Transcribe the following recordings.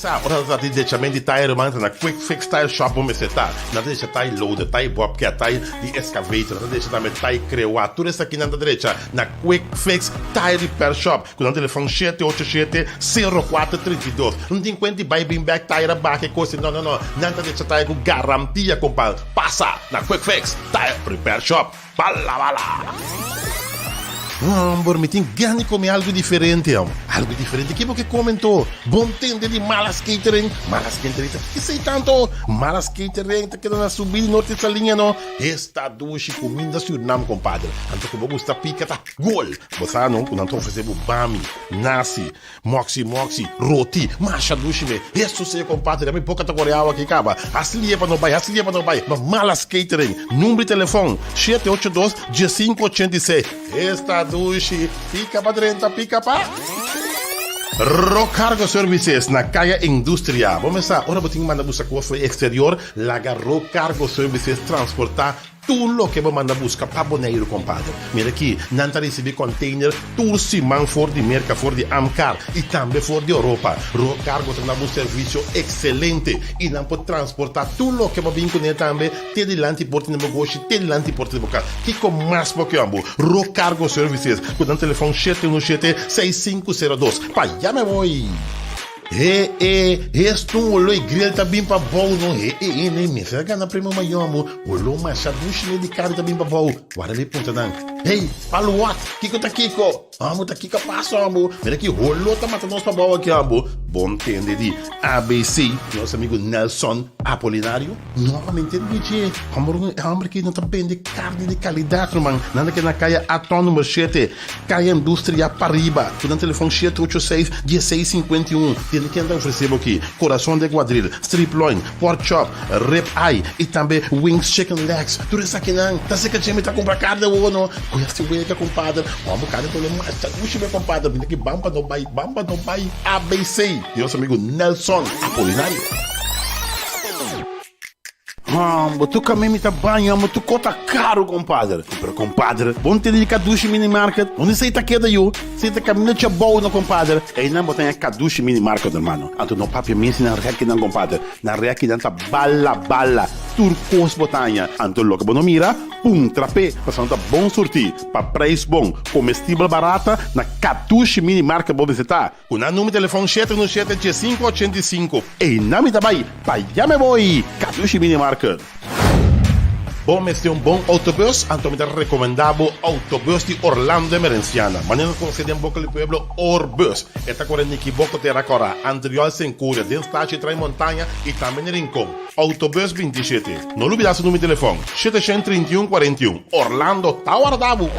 Sa, ora ta trata di dechament di tayer ruman ta na Quick Fix Tire Shop bo mester ta. Nan ta decha tayer loader, tayer bobcat, tayer di excavator, nan ta decha tambe tayer crewa. Tur esaki nan ta drecha na Quick Fix Tire Repair Shop ku nan telefon 787 0432. No tin kuenta di bai bin bek tayer a baka e kos ei. No, no, no. Nan ta decha tayer ku garantia, kompa. Pasa na Quick Fix Tire Repair Shop. Bala bala! Homber, mi tin gana di come algo diferente, hom. Algo diferente? Ki bo ke come anto? Bon tende di Malas Catering? Malas Catering ta kisei tanto? Malas Catering ta keda na subi di Norte Saliña no? Esta dushi cuminda Surinam, compadre. Anto cu bo gusta pica ta gol! Bo sa no cu nan ta ofrece bo bami, nasi, Moxi moxi, roti, masha dushi me. Hesus sea compadre, ami boca ta core awa aki caba. Hasi lie pa no bay, hasi lie pa no bay. Ma Malas Catering, number di telefon, 782 1586. Esta dushi, pica pa drenta, pica pa. Rock Cargo Services na Kaya Industria. Bo mesa, ora bo tin manda buska cos for exterior, laga Rock Cargo Services transporta Tur loke bo manda buska pa Boneiru, kompadre. Mira aki, nan ta risibí kònteiner tur siman for di Merka, for di Amkar i tambe for di Oropa. Road Cargo ta na bo servisio ekselente i nan por transportá tur loke bo bin kuné tambe te dilanti porta di bo goshi, te dilanti porta di bo kas. Kiko mas bo ke amo? Road Cargo Services ku nan telefòn 717 6502. Pa yama awor! He e, hestun olo e grill ta bin pa bou no he e e ne mester a gana premio mayor amo olo masha dushi ne di carne ta bin pa bou wara mi puntra nan hey palu wat kiko ta kiko amo ta kiko a paso amo mira ki holo ta mata nos pa bou aki amo bon tende di abc nos amigo Nelson Apolinario no mi ntende di dje homber e homber aki no ta bende carne di calidad ruman nan ta keda na caya Aton number shete. Kaya Industria pariba, ku nan telefòn 786 16 51. Tende ken ta ofresé bo aki, Corazon de Guadril, Strip Loin, Pork Chop, Rib Eye i tambe Wings Chicken Legs. Tur esakinan ta seka dje mi ta kumpra karne awor no. Ku esti wega kompader, hòmber karne ta olé masha dushi mi kompader. Bini aki ban pa no bai, ban pa no bai. ABC di nos amigu Nelson Apolinario. Hombo, tu kame mi ta baña, hombo, tu kota karu, kompadre. Pero kompadre, bo no tende di Kadushi Mini Market? Unda esei ta keda yu? Esei ta kaminda Chabou no, kompadre. Einan bo ta haña Kadushi Mini Market, hermano. Anto no papia mes di nan rekinan, kompadre. Nan rekinan ta bala bala. Tur kos bo ta haña. Anto loke bo no mira, puntra p'e, pasobra nan ta bon surtí, pa preis bon, komestibel barata, na Kadushi Mini Market bo mester ta. Ku nan numero telefòn shete unu shete diesinku ochenta i sinku. Einan mi ta bai, pa ya me boi! Kadushi Mini Market. Bo mester un bon autobus? Anto mi ta rekomendá bo Autobus di Orlando Emerenciana. Manera nos konosé den boka di pueblo, Orbus. E ta kore Nikiboko Tera Kòrá, Antriol Senkuria, den Stachi Trai Montaña i tambe na Rincon. Autobus 27. No lubidá su numero di telefòn, 731 41. Orlando ta warda bo!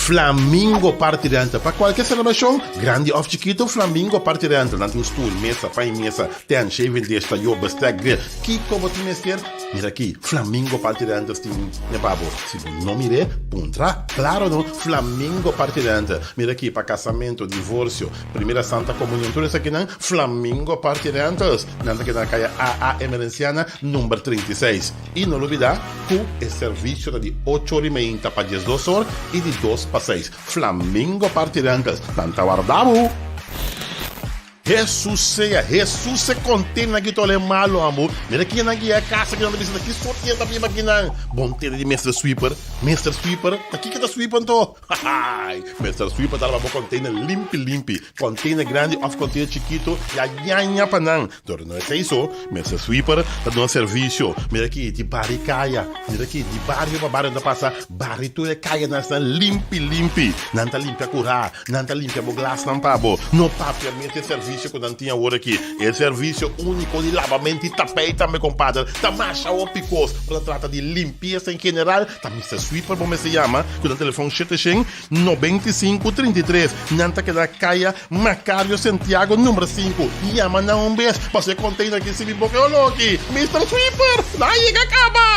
Flamingo Party Rental Pa cualkier celebracion, grandi of chikito, Flamingo Party Rental. Nan tin stoel, mesa, pan y mesa, tent, shaving dish, tayo, bestek, grill. Kico bo tin mester? Mira aki, Flamingo Party Rentals tin ne pa bo. Si bo no mir'é, puntra. Claro no, Flamingo Party Rental. Mira aki, pa casamento, divorcio, primera santa comunion, tur esakinan, Flamingo Party Rentals. Nan ta keda na caya AA Emerenciana, number 36. I no lubidá ku e servisio ta di ocho or i meinta pa 12 or i di 2 pa 6. Flamingo Party Rentals, nan ta warda bo! Hesus sea, Hesus se kontena ki tole malo amo. Mira kinan ki e kasa ki nan ta bisa ki sortie ta biba kinan. Bon tende di Mister Sweeper. Mister Sweeper, ta kiko ta sweep anto? Hahaai, Mister Sweeper ta laba bo container limpi limpi. Container grandi of container chikito, ya yaña pa nan. Dor no esei so, Mister Sweeper ta duna servisio. Mira aki di bari kaya, mira aki di bario pa bario nan ta pasa bari tur e kayanan esnan limpi limpi. Nan ta limpia kurá, nan ta limpia bo glasnan pa bo. No papia mes e servisio ku nan tin awor aki. E servisio úniko di labamento di tapei tambe kompadre. Ta masha hopi kos. Ora ta trata di limpiesa en general, ta Mister Sweeper bo mester yama ku nan telefòn 795 33. Nan ta keda kaya Macario Santiago number 5. Yama nan un bes paso e container aki sibi boca e oloki. Mister Sweeper, nan a yega caba!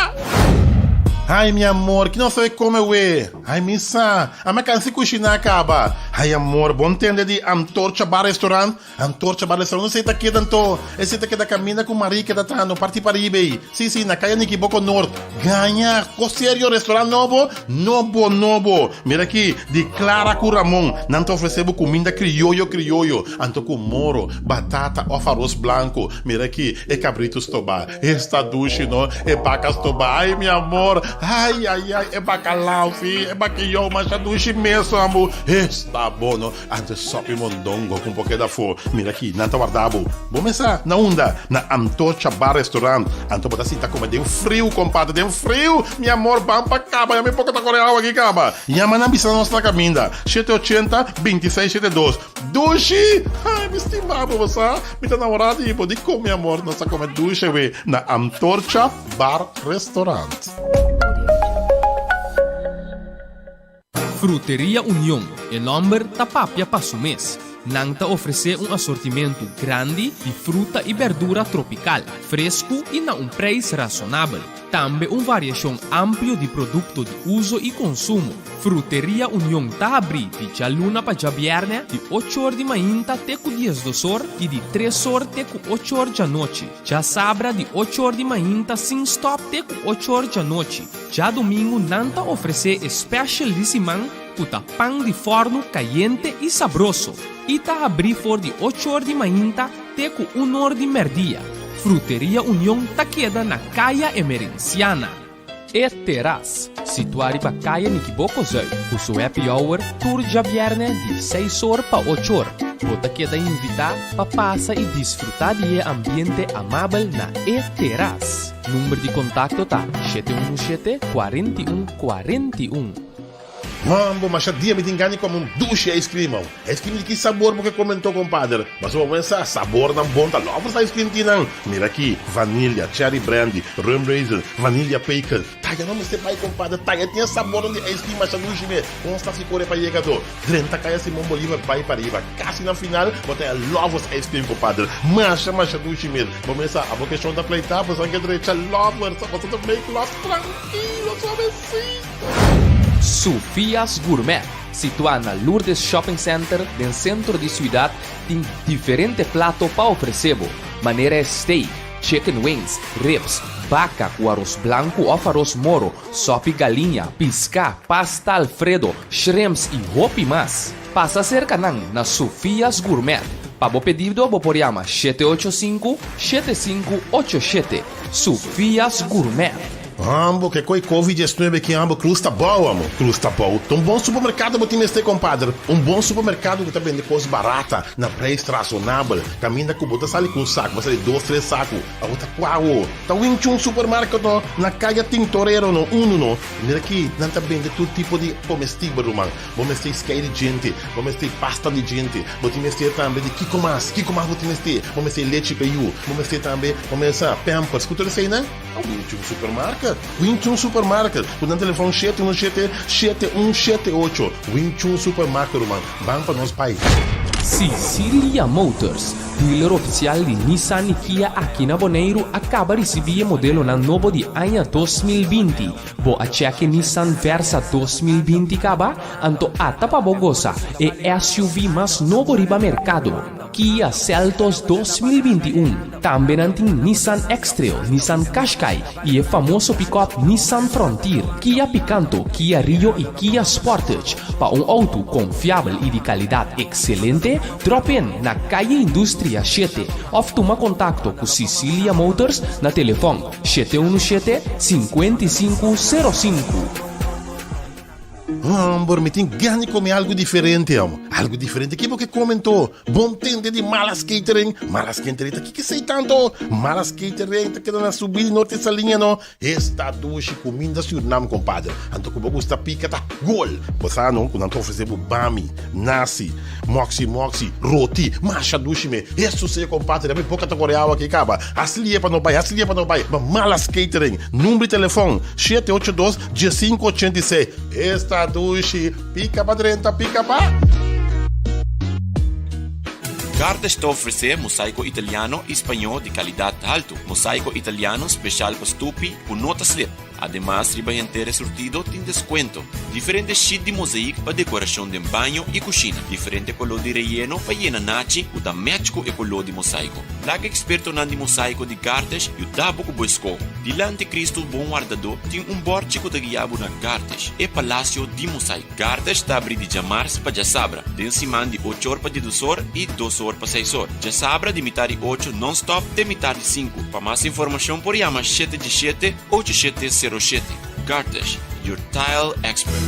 Ai mi amor, ki nos ta bay come we? Ai mi sa, a mi a cansa di cushina caba. Ai amor, bo ntende di Antorcha Bar Restaurant? Antorcha Bar Restaurant, unda esey ta keda anto? Esey ta keda caminda cu Marie keda trahando parti pariba ey. Si, si, na Caya Nikiboko Noord. Gaña! Cos serio, restaurant nobo? Nobo, nobo! Mira aki, di Clara cu Ramon, nan ta ofrece bo cuminda crioyo crioyo, anto cu moro, batata of aros blanco. Mira aki, e cabrito stobá. Esta dushi no, e baka stobá, ai mi amor, ai ai ai, e bacalao si, e bakiyou masha dushi mes ambo, esta bon no, anto e sopi mondongo ku un poke dafó, mira aki, nan ta warda bo, bo mesa na unda? Na Antorcha Bar Restaurant, anto bo ta sinta kome den friu kompadre, den friu, mi amor, ban pa kaba, ya mi poko ta kore awa aki kaba, yama nan bisa nos na kaminda, shete ochenta, bintiseis shete dos. Dushi! Ai, mi stima bo, bo sa? Mi ta namorá di bo. Dikon, mi amor? Nos ta kome dushi awe na Antorcha Bar Restaurant. Fruteria Union, e nòmber ta papia pa su mes. Nan ta ofresé un asortimentu grandi di fruta i bèrdura tropikal, fresku i na un preis rasonabel. Tambe un variashon amplio di produkto di uso i konsumo. Fruteria Union ta habrí di djaluna pa djabièrnè di ocho or di mainta te ku diesdos or i di tres or te ku ocho or djanochi. Djasabra di ocho or di mainta sin stòp te ku ocho or djanochi. Djadumingu nan ta ofresé e special di siman ku ta pan di fòrnu kayente i sabroso i ta habrí for di ocho or di mainta te ku un or di mèrdia. Fruteria Union ta keda na Kaya Emerenciana. E Terras, situá riba Kaya Nikiboko Zuid, ku su happy hour tur djabièrnè di seis or pa ocho or. Bo ta keda invitá pa pasa i disfrutá di e ambiente amabel na E Terras. Number di kontakto ta shete unu shete, kuarenta i un, kuarenta i un. Mambo, masha dia mi tin gana di come un dushi ice cream aw. Ice cream di ki sabor bo ke come anto compadre? Pasobra bo pensa sabornan bon ta lovers ice cream tin nan. Mira aki, vanilla, cherry brandy, rum raisin, vanilla pecan. Taya no mester bai compadre, taya tin e sabornan di ice cream masha dushi me. Con sta si core pa yega anto? Drenta caya Simon Bolivar bai pariba. Casi na final bo ta e lovers ice cream compadre. Masha masha dushi mes. Bo mesa abo ke shon ta pleita bo san ke drecha lovers, bo sa ta make love tranquilo suavecito. Sofia's Gourmet, situá na Lourdes Shopping Center den sentro di siudat, tin diferente plato pa ofresé bo, manera e steak, chicken wings, ribs, baka ku aros blanku òf aros moro, sòpi galiña, piská, pasta alfredo, shrimps i hopi mas. Pasa serka nan na Sofia's Gourmet. Pa bo pedido bo por yama 785 7587. Sofia's Gourmet. Ambo ke koi covid 19 ki ambo cruz ta bou amo cruz ta bou ta un bon supermercado bo tin mester compadre un bon supermercado ku ta bende kos barata na prijs razonabel kaminda ku bo ta sali ku un sak bo sali dos tres saku abo ta kua awo ta Wing Chun supermarket no na kaya Tintorero no uno no mira aki nan ta bende tur tipo di comestibel ruman bo mester skei di djente bo mester pasta di djente bo tin mester tambe di kiko mas kiko mas bo tin mester bo mester lechi pa yu bo mester tambe bo mester pampers ku tur eseinan. A Wing Chun Supermarket, Wing Chun Supermarket, ku nan telefòn shete unu shete, shete un shete ocho. Wing Chun Supermarket ruman, ban pa nos bai. Sicilia Motors, dealer ofisial di Nissan i Kia aki na Boneiru a kaba risibí e modelonan nobo di aña 2020. Bo a chèk e Nissan Versa 2020 kaba? Anto ata pa bo gosa e SUV mas nobo riba merkado. Kia Seltos 2021. Tambe nan tin Nissan X-Trail, Nissan Qashqai i e famoso pikòp Nissan Frontier, Kia Picanto, Kia Rio i Kia Sportage. Pa un outo konfiabel i di kalidat ekselente, drop in na Calle Industria shete òf tuma kontakto ku Sicilia Motors na telefòn shete unu shete, 55 05. Homber, mi tin gana di come algo diferente, amo. Algo diferente? Ki bo ke come anto? Bon tende di Malas Catering? Malas Catering ta kiko esei tanto? Malas Catering ta keda na subida di Norte Saliña no. Esta dushi cuminda Surinam, compadre. Anto ku bo gusta pica ta gol. Bo sa no ku nan ta ofrece bo bami, nasi, moxi moxi, roti, masha dushi me. Eso si, compadre, mi boca ta core awa aki caba. Hasi lie pa no bai, hasi lie pa no bai. Ma Malas Catering, number di telefon, shete ocho dos, Diesinku ochenta i seis. Esta dushi, pika pa drenta, pika pa. Cartes ta ofresé mosaiko italiano i spañó di kalidat haltu. Mosaiko italiano speshal pa stupi ku no ta slip. Ademas riba henter e surtido tin deskuento. Diferente sheet di mozaïek pa dekorashon den baño i kushina. Diferente koló di reyeno pa yena nachi ku ta match ku e koló di mosaiko. Laga ekspertonan di mosaiko di Gartesh yuda bo ku bo eskoho. Dilanti Kristu Bon Wardadó tin un bòrchi ku ta guia bo na Gartesh, e palasio di mosaiko. Gartesh ta abri di djamars pa djasabra, den siman di ocho or pa diedos or i dos or pa seis or. Djasabra di mitar di ocho nònstòp te mitar di sinku. Pa mas informashon por yama shete djeshete, ocho shete sero shete. Gartesh, your tile expert.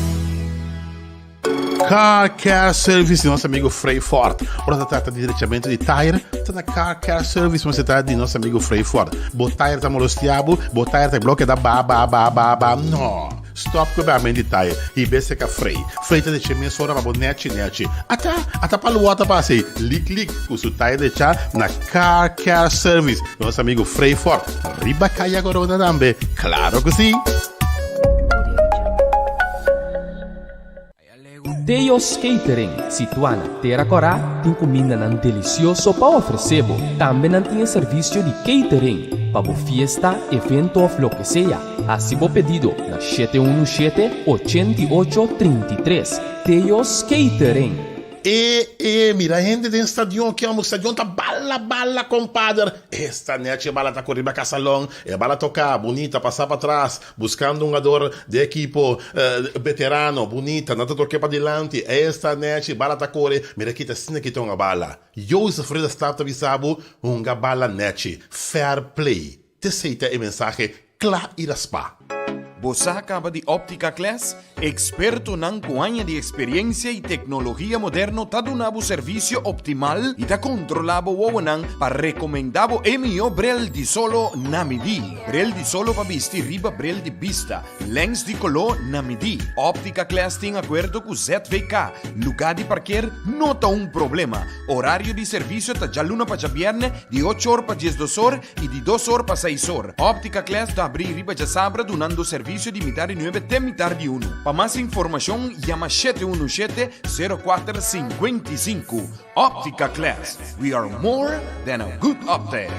Car Care Service di nos amigo Frey Ford. Ora ta trata di drechamento di tire, ta na Car Care Service mester ta di nos amigo Frey Ford. Bo tire ta molestia bo, bo tire ta bloke ta ba ba ba ba ba. No! Stop ku e bamen di tire i bese ka Frey. Frey ta deche mesora pa bo nechi nechi. Ata, ata pa lua ta pasa ei, lik lik, ku su tire decha na Car Care Service di nos amigo Frey Ford. Riba Kaya Corona tambe, klaro ku si! Teo's Catering, situá na Tera Kòrá, tin kumindanan delisioso pa ofresé bo. Tambe nan tin e servisio di catering pa bo fiesta, evento òf loke sea. Hasi bo pedido na shete unu shete, 88, 33. Teo's Catering. E e mira hende den stadion ki amo stadion ta bala bala kompader esta nechi e bala ta kore riba kasalon e bala toka bunita pasa patras Buscando un hungador di ekipo veterano, bunita, nan ta toke padilanti, esta nechi, bala ta core, mira kita asina kita hunga bala. Jozef Ridderstaat ta bisa bo, hunga bala nechi, fair play. T'esey ta e mensahe cla y raspa. Bo sa caba di Optica Class? Expertonan cu aña di experiencia y tecnologia moderno ta duna bo servicio optimal y ta controla bo wowonan pa recomenda bo e miho bril di solo na midi. Bril di solo pa bisti riba bril di bista, lens di color na midi. Optica Class tin acuerdo cu ZVK. Lugar di parkeer no ta un problema. Horario di servicio ta djaluna pa djabierne di ocho or pa diesdos or y di dos or pa seis or. Optica Class ta abri riba djasabra dunando servicio di mitar di nuebe te mitar di unu. Pa mas informacion yama shete unu shete, sero kuater, 55. Optica Class, we are more than a good optic.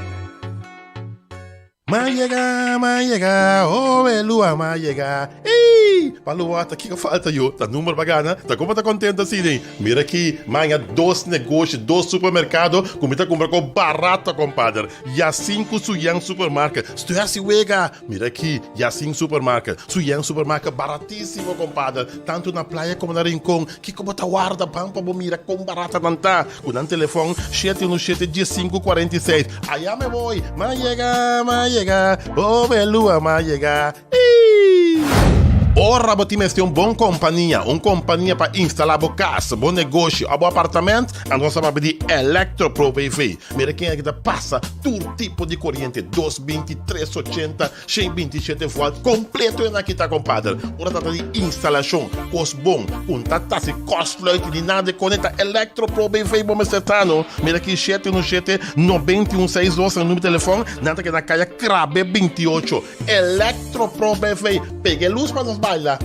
M'a yega, m'a yega, oh Elua, m'a yega, ey! Pa Lua ta kiko falta yo? Ta number pa gana? Ta como ta contento asina? Mira aki, maña dos negoshi, dos supermercado cu mi ta cumpra cu barato, compadre. Yacin cu Suyan Supermarket. Estoy haci wega! Mira aki, Yacin Supermarket, Suyan Supermarket, baratisimo, compadre. Tanto na Playa como na Rincon. Kiko bo ta warda ban pa bo mira con barata nan ta? Cu nan telefon shete uno shete diesinku kuarenta i seis. Aya me voy, m'a yega, m'a yega, oh Belua, m'a yega, ii. Ora bo tin mester un bon kompania, un kompania pa instalá bo kas, bo negoshi òf bo apartament, anto nos ta papia di Electro Pro BV. Mira ken aki ta pasa tur tipo di koriente, dos binti, tres ochenta, Shen binti shete volt kompleto e na kita kompader. Ora trata di instalashon, kos bon, ku ta tasi kòrsluit ni nada de konekta Electro Pro BV bo mester ta no. Mira aki shete unu shete nobenta i un seis dos na numero telefòn, nan ta keda na kaya Krabe 28. Electro Pro BV, pega e lus pa nos baila.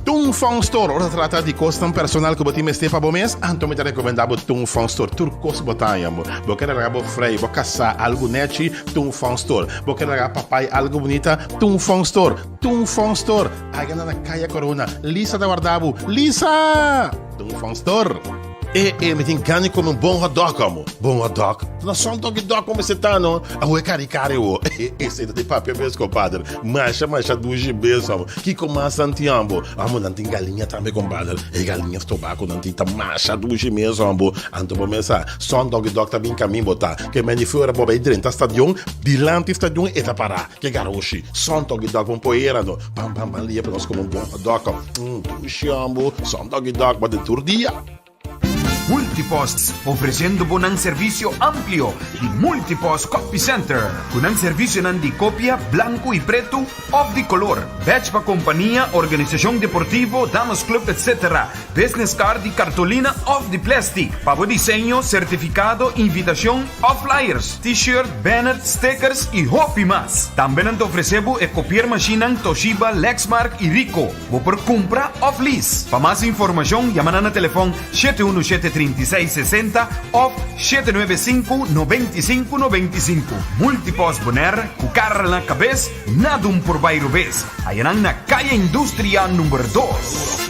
Tung Fong Store, ora ta trata di kosnan personal ku bo tin mester pa bo mes, anto mi ta rekomendá bo Tung Fong Store. Tur kos bo ta haña bo. Bo ke laga bo frei, bo kasá algu nechi, Tung Fong Store. Bo ke laga papai algu bunita, Tung Fong Store. Tung Fong Store. Aiga na na Kaya Corona. Lisa ta warda bo. Lisa! Tung Fong Store. E, e, mi tin gana di come un bon hot dog amo. Bon hot dog? Ta na son doggy dog come se ta no. Awo e cari cari awo. E, esey ta di papia mes, compadre. Masha, masha dushi mes amo. Kiko mas nan tin amo? Amo, nan tin galiña tambe, compadre. E galiña stobá cu nan tin ta masha dushi mes amo. Anto bo mes sa, son doggy dog ta bin camin bo ta. Ke men di fuera bo bay drenta stadion, dilanti stadion e ta para. Ke garoshi, son doggy dog bon poera no. Ban ban ban lia pa nos come un bon hot dog. Mm, dushi amo, son doggy dog bo den tur dia. Multipost, ofreciendo bo nan servicio amplio di Multipost Copy Center, cu nan servicionan di copia blanco y preto of di color, badge pa compania, organisacion deportivo, damas club etc. Business card di cartolina of di plastic, pa bo diseño, certificado, invitacion of flyers, t-shirt, banner, stickers y hopi mas. Tambe nan ta ofrece bo e copiermachinenan Toshiba, Lexmark y Ricoh. Bo por cumpra of lease. Pa mas informacion yama nan na telefon 7173. 36 60 òf 795 95 95. Multipost Bonaire ku Karel na kabes, nada un por bai robes. Hayanan na Kaya Industria number dos.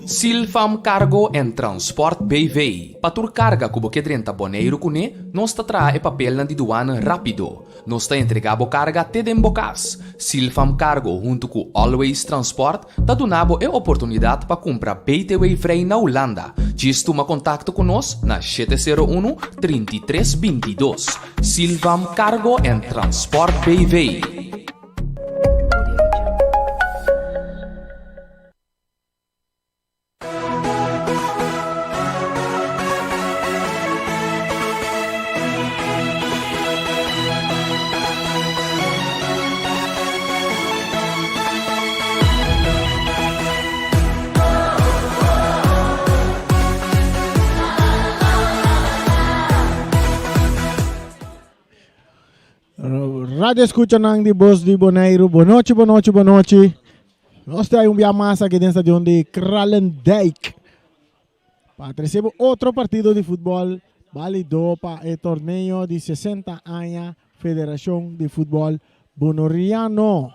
Silfam Cargo en Transport BV. Pa tur karga ku bo ke drenta Boneiru kuné, nos ta traha e papelnan di duana rápido. Nos ta entregá bo karga te den bo kas. Silfam Cargo huntu ku Always Transport ta duna bo e oportunidat pa kumpra BTW vrij na Hulanda. Djis tuma kontakto ku nos na 701 33 22. Silfam Cargo en Transport BV. Radio escuchanan di Bos di Boneiru. Bonochi, bonochi, bonochi. Nos ta un bia mas aki den stadion di Kralendijk. Pa trece otro partido di futbol válido pa e torneo di 60 aña Federacion di Futbol Bonoriano.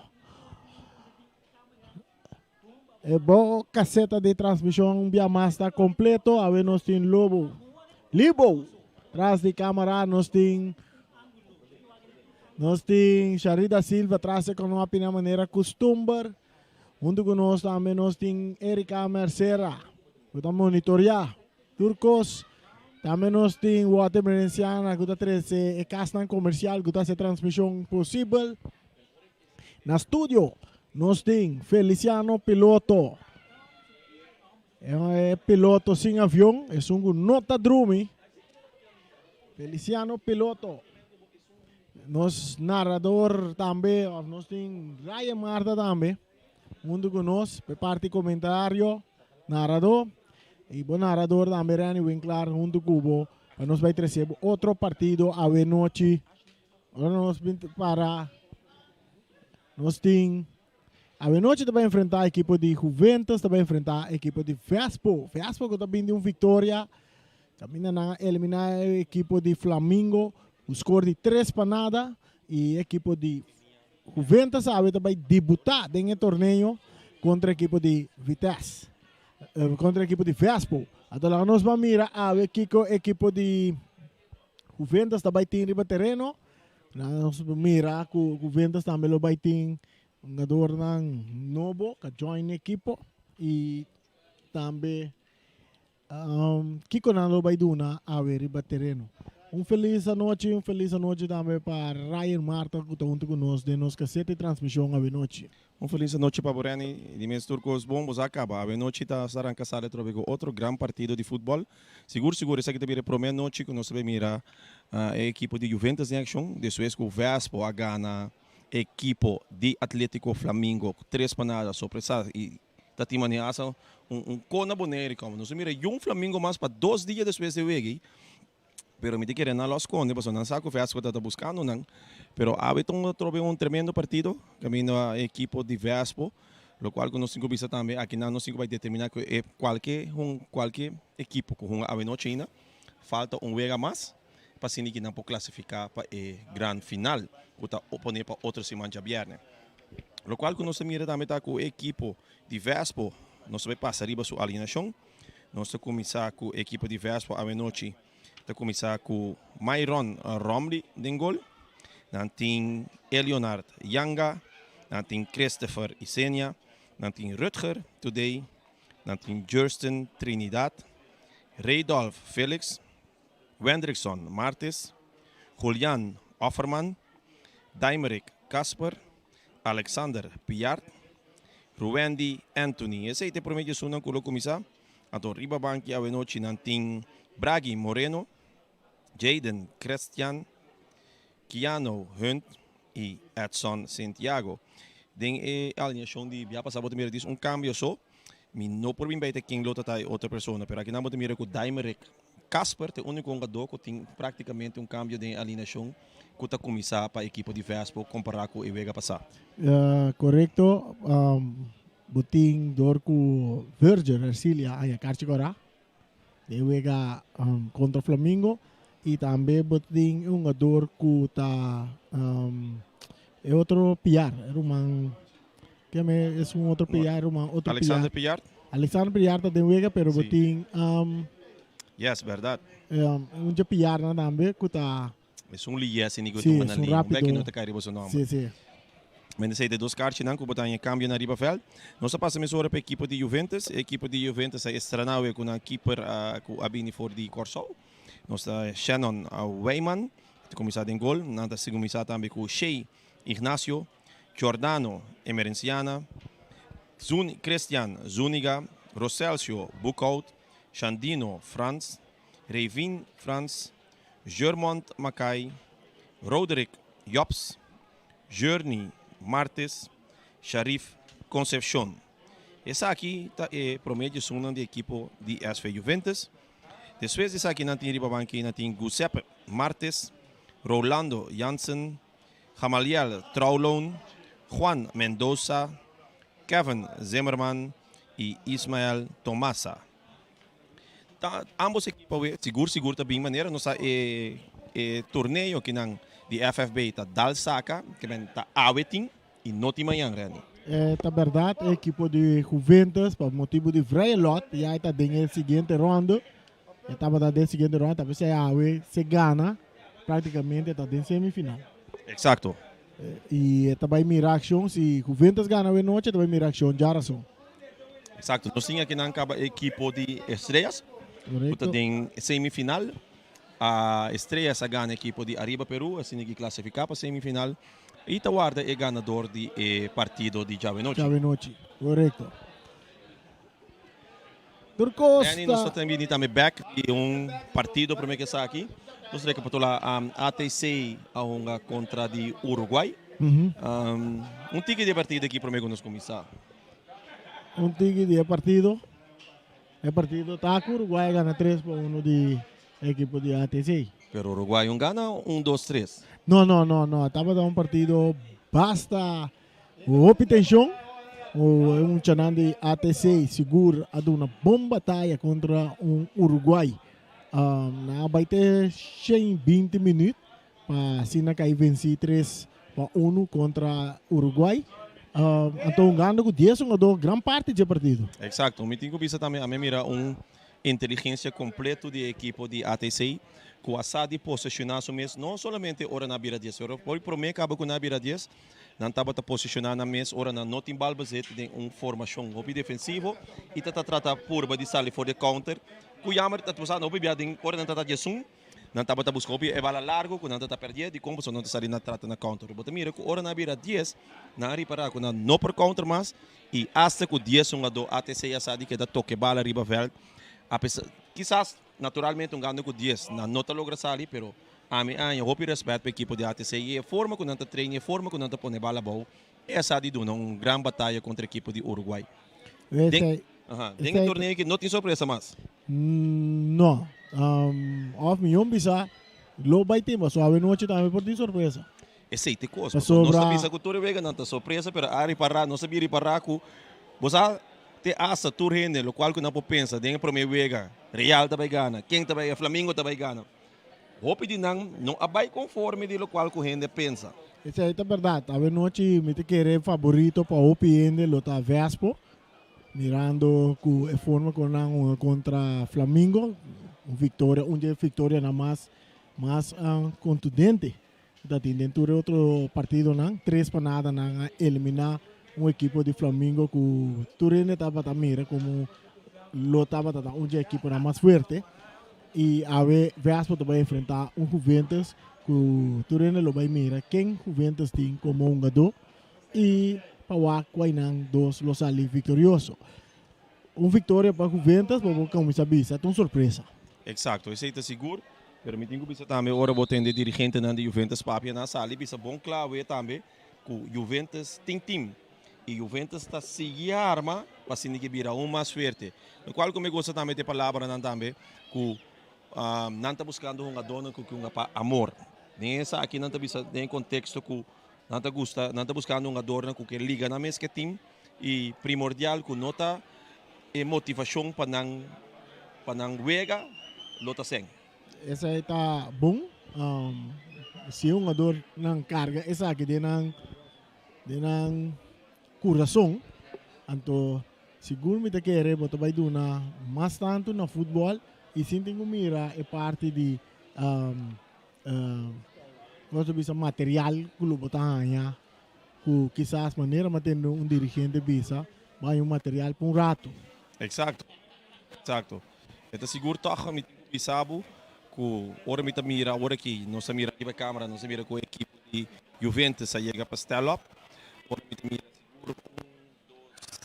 E bo caseta di transmision un bia mas ta completo. Awe nos tin Lobo. Libo. Tras di camara nos tin nos tin Sharida Silva tras e konopi na manera costumber. Hunto cu nos tambe nos tin Erika Mercera. Cu ta monitorea tur cos. Tambe nos tin Walter Merenciana cu ta trece e casnan comercial cu ta haci e transmision posibel. Na studio nos tin Feliciano Piloto. E piloto sin avion, esun ku no ta drumi. Feliciano Piloto. Nos narrador tambe, of nos tin Ryan Marta tambe, hunto ku nos, pe parti komentario, narrador. I bo narrador tambe Renny Winklar hunto ku bo, pa nos bai trese bo otro partido awe nochi. Ora nos bin para, nos tin awenochi ta bai enfrentá ekipo di Juventus, ta bai enfrentá ekipo di Vespo. Vespo ku ta bin di un viktoria, kaminda nan a eliminá e ekipo di Flamingo ku skor di 3-0 i ekipo di Juventus awe ta bai debutá den e torneo kontra ekipo di Vitesse, kontra ekipo di Vespo. Anto laga nos ban mira awe kiko ekipo di Juventus ta bai tin riba tereno. Nos mira ku Juventus tambe lo bai tin hungadornan nobo ka join e ekipo i tambe um, kiko nan lo bai duna awe riba tereno. Un felis anochi, un felis anochi tambe pa Ryan Marta ku ta huntu ku nos den nos kaseta di transmishon awe nochi. Un felis anochi pa bo Renny, di mes tur kos bon, bo sa kaba. Awe nochi ta sa ranka sali atrobe ku otro gran partido di futbòl. Sigur sigur esaki ta bira e promé anochi ku nos ta bai mira e ekipo di Juventus den akshon despues ku Vespo a gana ekipo di Atletico Flamingo 3-0 sorpresa i ta tin manera hasta un kona Bonaire komo nos a mira yun Flamingo mas pa dos dia despues di e wega ei. Pero mi ta kere nan lo a skonde pasobra nan sa ku Vesco ta ta buskando nan. Pero awe ta un atrobe un tremendo partido kaminda e ekipo di Vespo, lokual ku nos tin ku bisa tambe aki nan nos tin ku bai determiná ku e kualke hun kualke ekipo ku hunga awe nochi ainda falta un wega mas pa asina ki nan por klasifiká pa e gran final ku ta oponé pa otro siman djabièrnè. Lokual ku nos ta mira tambe ta ku e ekipo di Vespo nos ta bai pasa riba su alineashon. Nos ta kuminsá ku ekipo di Vespo awenochi ta kuminsá ku Myron Romley den gol. Nan tin Elionard Yanga, nan tin Christopher Isenia, nan tin Rutger Today, nan tin Jurston Trinidad, Raydolf Felix, Wendrickson Martis, Julian Offerman, Daimerick Kasper, Alexander Piart, Ruwendy Anthony. Esei ta e prome djesunnan ku lo kuminsá. Anto riba banki awenochi nan tin Bragi Moreno, Jayden Crestian, Keanu Hunt i Edson Santiago. Den e alineashon di bia pasá bo ta mira dis un kambio so. Mi no por bin beita ken lo ta ta e otro persona, pero akinan bo ta mira ku Daimerick Kasper ta e úniko hungadó ku tin práktikamente un kambio den e alineashon ku ta kuminsá pa ekipo di Vespo kompará ku e wega pasá. Korekto, bo tin dor ku Virgil Ercilia haña karchi kòrá. Den wega um, kontra Flamingo i tambe bo tin e hungador ku ta um, e otro Piar, e ruman keme es un otro Piar, ruman otro Alexander Piar. Alexander Piar ta den wega, pero bo tin um, Yes, berdad. Um, un dje Piar na tambe ku ta Es un liye así ni Sí, es un rápido. Bek no te cae riba su nomber. Sí, sí. Men esei de dos karchinan ku bo ta haña kambio na riba vèlt. Nos a pasa mesora pa ekipo di Juventus. E ekipo di Juventus a estrená awe ku nan keeper ku a bini for di Kòrsou. Nos ta Shannon Wijman ta kuminsá den gol. Nan ta kuminsá tambe ku Shey Ignacio, Giordano Emerenciana, Zun Christian Zuniga, Roselcio Boekhout, Shandino Frans, Revin Frans, Germond Makai, Roderick Jobs, Journey Martes, Sharif Concepcion. Esaki ta e prome djesunnan di ekipo di SV Juventus. Despues di esaki nan tin riba banki nan tin Guseppe Martes, Rolando Jansen, Gamaliel Trouwloon, Juan Mendoza, Kevin Zimmerman y Ismael Tomasa. Ta ambos ekipo awe sigur sigur ta bin manera nos sa e e torneo kinan di FFB ta dal saka ke men ta awe tin y no tin mañan Renny. E ta berdad e ekipo di Juventus pa motibo di vrije lot ya e ta den e siguiente ronde. E tabata den siguiente ronde ta p'esei awe se gana practicamente ta den semifinal. Exacto. Y e ta bay mira accion si Juventus gana awe nochi e ta bay mira accion djarason. Exacto. Nos tin akinan caba ekipo di Estrellas cu ta den semifinal. A Estrellas a gana ekipo di Arriba Peru, asina ki clasifica pa semifinal y ta warda e ganador di e partido di djawe nochi. Djawe nochi, correcto. Tur cos Danny, nos ta bini tambe back di un partido prome cu esaki. Nos recapitula ATC a hunga contra di Uruguay. Un tiki di e partido aki prome cu nos cuminsa. Un tiki di e partido. E partido ta cu Uruguay a gana 3 pa 1 di ekipo di ATC. Pero Uruguay un gana un dos tres. No, no, no, no. Tabata un partido basta Hopi tenshon. E muchanan di ATC sigur a duna bon bataya kontra un Uruguay. Um, nan a bai te 120 minuut pa asina kai vencí 3-1 kontra Uruguay. Um, anto hungando ku 10 hungadó gran parti dje partido. Exacto. Mi tin ku bisa tambe a mi mira un inteligencia completo di e ekipo di ATC ku a sa di poseshoná su mes no solamente ora nan a bira 10 pero por promé kaba ku nan a bira 10 Nan tabata posishoná nan mes ora nan no tin bal bezit den un formashon hopi defensivo i ta ta trata purba di sali for di e counter. Ku yammer ta pasando hopi bia den ora nan ta ta diesun, nan tabata buska hopi e bala largo ku nan ta ta pèrdè dikon pasobra nan ta sali na trata na counter. Bo ta mira ku ora nan a bira dies, nan a ripará ku nan no por counter mas i asta ku dies hungadó ATC a sa di keda toke bala riba vèlt apesar kisas naturalmente hungando ku dies nan no ta logra sali pero Ami a haña hopi rèspèt pa ekipo di ATC i e forma ku nan ta train i e forma ku nan ta pone bal abou e a sa di duna un gran bataya kontra ekipo di Uruguay. Den den e torneo aki no tin sorpresa mas. No. Òf mihó bisa lo bai tin pasobra awenochi tambe por tin sorpresa. Esei ta e kos. Pasobra nos ta bisa ku tur e weganan ta sorpresa pero a ripará nos a bin ripará ku bo sa te asta tur hende lokual ku nan por pensa den e promé wega Real ta bai gana, ken ta bai Flamingo ta bai gana. Hopi di nan no a bai konforme di lokual ku hende pensa. Esei ta bèrdat. Awenochi mi ta kere faborito pa hopi hende lo ta Vespo, mirando ku e forma ku nan hunga kontra Flamingo, un viktoria, un di e viktorianan mas mas kontundente ku ta tin den tur e otro partidonan. 3-0 nan a eliminá un ekipo di Flamingo ku tur hende tabata mira komo lo tabata ta un di e ekiponan mas fuerte. Y awe Vespo ta bay enfrenta un Juventus cu tur hende lo bay mira ken Juventus tin como hungador y pa wak cuai nan dos lo sali victorioso. Un victoria pa Juventus bo por cuminsa bisa ta un sorpresa. Exacto, esey ta sigur, pero mi tin cu bisa tambe ora bo tende dirigentenan di Juventus papia nan a sali bisa bon cla awe tambe cu Juventus tin team y Juventus ta sigui arma pa asina ke bira aun mas fuerte. Locual cu mi gusta tambe ta e palabranan tambe cu nan ta buscando hungadornan cu hunga pa amor. Den esaki nan ta bisa den e contexto cu nan ta gusta, nan ta buscando hungadornan cu ke liga nan mes ke team y primordial cu no ta e motivacion pa nan. pa nan wega lo ta sèn. Esei ta bon. Si e hungadornan karga esaki den nan den nan kurason, anto sigur mi ta kere bo ta bai duna mas tantu na futbòl i sin tin ku mira e parti di nos ta bisa material ku lo bo ta haña ku kisas manera mi a tende un dirigente bisa bo haña un material pa un ratu. Eksakto, eksakto. E ta sigur tòg mi tin ku bisa bo ku ora mi ta mira awor aki nos ta mira riba e kamera nos ta mira ku e ekipo di Juventus a yega pa stel op. Ora mi ta mira sigur un, dos,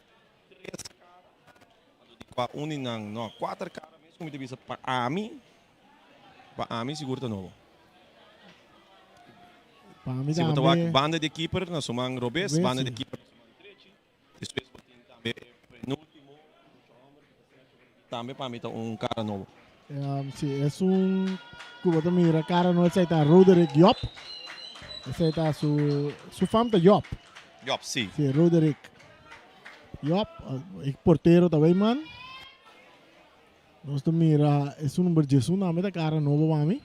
tres kara anto di kua un di nan no kuater kara mes ku mi ta bisa pa ami Pa ami sigur ta nobo. Pa ami Si bo ta wak tambe. banda di e keeper na su man robes, Robes, banda di si. e keeper na su man drechi. Despues bo tin tambe e penultimo mucha homber ku ta stretch over aki tambe pa mi ta un kara nobo. Si, esun ku bo ta mira kara nobo esei ta Roderick Job. Esei ta su, su fam ta Job. Job, si. Si, Roderick Job, e portero ta wey man. Nos ta mira esun number diesun tambe ta kara nobo pa mi.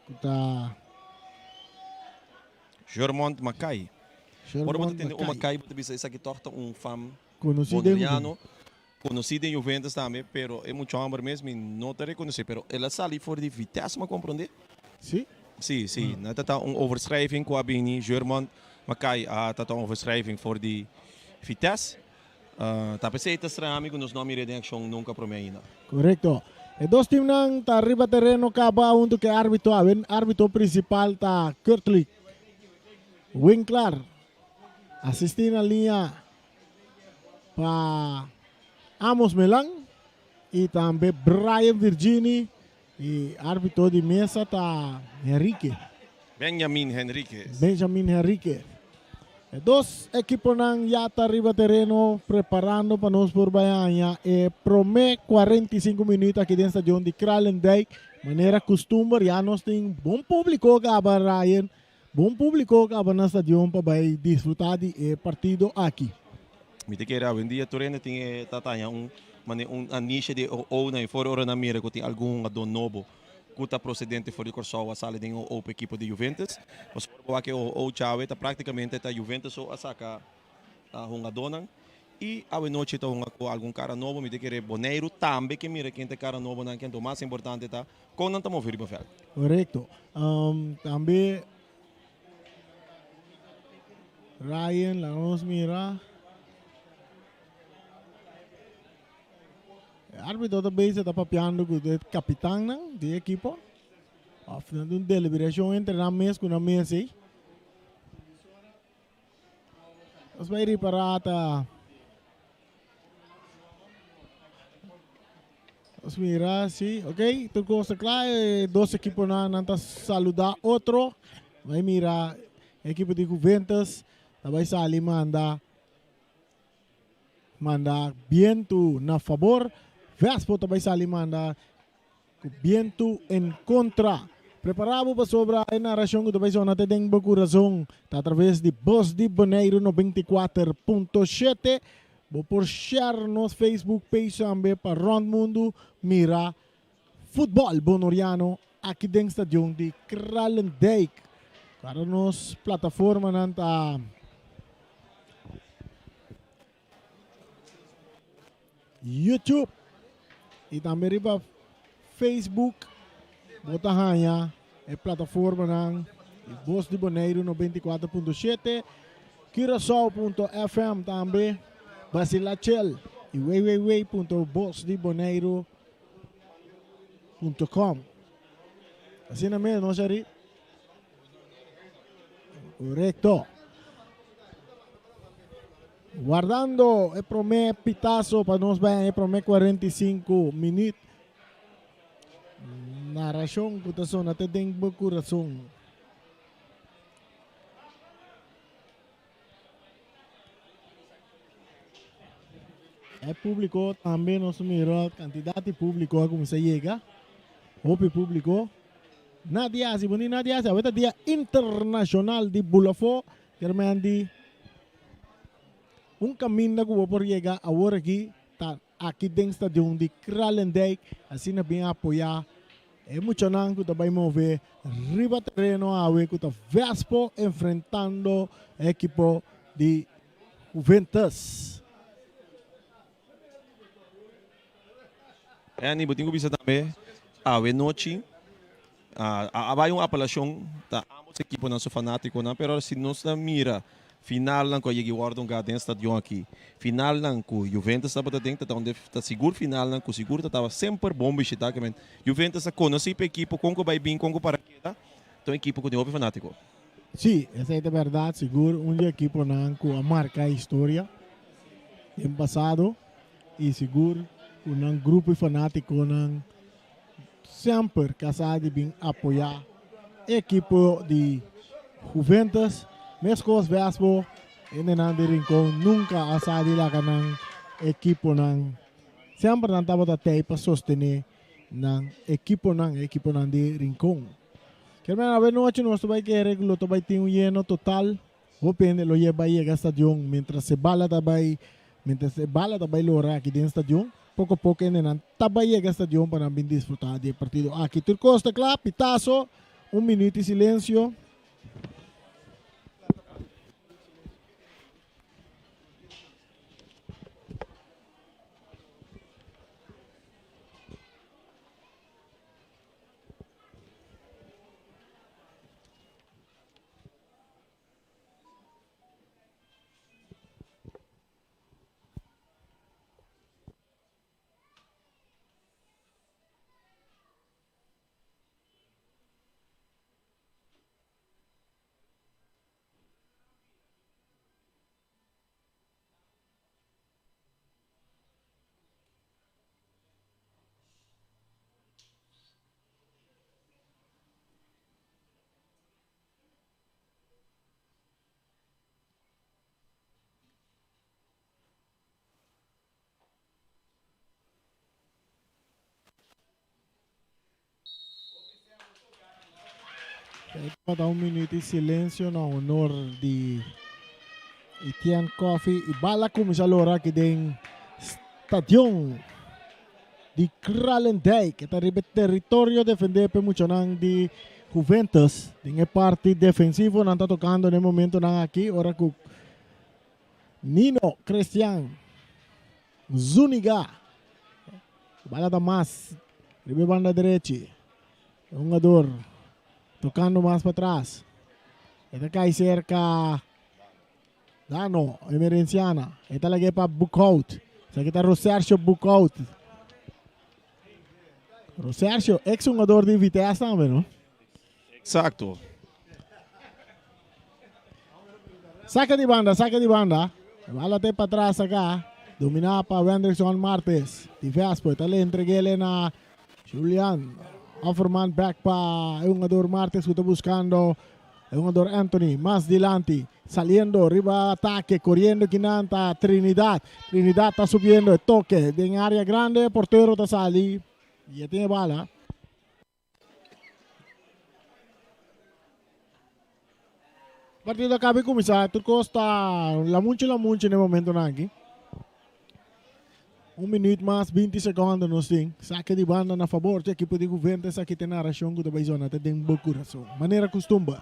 Ku ta. Shermont Mackay. Ora bo ta Shermont tende un Mackay. Mackay bo ta bisa esaki tòg ta un fam Konosí den boneriano, konosí den Juventus tambe, pero e mucha hòmber mes mi no ta rekonosé, pero el a sali for di Vitesse, mi a komprondé. Sí. Sí, sí, nan ta ta un overschrijving ku a bini, Shermont Mackay a ta ta un overschrijving for di Vitesse. Ta p'esei ta straña mi ku nos no a mir'é den akshon nunka promé ainda. Korekto. E dos timnan ta riba tereno kaba huntu ku e árbitro. Awe árbitro prinsipal ta Kurtlik Winklar. Asistí na liña pa Amos Melan i tambe Brian Virgini i árbitro di mesa ta Henrique. Benjamin Henriquez. Benjamin Henriquez. E dos ekiponan ya ta riba tereno preparando pa nos por bai haña e promé 45 minuut aki den stadion di Kralendijk. Manera kustumber ya nos tin bon públiko kaba Ryan, bon públiko kaba na stadion pa bai disfrutá di e partido aki. Mi ta kere awendia tur hende tin e ta taña un mane un anisha di e o na e for ora nan mira ku tin algun hungadó nobo. ku ta prosedente for di Kòrsou a sali den e open ekipo di Juventus. Pasobra bo wak e OO djawe ta praktikamente ta Juventus so a saka hungadónan i awe nochi ta hunga ku algun kara nobo. Mi ta kere Boneiru tambe ke mira ken ta e kara nobonan ken. Mas importante ta kon nan ta move riba vèlt. Korekto. Tambe Ryan laga nos mira. E arbitro ta bezig ta papiando ku e kapitannan di e ekipo. Of nan tin un deliberashon entre nan mes ku nan mes ei. Nos bai ripará ta Nos mira si, ok, tur kos ta kla, e dos ekiponan nan ta saludá otro. Bai mira ekipo di Juventus ta bai sali manda Manda bientu na fabor. Vespo ta bai sali manda ku bientu en kontra. Prepará bo pasobra e narashon ku ta bai sona te den bo kurason ta atraves di Bos di Boneiru 94.7. Bo por share nos Facebook page tambe pa rònt mundu mira futbòl bonoriano aki den stadion di Kralendijk. Kara nos plataformanan ta YouTube y tambe riba Facebook bo ta haña e plataformanan di Voz di Boneiru 94.7, Curaçao.fm tambe, Basilachel y www.vozdiboneiro.com. Asina mes, no Shari? Correcto. Guardando e promé pitazo pa nos bai e promé 45 minuut. Narracion ku ta sona te den bo corazón. E público tambe nos mira cantidad di público a cuminsa yega. Hopi público. Na dia si boni na dia si. Awe ta dia internacional di Bulafó. Kermen di un caminda cu bo por yega awor aki ta. aki den stadion di Kralendijk asina bin apoya e muchanan ku ta bai move riba tereno awe ku ta Vespo enfrentando e ekipo di Juventus. Andy, bo tin ku bisa tambe awe nochi a bai un apelashon ta ambos ekiponan su fanatikonan, pero si nos ta mira finalnan ku a yega i wòrdu hungá den stadion aki, finalnan ku Juventus tabata den ta unda ta sigur finalnan ku sigur ta tabata semper bon bishitá ke men Juventus a konosí pa e ekipo kon ku bai bin kon ku para keda ta un ekipo ku tin hopi fanátiko. Sí, esei ta bèrdat, sigur un di e ekiponan ku a marka historia den pasado i sigur ku nan grupo di fanátikonan semper kasá di bin apoyá e ekipo di Juventus. Meskos Vespo, hendenan di Rincon nunka a sa di laga nan ekiponan. Semper nan tabata tei pa sostené nan ekiponan, e ekiponan di Rincon. Kier men awe nochi nos ta bai kere ku lo ta bai tin un yeno total. Hopi hende lo yeba yega stadion mientras e bala ta bai mientras e bala ta bai lora aki den stadion. Poko poko hendenan ta bai yega stadion pa nan bin disfruta di e partido aki. Tur kos ta kla, pitaso, un minuut di silensio. Tabata un minuut di silencio na honor di Etienne Coffie y bala cuminsa lora aki den stadion di Kralendijk. Ta riba e territorio defende p'e muchanan di Juventus. Den e parti defensivo nan ta tocando den e momentonan aki ora cu Nino Christian Zuniga. Bala ta mas riba e banda derechi. E hungador tocando mas patras. E ta cay cerca Dano Emerenciana. E ta lag'é pa Boekhout. Esaki ta Rosercio Boekhout. Rosercio, ex hungador di Vitesse tambe, no? Exacto. Saca di banda, saca di banda. Bala te patras acá. Dominá pa Wendrickson Martes. Di Vespo. Ta le entreguele na Julian. Offerman back pa e hungador Martes ku ta buscando e hungador Anthony. Mas dilanti. Saliendo riba atake, coriendo kinan ta Trinidad. Trinidad ta subiendo e toque den area grande. Portero ta sali y e tin e bala. Partido a caba di cuminsa. Tur cos ta lamunchi lamunchi na e momentonan aki. Un minuut mas 20 secondo nos tin. Saque di banda na fabor di ekipo di Juventus. Esaki ta e narracion cu ta bay zona te den bo curason. Manera custumber.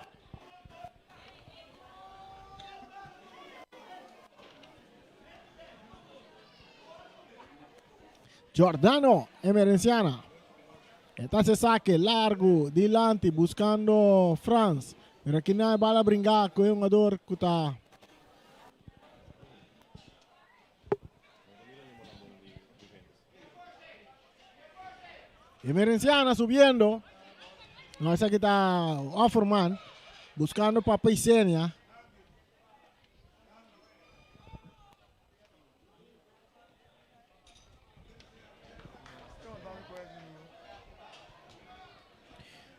Giordano Emerenciana. E ta haci saque largo dilanti buscando Frans. Pero aki nan e bala bringa cu e hungador cu ta. Emerenciana subiendo. No, esaki ta Offerman buscando pa Paisenia.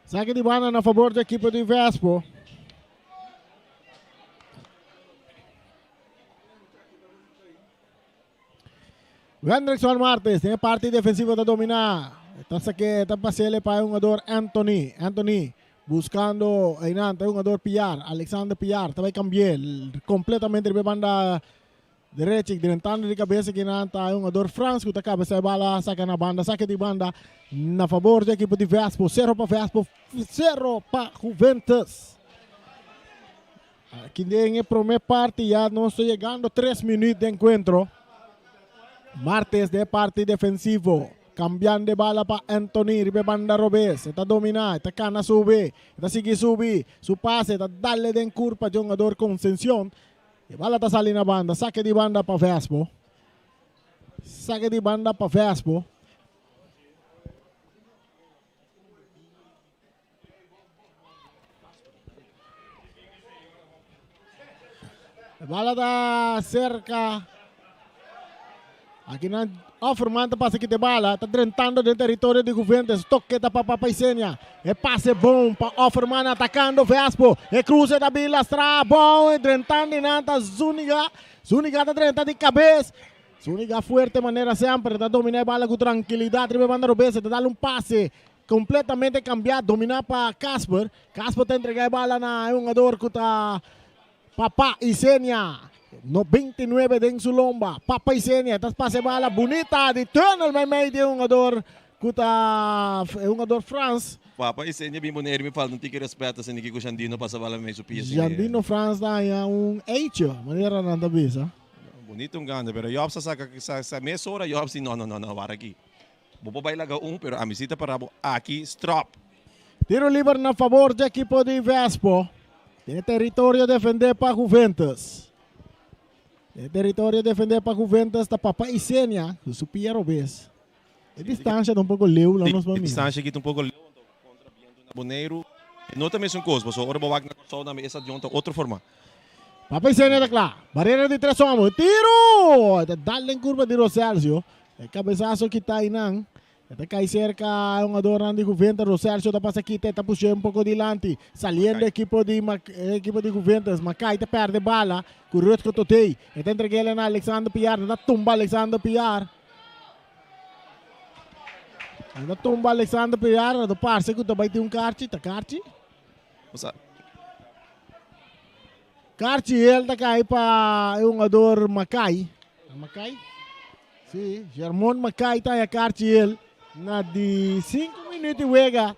Saque di banda na favor di equipo di Vespo. Wendrickson Martes den e parti defensivo ta domina. Ta saque, ta pasele pa e hungador Anthony. Anthony buscando einan ta e hungador Piar, Alexander Piar. Ta bai cambi'é completamente riba e banda. Derechi, drentando di kabes akinan ta e hungador Frans ku ta kabesa e bala saka na banda, sake di banda na fabor di ekipo di Vespo. Sero pa Vespo, sero pa Juventus. Aki den e prome parti ya nos ta yegando tres minuut di enkuentro. Martes den e parti defensivo, kambiando e bala pa Anthony riba e banda robes. E ta domina, e ta kana subi, e ta sigui subi. Su pase ta dale den kurpa di hungador Concencion. E bala ta sali na banda, sake di banda pa Vespo. Sake di banda pa Vespo. E bala ta cerca. Aki nan Offerman ta pasa kita e bala, ta drentando den territorio di Juventus. Toke ta pa Papa Isenia. E pase bon pa Offerman atakando Vespo. E cruce ta bin lastra bon drentando y nan ta Zuniga. Zuniga ta drenta di cabes. Zuniga fuerte manera semper ta domina e bala cu tranquilidad riba e banda robes. Ta dal un pase completamente cambia domina pa Casper. Casper ta entrega e bala na e hungador cu ta Papa Isenia, 99 den su lomba. Papa Isenia ta pasa e bala bunita di tunnel meimei di e hungador cu ta e hungador Frans. Papa Isenia bin Boneiru mi falta un tiki respet asina ki cu Jandino pasa bala meimei su pia sin. Jandino Frans ta haña un eitje, manera nan ta bisa. Bunito un gana, pero Jobs a saca sa mesora Jobs di no no no no wara aki. Bo por bai laga un, pero ami si ta para bo aki strop. Tiro liber na fabor dje ekipo di Vespo. Den teritorio defendé pa Juventus. Den teritorio defendé pa Juventus ta Papa Isenia ku su pia robes. E distansha ta un poko leu la nos por E mira. distansha aki ta un poko leu anto kontra bientu na Boneiru no ta mesun kos pasobra ora bo wak na Kòrsou tambe e stadion ta otro forma. Papa Isenia ta kla. Barera di tres homo. Tiro! Ta dal den kurpa di Roselcio. E cabezazo kita einan. E ta cay cerca e hungadornan di Juventus. Roselcio ta pasa kita, e ta push'é un poco dilanti. Saliendo ekipo di e ekipo di Juventus. Mackay ta perde bala cu Rutger Totey. E ta entreg'el na Alexander Piar. Nan ta tumba Alexander Piar. Nan ta tumba Alexander Piar. Ta parce cu ta bay tin un karchi. Ta karchi? Karchi el ta cay pa e hungador Mackay. Ta Mackay? Si, Germon Mackay ta haya karchi el na di sinku minuut di wega.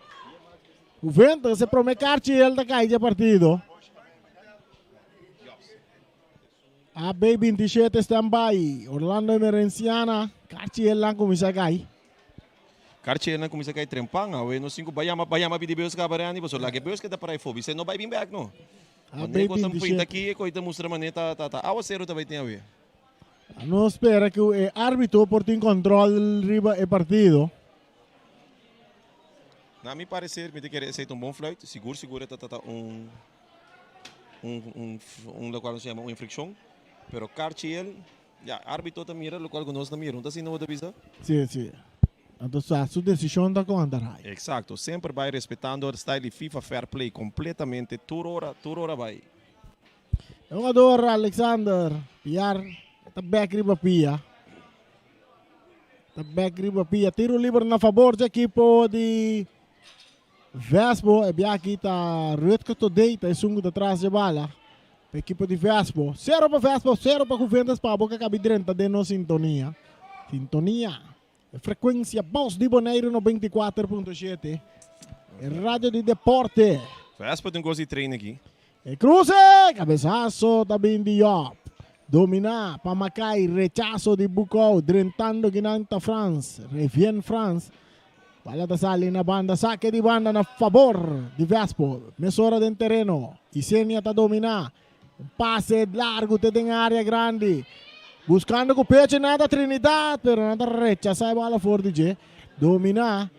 Juventus e prome karchi el ta cay dje partido. AB 27 stand by. Orlando Emerenciana, karchi el nan cuminsa cay. Karchi el nan cuminsa cay trempan. Awe no sinku bay yama bay yama pidi beus caba Reni pasobra laga e beus keda para e fobi. Se no bay bin bek no. Mane ku ta pinta aki e koi ta mustra mane ta ta ta awaseru ta bai tin awe. Nos spera ku e arbitro por tin control riba e partido. Na mi parecer mi ta kere esei ta un bon fluit, sigur sigur e ta ta ta un un un un lokual nos yama un infraccion, pero karchi el ya arbitro ta mira lokual ku nos ta mira, no ta asina bo ta bisa? Si si. Anto sa su decision ta conta rai. Exacto, semper bai respetando e style di FIFA Fair Play completamente tur ora, tur ora bai. E hungador Alexander Piar ta bek riba pia. Ta bek riba pia. Tiro liber na fabor dje ekipo di Vespo. E bia aki ta Rutger Todey ta esun ku ta tras dje bala. Pa ekipo di Vespo. Sero pa Vespo, sero pa Juventus pa abo ku a kabi drenta den nos sintonia. Sintonia. E frekuensia Bos di Boneiru 94.7. E radio di deporte. Vespo tin kos di train aki. E kruse, kabesaso ta bin di Job. Dominá pa Makai, rechaso di Bukou, drentando kinan ta Frans, Revien Frans. Bala ta sali na banda, sake di banda na fabor di Vespo. Mesora den tereno, Isenia ta dominá. Un pase largu te den área grandi. Buskando ku pecho nada Trinidad, pero nan ta rechasá e bala for di dje. Dominá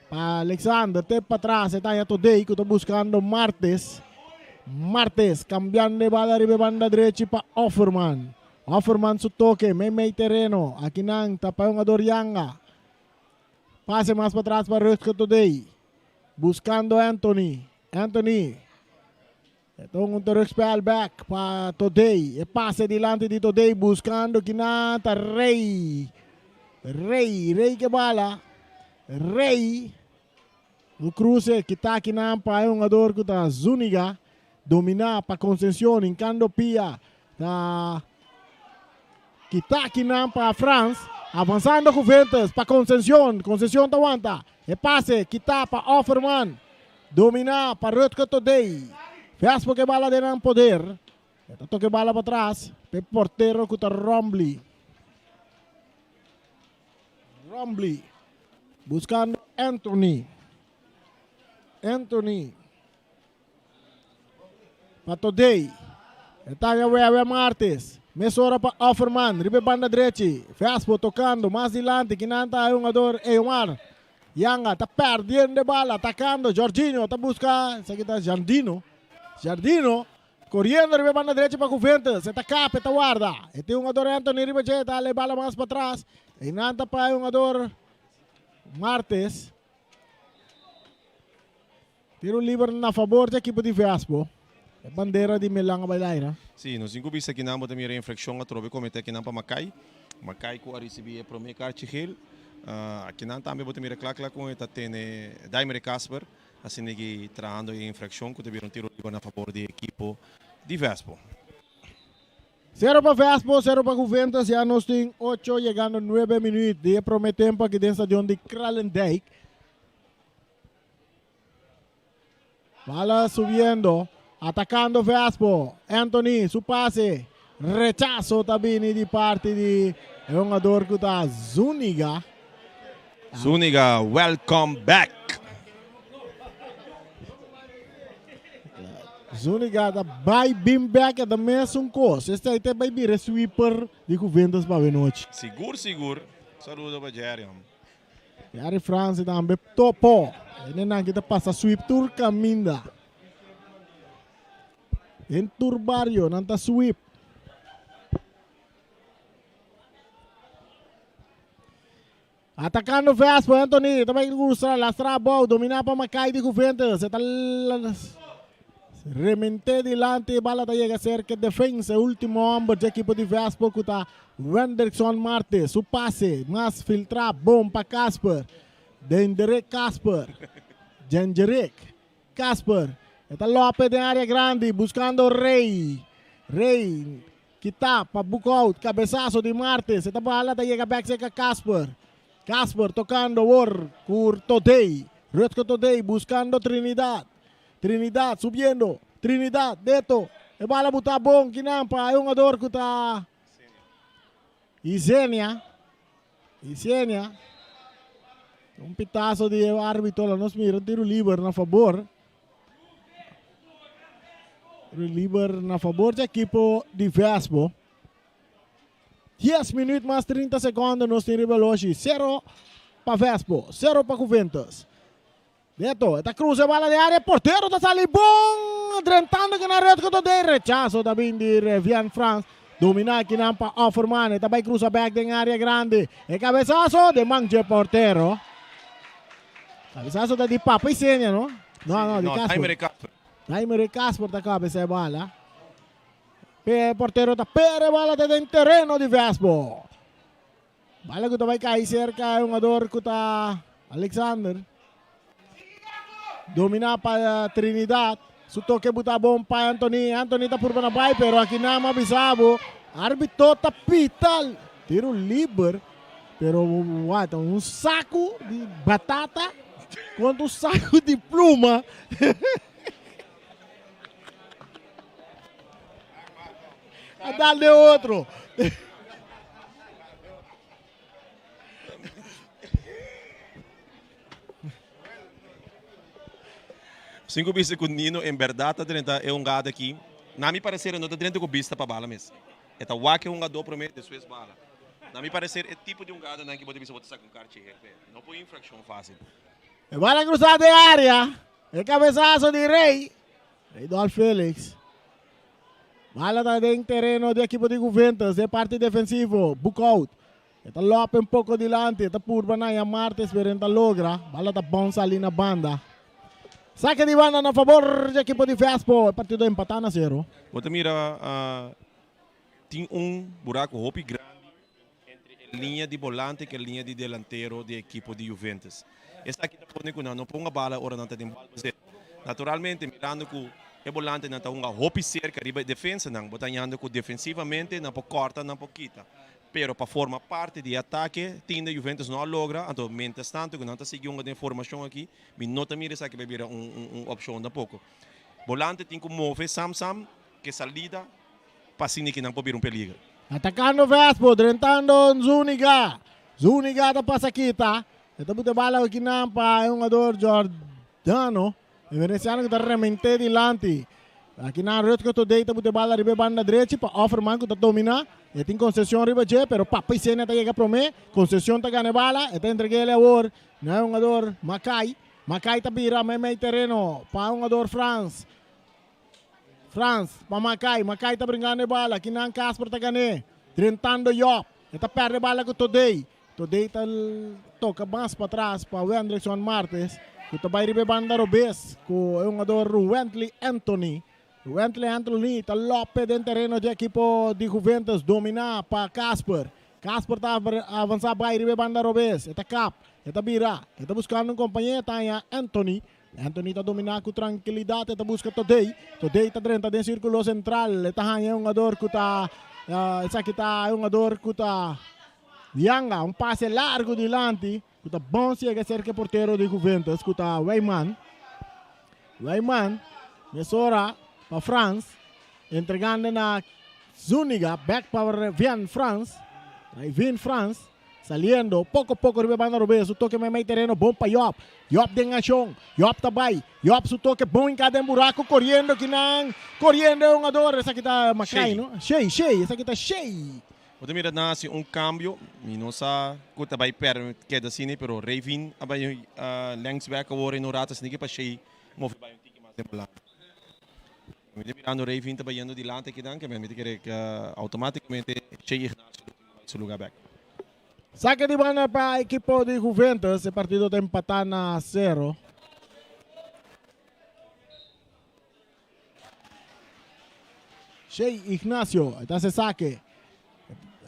pa Alexander, te patras e ta haña Todey ku ta buskando Martes. Martes kambiando e bala riba e banda drechi pa Offerman. Offerman su toke meimei tereno. Akinan ta pa e hungador Yanga. Pase mas patras pa Rutger Todey. Buscando Anthony. Anthony. Enton un terugspel back pa Todey. E pase dilanti di Todey buscando kinan ta Rey. Rey, Rey ke bala. Rey. Un cruce kita kinan pa e hungador ku ta Zuniga. Domina pa Concencion, hincando pia. Ta. Kita akinan pa Frans. Avansando Juventus pa Concencion. Concencion ta wanta. E pase kita pa Offerman. Domina pa Rutger Todey. Vespo ke bala den nan poder. E ta toke bala patras p'e portero ku ta Rombley. Rombley buskando Anthony. Anthony pa Todey. E ta haña Wewe Martes. Mesora pa Offerman riba e banda drechi. Vespo tokando mas dilanti. Kinan ta e hungador Eomar. Yanga ta perdiendo e bala atakando. Jorginho ta buska esaki ta Jardino. Jardino Coriendo riba e banda drechi pa Juventus. E ta kap, e ta warda. E tin hungador Anthony riba dje, ta hala e bala mas patras. Einan ta pa e hungador Martes. Tiro liber na fabor di ekipo di Vespo. E bandera di Milan a bai laira. Si, nos tin ku bisa kinan bo ta mira infrakshon atrobe komete kinan pa Makai. Makai ku a risibí e promé karchi gel. Akinan tambe bo ta mira kla kla kon e ta tene Daimere Kasper. Asina ki trahando e infraccion cu ta bira un tiro liber na fabor di ekipo di Vespo. Sero pa Vespo, sero pa Juventus, ya nos tin ocho yegando nuebe minuut di e prome tempo aki den stadion di Kralendijk. Bala subiendo, atacando Vespo, Anthony su pase, rechazo ta bini di parti di e hungador cu ta Zuniga. Zuniga welcome back. Zuniga ta bai bin back e ta mesun kos. Esei ta bai bira e sweeper di Juventus pa awenochi. Sigur sigur. Saludo pa Jerry hom. Jerry Franci tambe topo. E nenan ki ta pasa sweep tur kaminda. Den tur bario nan ta sweep. Atacando Vespo, Anthony ta bai gusta lastra abou, domina pa Makai di Juventus. E ta remente dilanti, bala ta yega cerca defensa. E ultimo homber di ekipo di Vespo cu ta Wenderson Martes. Su pase mas filtra bon pa Casper. Denderek Casper. Jenjerek. Casper. E ta lope den area grandi buscando Rey. Rey Kita pa Boekhout, cabesazo di Martens, e ta bala ta yega bek cerca Casper. Casper tocando awor cu Todey, Rutger Todey buscando Trinidad. Trinidad subiendo, Trinidad deto, e bala buta bon kinan pa e hungador cu ta Isenia. Isenia. Un pitazo di e arbitro, la nos mira un tiro liber na fabor. Liber na fabor di ekipo di Vespo. 10 minuut mas 30 secondo nos tin riba loshi. 0 pa Vespo, 0 pa Juventus. Neto, e ta cruza e bala den area, portero ta sali bon, drentando ki na red ku ta den rechazo ta bin di Revian Frans. Domina kinan pa Offerman, e ta bai cruza back den area grandi. E cabezazo den man dje portero. Cabezazo ta di Papa Isenia, no? No, no, di No, Casper. Timer e Casper. Timer e Casper ta cabeza e bala. Pe portero ta pere bala ta den tereno di Vespo. Bala ku ta bai kai cerca e hungador ku ta Alexander. Domina pa Trinidad. Su toke buta bon pa Anthony. Anthony ta purba na bai pero aki nama bisabo. Arbitro ta pita tiro liber. Pero wat, un saku di batata kontra un saku di pluma. A dal de otro. Sin ku bisa ku Nino en berdad ta drenta e hungada aki. Na mi parecer e no ta drenta ku bista pa bala mes. E ta wak e hungadó promé, despues bala. Na mi parecer e tipo di hungadanan ki bo ta bisa bo ta saka un karchi gel p'e. No por infrakshon fásil. E bala krusá den área. E kabesaso di Rey. Reydolf Felix. Bala ta den tereno di ekipo di Juventus den parti defensivo. Boekhout. E ta lope un poko dilanti. E ta purba na ya Martes pero e no ta logra. Bala ta bounce sali na banda. Sake di banda na fabor di ekipo di Vespo. E partido empatá na sero. Bo ta mira tin un buraco hopi grandi entre e liña di bolante ku e liña di delantero di ekipo di Juventus. Esaki ta pone ku nan no por hunga bala ora nan ta den balbezit. Naturalmente mirando ku e bolantenan ta hunga hopi serka riba e defensanan, bo ta hañando ku defensivamente nan por kòrta, nan por kita. Pero pa forma parti di e atake tin de Juventus no a logra, anto mientras tanto ku nan ta sigui hunga den formashon aki, mi no ta mira esaki bai bira un un opshon tampoco. Bolante tin ku move sam sam ke salida pa asina ki nan por bira un peliger. Atakando Vespo, drentando Zuniga. Zuniga ta pasa kita. E ta buta e bala akinan pa e hungador Giordano. E veneciano ku ta remente dilanti. Akinan Rutger Todey ta buta e bala riba e banda drechi pa Offerman ku ta domina. E tin Concepcion riba dje, pero Papa Isenia ta yega prome. Concepcion ta gana e bala. E ta entreg'el awor na e hungador Makai. Makai ta bira meimei tereno pa e hungador Frans. Frans pa Makai. Makai ta bringando e bala. Kinan Casper ta gan'é. Drentando Job. E ta perde e bala ku Todey. Todey ta toka mas patras pa Wendrickson Martes ku ta bai riba e banda robes ku e hungador Ruwentley Anthony. Ruwentley Anthony ta lope den tereno dje ekipo di Juventus dominá pa Casper. Casper ta avansá bai riba e banda robes. E ta kap. E ta bira. E ta buskando un kompañé. E ta haña Anthony. Anthony ta dominá ku trankilidat, e ta buska Todey. Todey ta drenta den sírkulo sentral, e ta haña e hungador ku ta, esaki ta e hungador ku ta Yanga, un pase largu dilanti ku ta bon siega serka e portero di Juventus ku ta Wijman. Wijman mesora pa Frans, entregando na Zuniga, bèk pa Vian Frans, Raivin Frans. Saliendo poko poko riba e banda robes, su toke meimei tereno bon pa Job. Job den accion. Job ta bai. Job su toke bon hinca den buraco coriendo kinan. Coriendo e hungador. Esaki ta Makai, no? Shey, Shey. Esaki ta Shey. Bo ta mira nan hasi un cambio. Mi no sa cu ta bai per keda asina, pero Rayvin a bai linksback awor en un rato asina pa Shey move bai un tiki mas den balans. Mi ta mirando Rayvin ta bayendo dilanti akinan, ke mi ta kere automaticamente Shey Ignacio lo tin ku bai su lugar bek. Sake di banda pa ekipo di Juventus, e partido ta empatá na sero. Shey Ignacio ta hasi sake.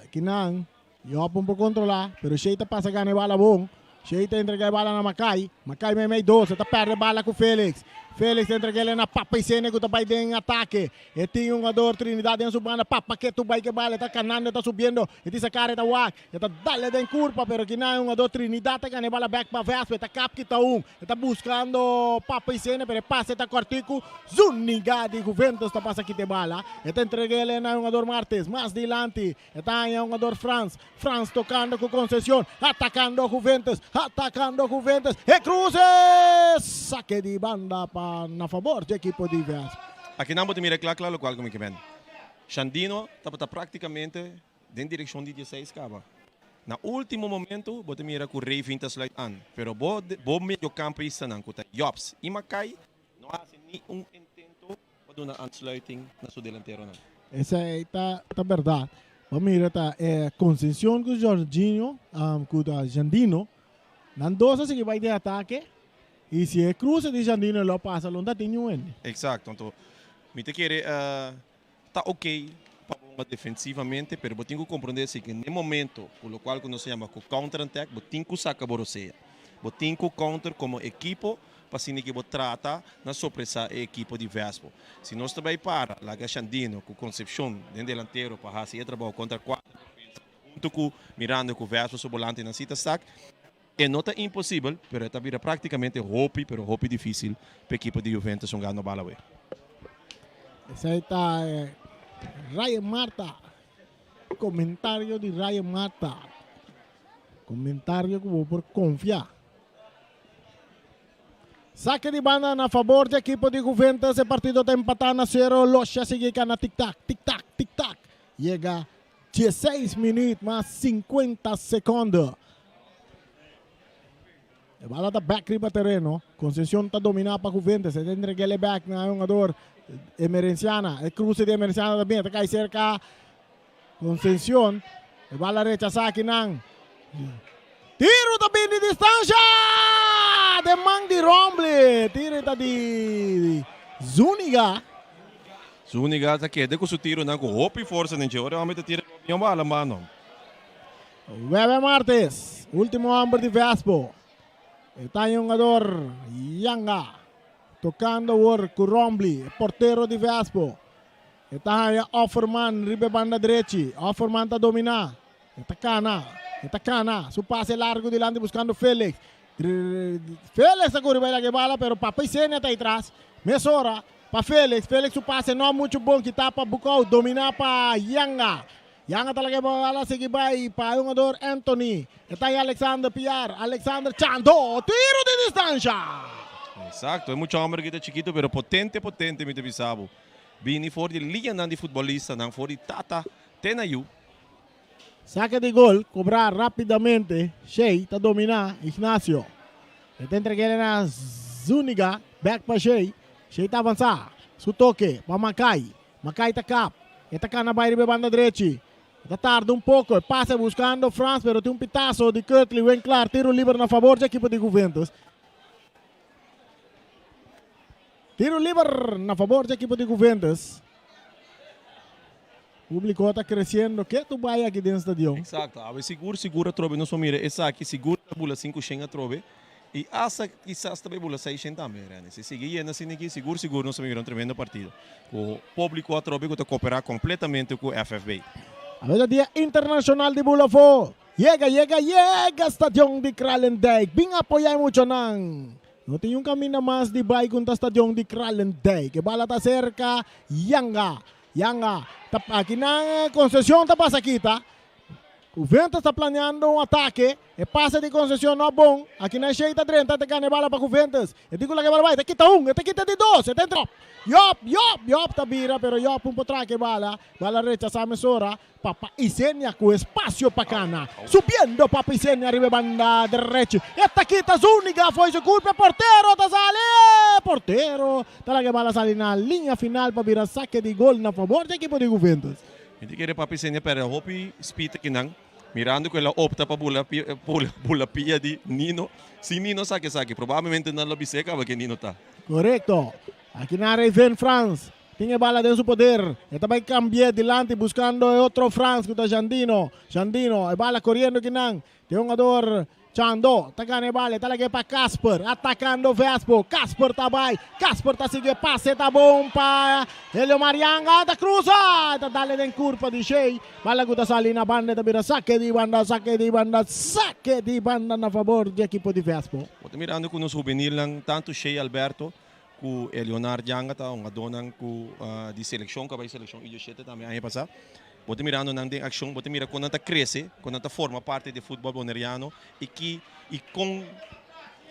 Akinan Job un por controla, pero Shey ta pasa gana e bala bon. Shey ta entrega e bala na Makai. Makai meimei dos, e ta perde bala ku Felix. Felix ta entrega ele na Papa Isene ku ta bai den atake. E tin un hugador Trinidad den su banda. Papa ketu bai ku e bala, e ta kanando, e ta subiendo. E tin sa kara, e ta wak. E ta dale den kurpa, pero kinan e hugador Trinidad ta gana e bala bek pa Vespa. E ta kap kita un. E ta buskando Papa Isene, pero e pase ta kòrtiku. Zuniga di Juventus ta pasa kita e bala. E ta entrega ele na e hugador Martes. Mas dilanti. E ta haña hungador Frans. Frans tocando cu Concepcion. Atacando Juventus. Atacando Juventus. E cruce! Saque di banda pa na favor dje equipo di Vesp. Aki nan bo ta mira kla kla lokual ku mi ke men. Shandino tabata praktikamente den direkshon di dieseis kaba. Na ultimo momento bo ta mira ku Rayvin ta sluit an. Pero bo bo mediokampistanan ku ta Jobs i Makai no a hasi ni un intento pa duna aansluiting na su delanteronan. Esei ta ta berdad. Bo mira ta e Concepcion cu Jorginho cu ta Jandino nan dos a sigui bay den atake y si e cruce di Jandino lo pasa lo no ta tin niun hende. Exacto, anto mi ta kere ta ok pa bo hunga defensivamente pero bo tin cu comprende si cu n'e momento cu locual cu nos ta yama cu counter attack bo tin cu saca bo rosea, bo tin cu counter como ekipo pa asina ki bo trata na sorpresa e ekipo di Vespo. Si nos ta bai para laga Shandino ku Concepcion den delantero pa hasi e trabou kontra kuater defensa huntu ku Miranda ku Vespo su bolantenan si ta sak, e no ta imposibel pero e ta bira praktikamente hopi pero hopi difisil pa ekipo di Juventus hunga no bala awe. Esei ta Ryan Marta. Komentario di Ryan Marta. Komentario ku bo por konfia. Sake di banda na fabor di ekipo di Juventus. E partido ta empatá na sero. Losha sigui kana tik-tak, tik-tak, tik-tak. Yega dieseis minuut mas sinkuenta sekonde. E bala ta bek riba tereno. Concepcion ta dominá pa Juventus. E ta entreg'el e bek na e hungador Emerenciana. E kruse di Emerenciana ta bin. E ta kai serka Concepcion. E bala rechasá akinan. Tiro ta bin di distansha! Den man di Rombley. Tiro ta di Zuniga. Zuniga ta keda ku su tironan ku hopi forsa den dje. Ora e homber ta tira e bala mano. Webe Martes, ultimo homber di Vespo. E ta e hungador Yanga. Tocando awor ku Rombley, e portero di Vespo. E ta haya Offerman riba e banda drechi. Offerman ta domina. E ta cana, e ta cana. Su pase largo dilanti buscando Felix. Felix ta curi bay laga e bala pero Papa Isenia ta atras. Mesora pa Felix. Felix su pase no mucho bon kita pa Bukou. Domina pa Yanga. Yanga ta laga e bala sigui bay pa e hungador Anthony. E ta Alexander Piar. Alexander Chando. Tiro di distancia! Exacto, e mucha homber aki ta chikito pero potente potente mi ta bisa bo. Bini for di liñanan di futbolistanan, for di tata te na yu. Sake di gol, kobrá rápidamente. Shey ta dominá Ignacio. E ta entreg'é na Zuniga, bèk pa Shey. Shey ta avansá. Su toke pa Makai. Makai ta kap. E ta kana bai riba e banda drechi. E ta tarda un poko. E pasa buskando Frans, pero tin un pitaso di Kurtley Winklaar. Tiro liber na fabor dje ekipo di Juventus. Tiro liber na fabor dje ekipo di Juventus. Publico ta creciendo ketu bai aki den stadion. Exacto, awe sigur sigur atrobe nos por mira esaki, sigur ta bula sinku shen atrobe y hasta kisas ta bay bula seis shen tambe, Renny. Si sigui yena asina aki sigur sigur nos ta mira un tremendo partido cu publico atrobe cu ta coopera completamente cu FFB. Awe ta dia internacional di bula afo. Yega yega yega stadion di Kralendijk bin apoya e muchanan. No tin un caminda mas di bay cu ta stadion di Kralendijk. E bala ta cerca Yanga. Yanga ta aki nan Concepcion ta pasa kita. Juventus ta planeando un atake. E pase di Concepcion no a bon. Aki nan Shey ta drenta ta gana e bala pa Juventus. E tin ku laga e bala bai. Ta kita un, e ta kita di dos. E ta entra. Yop, Yop, Yop ta bira pero Yop un por traka e bala. Bala rechasa mesora. Papa Isenia ku espasio pa kana. Subiendo Papa Isenia riba e banda derechi. E ta kita Zuniga fo'i su kulpa. E portero ta sali. E portero ta laga e bala sali na liña final pa bira sake di gol na fabor di ekipo di Juventus. Mi ta kere Papa Isenia perde hopi speed akinan. Mirando ku el a opta pa bula bula pia di Nino. Si Nino saki esaki probablemente nan lo bis'é kaba ke Nino ta. Korekto. Aki na Raven Frans. Tin e bala den su poder. E ta bai cambi'é dilanti buscando e otro Frans cu ta Jandino. Jandino, e bala coriendo kinan. Tin un hungador Chando ta gana e bala. E ta lag'é pa Casper. Atacando Vespo. Casper ta bai. Casper ta sigui e pase ta bon pa Helio Marianga. Ta cruza. E ta dale den curpa di Shey. Bala cu ta sali na banda. E ta bira sake di banda, sake di banda, sake di banda na fabor di ekipo di Vespo. Bo ta mirando cu nos hubenilnan tanto Shey Alberto Ku e Leonard Janga ta hungadónan ku di selekshon ku a bai selekshon U diesshete tambe aña pasá. Bo ta mirando nan den akshon, bo ta mira kon nan ta krese, kon nan ta forma parti di e futbòl boneriano i ki i kon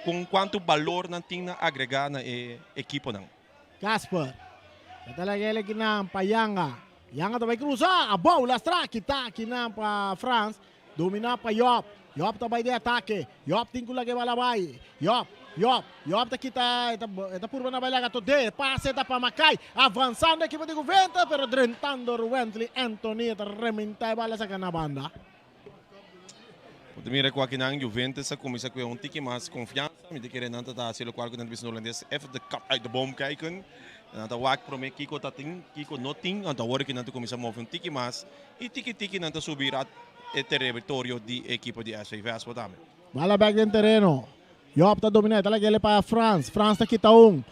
kon kuantu balor nan tin na agregá na e ekiponan. Casper ta ta laga el akinan pa Yanga. Yanga ta bai krusa, abou lastra kita akinan pa Frans. Dominá pa Job. Job ta bai den atake. Job tin ku laga e bala bai. Job, Job, Job ta kita, e ta, e ta purba na bai laga todé. E pase ta pa Makai. Avansando ekipo di Juventus, pero drentando Ruwentley Anthony ta rementá e bala saka na banda. Bo ta mira ku akinan Juventus a kuminsá ku e un tiki mas konfiansa. Mi ta kere nan ta ta hasi lokual ku nan ta bisa na holandes even de kat uit de boom kijken. Nan ta wak promé kiko ta tin, kiko no tin. Anto awor ku nan ta kuminsá move un tiki mas. I tiki tiki nan ta subi rat e teritorio di e ekipo di SV Vespo tambe. Bala bek den tereno. Job ta domina e ta lag'el pa Frans. Frans ta kita un.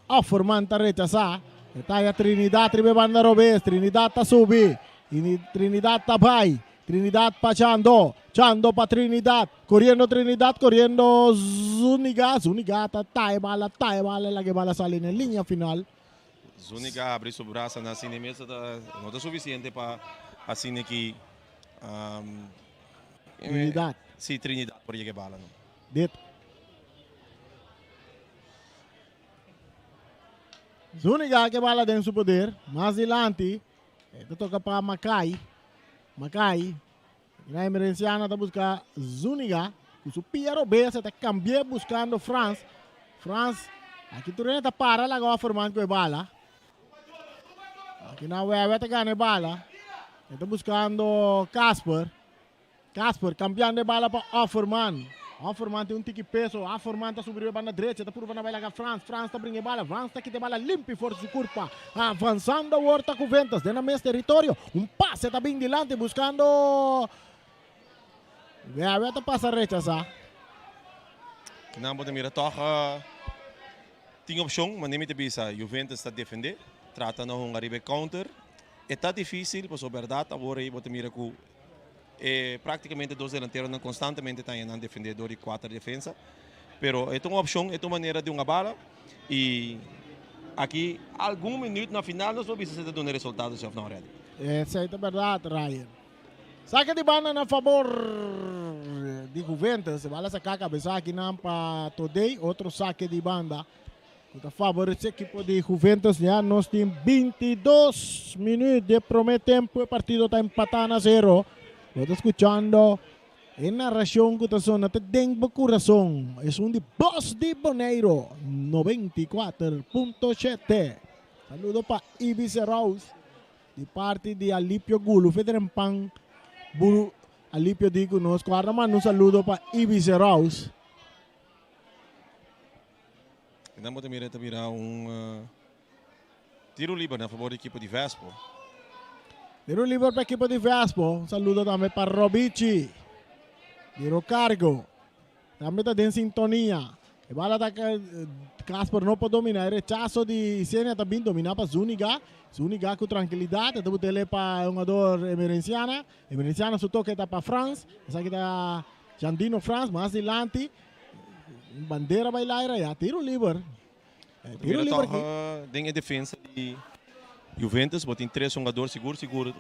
Offerman ta rechasa. E ta haya Trinidad riba e banda robes. Trinidad ta subi. Trinidad ta bai. Trinidad pa Chando. Chando pa Trinidad. Coriendo Trinidad, coriendo Zuniga. Zuniga ta ta e bala, ta e bala, laga e bala sali na e liña final. Zuniga abri su brasa na asina mesa ta no ta suficiente pa asina ki Trinidad. Si Trinidad por yega e bala no. Dit. Zuniga ke bala den su poder. Mas dilanti e ta toka pa Makai. Makai na Emerenciana ta buska Zuniga ku su pia robes e ta kambie buskando Frans. Frans aki tur hende ta para laga Offerman ku e bala. Aki na Wewe ta gana e bala. E ta buskando Casper. Casper kambiando e bala pa Offerman. Offerman tin un tiki peso. Offerman ta subi riba e banda drecha. Ta purba na bai laga Frans. Frans ta bringa e bala. Frans ta kita e bala limpi for di su kurpa. Avansando awor ta Juventus den nan mes teritorio. Un pase ta bin dilanti buskando Wewe ta pasa rechasa. Nan bo ta mira tòg tin opshon, manera mi ta bisa Juventus ta defendé, trata na hunga riba e counter. E ta difísil pasobra bèrdat awor ei bo ta mira ku. E práktikamente dos delanteronan konstantemente ta haña nan defendé dor di kuater defensa. Pero e ta un opshon, e ta un manera di hunga bala i aki algun minüt na final nos por bisa si ta duna resultado si òf no, Reddy. Esei ta bèrdat, Ryan. Sake di banda na fabor di Juventus. E bala saka kabesa akinan pa Todey. Otro sake di banda ku ta favorece ekipo di Juventus. Ya nos tin 22 minuut di e prome tempo. E partido ta empata na zero. Bo ta skuchando e narashon ku ta sona te den bo kurason. Esun di Bos di Boneiro 94.7. Saludo pa Ibis Rouse. Di parti di Alipio Gulu Federen Pan Buru Alipio di ku nos ku arda manda un saludo pa Ibis Rouse. Nan bo ta mira ta bira un tiro liber na fabor di ekipo di Vespo. Tiro liber pa ekipo di Vespo. Un saludo tambe pa Robichi di Rocargo. Tambe ta den sintonia. E bala ta Casper no por domina. E rechaso di Isenia ta bin domina pa Zuniga. Zuniga ku trankilidat. E ta butele pa e hungador Emerenciana. Emerenciana su toke ta pa Frans. Esaki ta Jandino Frans mas dilanti. Bandera bai laira ya. Tiro liber. Tiro liber aki. Den e defensa di Juventus bo tin tres hungador sigur sigur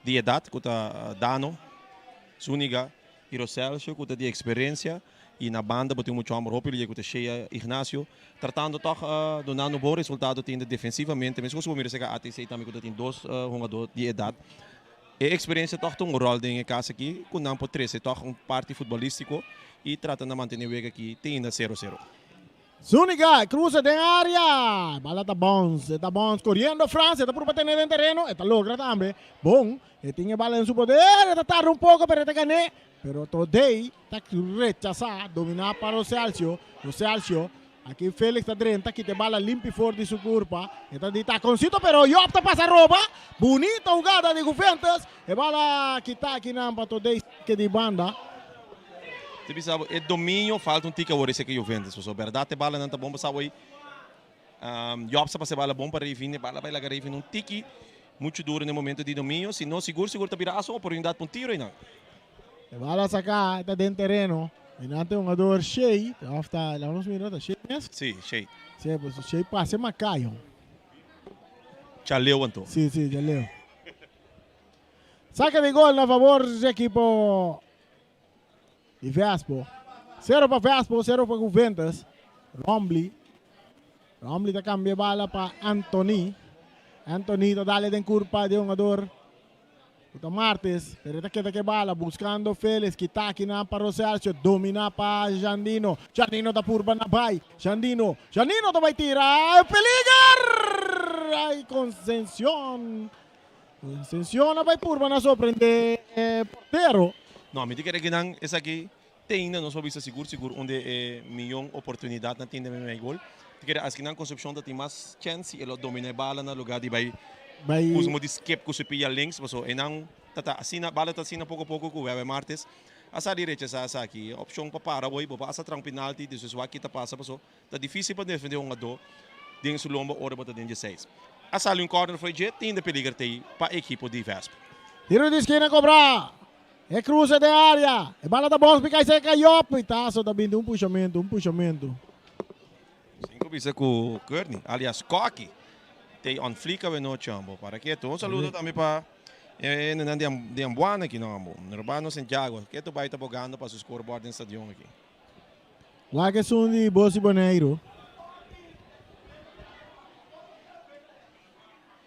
di edat ku ta Dano, Zuniga i Roselcio ku ta di eksperensia i na banda bo tin muchu hòmber hopi liye ku ta Shea Ignacio tratando tòg dunando bon resultado tin defensivamente meskos ku bo mira seka ATC tambe ku ta tin dos hungador di edat. E eksperensia tòg ta un ròl den e kas aki ku nan por trese tòg un parti futbolístiko i trata na mantené wega aki te ainda sero sero. Zuniga cruza den area. Bala ta bounce, e ta bounce coriendo Frans, e ta purba tene den tereno, e ta logra tambe. Bon, e tin e bala den su poder, e ta tarda un poco pero e ta gané. Pero Todey ta rechasa, domina pa Roselcio. Roselcio, aki Felix ta drenta, kita e bala limpi for di su curpa. E ta di taconcito pero Job ta pasa roba. Bunita hugada di Juventus. E bala kita akinan pa Todey sake di banda. Te bisa bo e dominio falta un tiki awor esei ke Juventus pasobra bèrdat e balanan ta bon pasá awor Job sa pasa e bala bon pa Revin e bala bai laga Revin un tiki muchu duro na e momento di dominio si no sigur sigur ta bira hasta un oportunidat pa un tiro einan. E bala saká e ta den tereno einan ta e hungador Shey òf ta laga nos mira ta Shey mes? Si Shey. Si pues Shey pasa e Macayo. Chaleo anto. Si si Chaleo. Saka di gol na favor di ekipo di Vespo. Sero pa Vespo, sero pa Juventus. Rombley. Rombley ta cambia bala pa Anthony. Anthony ta dale den curpa di hungador. Uta Martes, pero ta keda ke bala buscando Felix, kita akinan pa Roselcio, domina pa Jandino. Jandino ta purba na bai. Jandino, Jandino ta bai tira. Peliger! Ay, Concepcion. Concepcion a bai purba na sorprende e portero. No, mi ta kere ku nan esaki te ainda nos por bisa sigur sigur un di e miyon oportunidatnan tin den mei gol. Ta kere aski nan Concepcion ta tin mas chèns si e lo domina e bala na lugar di bai usa mo di skip ku su pia links pasobra einan ta ta asina bala ta asina poko poko ku Wewe Martes a sa di rechasá esaki. Opshon pa para hoy bo por hasta traha un penalti despues wak ki ta pasa pasobra Ta difícil pa defendé un hungadó den su lomba ora bo ta den dieseis. A sali un corner fo'i dje, tin de peliger t'ei pa ekipo di Vesp. Tiro di skina kobrá. E krusa den área. E bala ta bòks piká i seka Job. I Taso ta binti un pushamentu, un pushamentu. Sin ku bisa ku Courtney, alias Koki, t'ei on fleek awenochi ambo. Para ketu. Un saludo tambe pa e hendenan di Ambuana aki no ambo. Urbano Santiago, ketu bai ta bogando pa su scoreboard den stadion aki. Wak esun di Bosi Boneiru.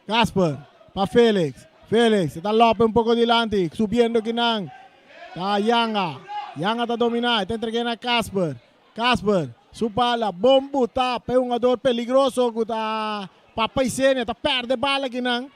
Casper pa Felix. Felix ta lope un poco dilanti, subiendo kinan. Ta Yanga. Yanga ta domina, e ta entrega na Casper. Casper, su bala, bon buta pa e hungador peligroso ku ta Papa Isenia, ta perde bala kinan.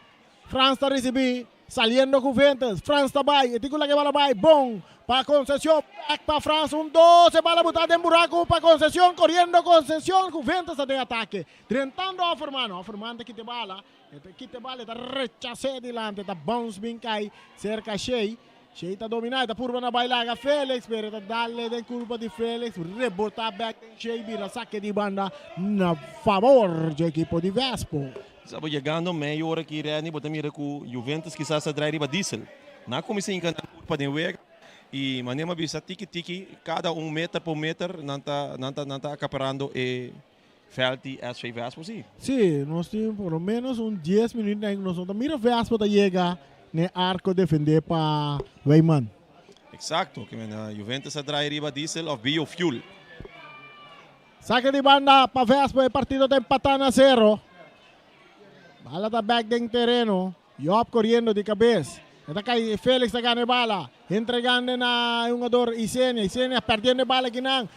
Frans ta ricibi. Saliendo Juventus, Frans ta bai, e tin cu laga e bala bai, bon pa Concepcion, back pa Frans, un dos, e bala buta den buraco pa Concepcion, coriendo Concepcion, Juventus ta den atake, drentando Offerman, Offerman ta kita e bala, e ta kita e bala, e ta rechase dilanti, e ta bounce bin cay cerca Shey, Shey ta domina, e ta purba na bai laga Felix, pero e ta dale den curpa di Felix, rebota back den Shey, bira sake di banda na favor dje ekipo di Vespo. Sa bo yegando mei ora aki Renny bo ta mira ku Juventus kisas ta drai riba diesel. Nan a kuminsá hinka nan kurpa. pa den wega y manera mi a bisa tiki tiki cada un meter por meter nan ta nan ta nan ta acaparando e veld di SV Vespo si. Si, nos tin por lo menos un dies minuut na nos no ta mira Vespo ta yega n'e arco defende pa Wijman. Exacto, ke men Juventus a draai riba diesel of biofuel. Sake di banda pa Vespo, e partido ta empata na sero. Bala ta bek den tereno. Job koriendo di kabes. E ta kai, Felix ta gana e bala. Entregando na e hungador Isenia. Isenia perdiendo e bala akinan.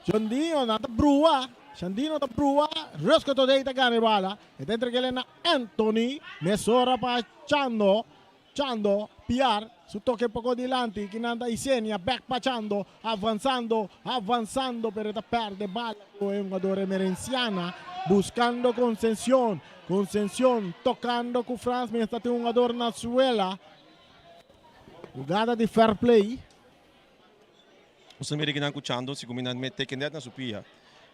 Jondino nan ta brua. Shandino ta brua. Rusco Todey ta gana e bala. E ta entreg'el na Anthony. Mesora pa Chando. Chando, Piar, su toke poko dilanti, kinan ta Isenia, bek pa Chando, avansando, avansando, pero e ta perde bala ku e hungador Emerenciana, buskando Concencion, Concencion tokando ku Frans, mester tin un hungador na suela, hugada di fair play. Nos a mira kinan ku Chando si kuminan mete kenet na su pia.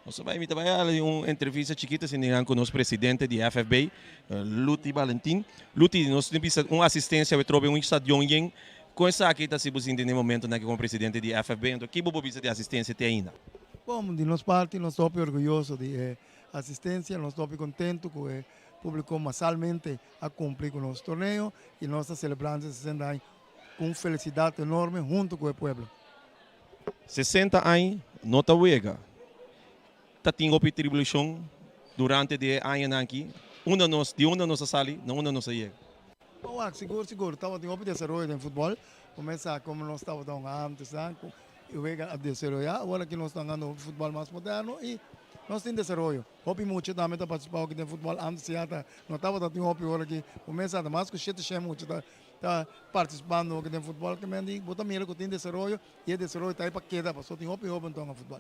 Nos a bai, mi ta bai hala un entrevista chikito asina kinan ku nos presidente di FFB, Luti Balentin. Luti, nos tin bisa un asistencia awe trobe un stadion yen. Kon esaki ta si bo sinti na e momentonan aki komo presidente di FFB? Anto ki bo por bisa di asistencia te ainda? Bon, di nos parti nos ta hopi orguyoso di e asistencia, nos ta hopi contento cu e publico masalmente a cumpli cu nos torneo y nos ta celebrando e 60 aña Ku un felisidat enorme huntu ku e pueblo. 60 aña no ta wega. Ta tin hopi tribulashon durante di e añanan aki. Unda nos, di unda nos a sali, na unda nos a yega. Bo wak, sigur sigur tabatin hopi desaroyo den futbòl. Kuminsá komo nos tabata hunga ántes nan ku e wega a desaroyá. Awor aki nos ta hungando hopi futbòl mas moderno i nos tin desaroyo. Hopi mucha tambe ta partisipá aki den futbòl. Ántes ya ta no tabata tin hopi, ora aki kuminsá ta mas ku shete shen mucha ta ta partisipando den futbòl ke men di bo ta mira ku tin desaroyo i e desaroyo ta ei pa keda pasobra tin hopi hoben tonga futbòl.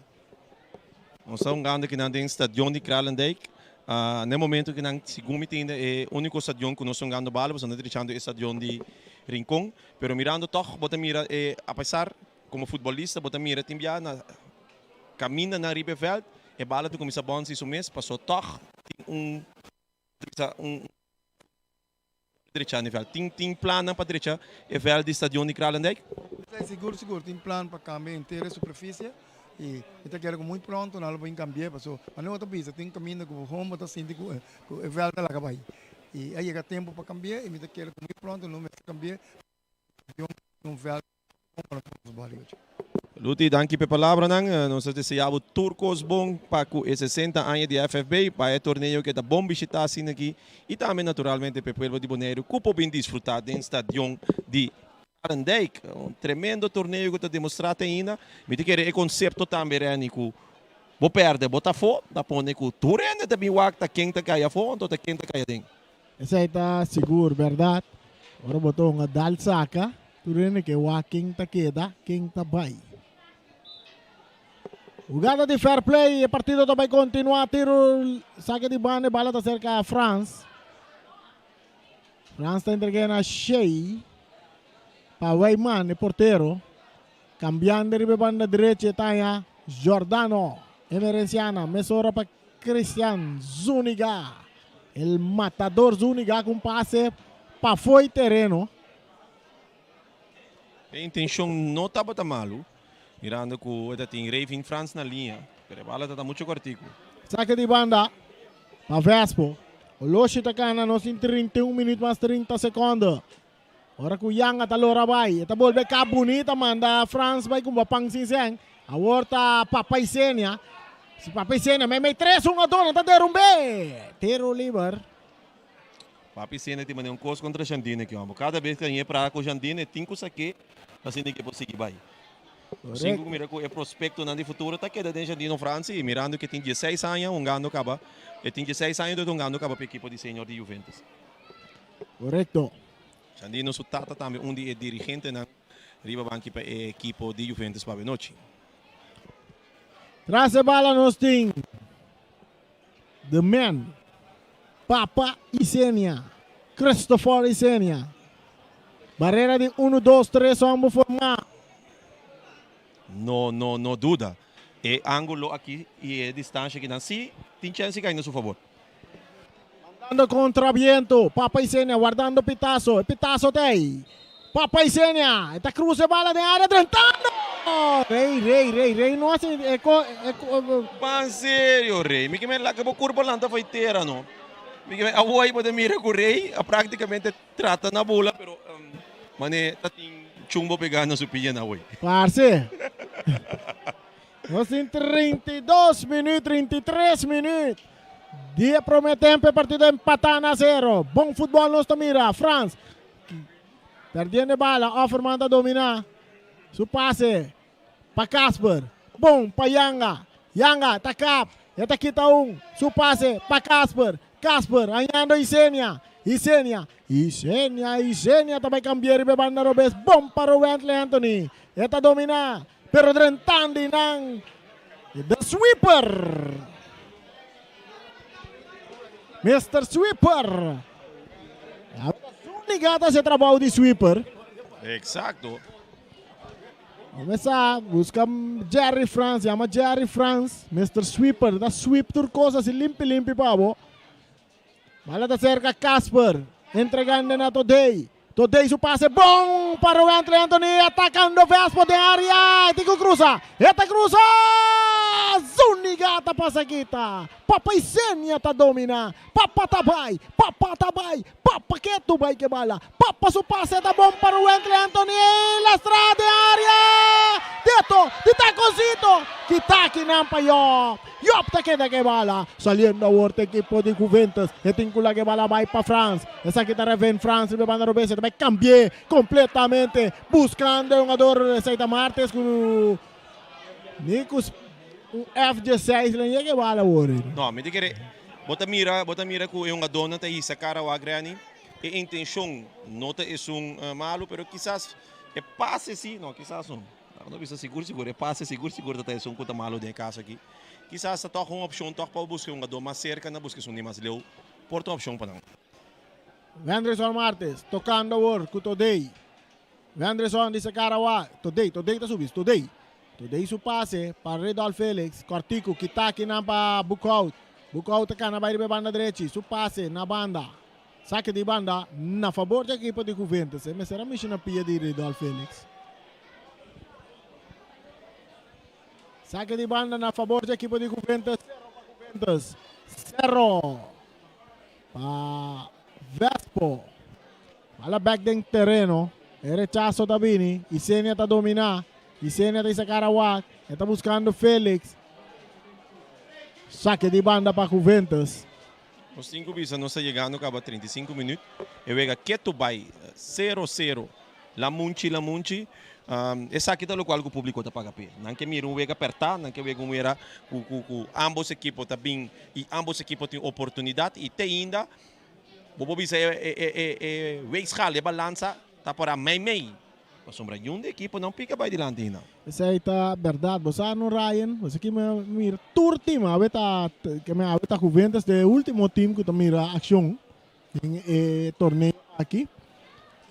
Nos ta hungando kinan den stadion di Kralendijk. Na e momento kinan segun mi tin e uniko stadion ku nos ta hungando bala pasobra nos ta drechando e stadion di Rincon. Pero mirando tòg bo ta mira e apesar komo futbolista bo ta mira tin bia na kaminda nan riba e vèlt e bala ta kuminsá bònsi su mes pasobra tòg tin un un Drecha nivel. Tin tin plannan pa drecha e veld di stadion di Kralendijk? Esei sigur sigur tin plan pa kambia henter e superfisie i mi ta kere ku muy pronto nan lo por kambi'é paso manera bo ta bisa tin kaminda ku bo hon bo ta sinti ku ku e veld ta laga bai i a yega tempu pa kambi'é i mi ta kere ku muy pronto lo mester kambi'é pa stadion tin un veld. Luti, danki p'e palabranan. Nos ta desea bo tur kos bon pa ku e 60 aña di FFB, pa e torneo ke ta bon bishitá asina aki i tambe naturalmente p'e pueblo di Boneiru ku por bin disfrutá den stadion di Kralendijk. Un tremendo torneo ku ta demostrá te ainda. Mi ta kere e konsepto tambe, Renny, ku bo pèrdè bo ta afó, ta pone ku tur hende ta bin wak ta ken ta kai afó anto ta ken ta kai aden. Esei ta sigur bèrdat. Ora bo ta hunga dal saka, tur hende ke wak ken ta keda, ken ta bai. Hugada di fair play, e partido ta bai kontinuá. Tiro sake di banda, e bala ta serka Frans. Frans ta entreg'é na Shey pa Wijman, e portero. Kambiando riba e banda drechi e ta haña Giordano Emerenciana. Mesora pa Christian Zuniga. El matador Zuniga ku un pase pafó e tereno. E intencion no tabata malu, mirando cu e ta tin Rayvin Frans na liña, pero e bala ta mucho cortico. Sake di banda pa Vespo. Oloshi ta cana nos tin 31 minuut mas 30 seconde. Ora cu Yanga ta lora bay, e ta bolbe ka bunita manda Frans bay cumba pan sin sen. Awor ta Papa Isenia. Si Papa Isenia mei mei tres hungador nan ta derumbe. Tiro liber. Papi Isenia tin mane un cos contra Jandine ki homber. Cada bes cu a ñe praga cu Jandine tin cu sake asina ke por sigui bay. Sin cu mira cu e prospectonan di futuro ta keda den Jandino Frans y mirando cu e tin dieseis aña hungando caba, e tin dieseis aña ta hungando caba pa ekipo di senior di Juventus. Korekto. Sandino su tata tambe un di e dirigentenan riba banki pa e ekipo di Juventus pa awenochi. Tras e bala nos tin The Man, Papa Isenia, Christopher Isenia. Barera di uno, dos, tres homber formá. No, no, no duda. E angulo aki y e distancia aki nan si tin chance di cay na su favor. Mandando contra viento, Papa Isenia wardando pitazo, e pitazo ta ey. Papa Isenia, e ta cruza e bala den area drentando! Rey, Rey, Rey, Rey no haci e co, e co. Ban serio Rey, mi ke men laga bo curpa lanta fo'i tera no. Mi ke men awor bo ta mira cu Rey a practicamente trata na bula pero mane ta tin chumbo pega na su pia na awor. Parce. Nos tin 32 minuut, 33 minuut. Di e prome tempo e partido empata na zero. Bon futbol nos ta mira. Frans perdiendo e bala. Offerman ta domina. Su pase pa Casper. Bon pa Yanga. Yanga ta kap. E ta kita un. Su pase pa Casper. Casper hañando Isenia. Isenia. Isenia. Isenia ta bai cambia riba e banda robes. Bon pa Rowentley Anthony. E ta domina. Pero drentando y nan The Sweeper. Mister Sweeper. Zuniga ta haci trabao di sweeper. Exacto. Comenzá busca Jerry Frans, llama Jerry Frans, Mister Sweeper, ta sweep tur cos así limpi limpi pa bo. Bala ta cerca Casper, entregando na Todey. Todey su pase bon pa Rowentley Anthony, atacando Vespo den area, e tin cu cruza, e ta cruza! Zuniga ta pasa kita, Papa Isenia ta domina, Papa ta bay, Papa ta bay, Papa ketu bay ke bala, Papa su pase ta bon pa Rowentley Anthony, lastra den area, Deto di taconcito, kita akinan pa Job. Job ta keda ke bala. Saliendo awor ta ekipo di Juventus. E tin ku laga e bala bai pa Frans. Esaki ta Reven Frans riba e banda robes. E ta bai kambi'é kompletamente. Buskando e hungador. Esaki ta Martes ku Nico un F16 lo yega e bala awor. No, mi ta kere bo ta mira bo ta mira ku e hungadónan ta hisa kara wak Renny. E intenshon no ta esun malu pero kisas e pase si no kisas no. Nan no bisa sigur sigur e pase sigur sigur ta ta esun ku ta malu den e kaso aki. Kisas ta tòg un opshon tòg pa bo buska un hungadó mas serka na buska esun di mas leu por ta un opshon pa nan. Wendrison Martes tokando awor ku Todey. Wendrison di Sekarawa, Todey, Todey ta subi, Todey. Todey su pase pa Redolf Felix, kòrtiku kita akinan pa Boekhout. Boekhout ta kana bai riba e banda drechi, su pase na banda. Sake di banda na fabor di ekipo di Juventus. E mester a mishi na pia di Ridolf Felix. Sake di banda na fabor di ekipo di Juventus. Sero pa Juventus. Sero pa Vespo. Bala bek den tereno. E rechaso ta bini. Isenia ta domina. Isenia ta isa cara wak. E ta buscando Felix. Sake di banda pa Juventus. Nos tin ku bisa nos ta yegando kaba 35 minüt. E wega ketu bai sero sero. Lamunchi lamunchi. Esaki ta lokual ku públiko ta paga p'e. Nan ke mira un wega pèrtá, nan ke wega un wera ku ku ku ámbos ekipo ta bin i ámbos ekipo tin oportunidat i te ainda bo por bisa e e e e weegschaal, e balansa ta pará mei mei. Pasobra niun di ekipo no pika bai dilanti hina. Esei ta berdad. Bo sa no Ryan, bo sa ki mi a mira tur team awe ta ke mi awe ta Juventus de ultimo team ku ta mira akshon den e torneo aki.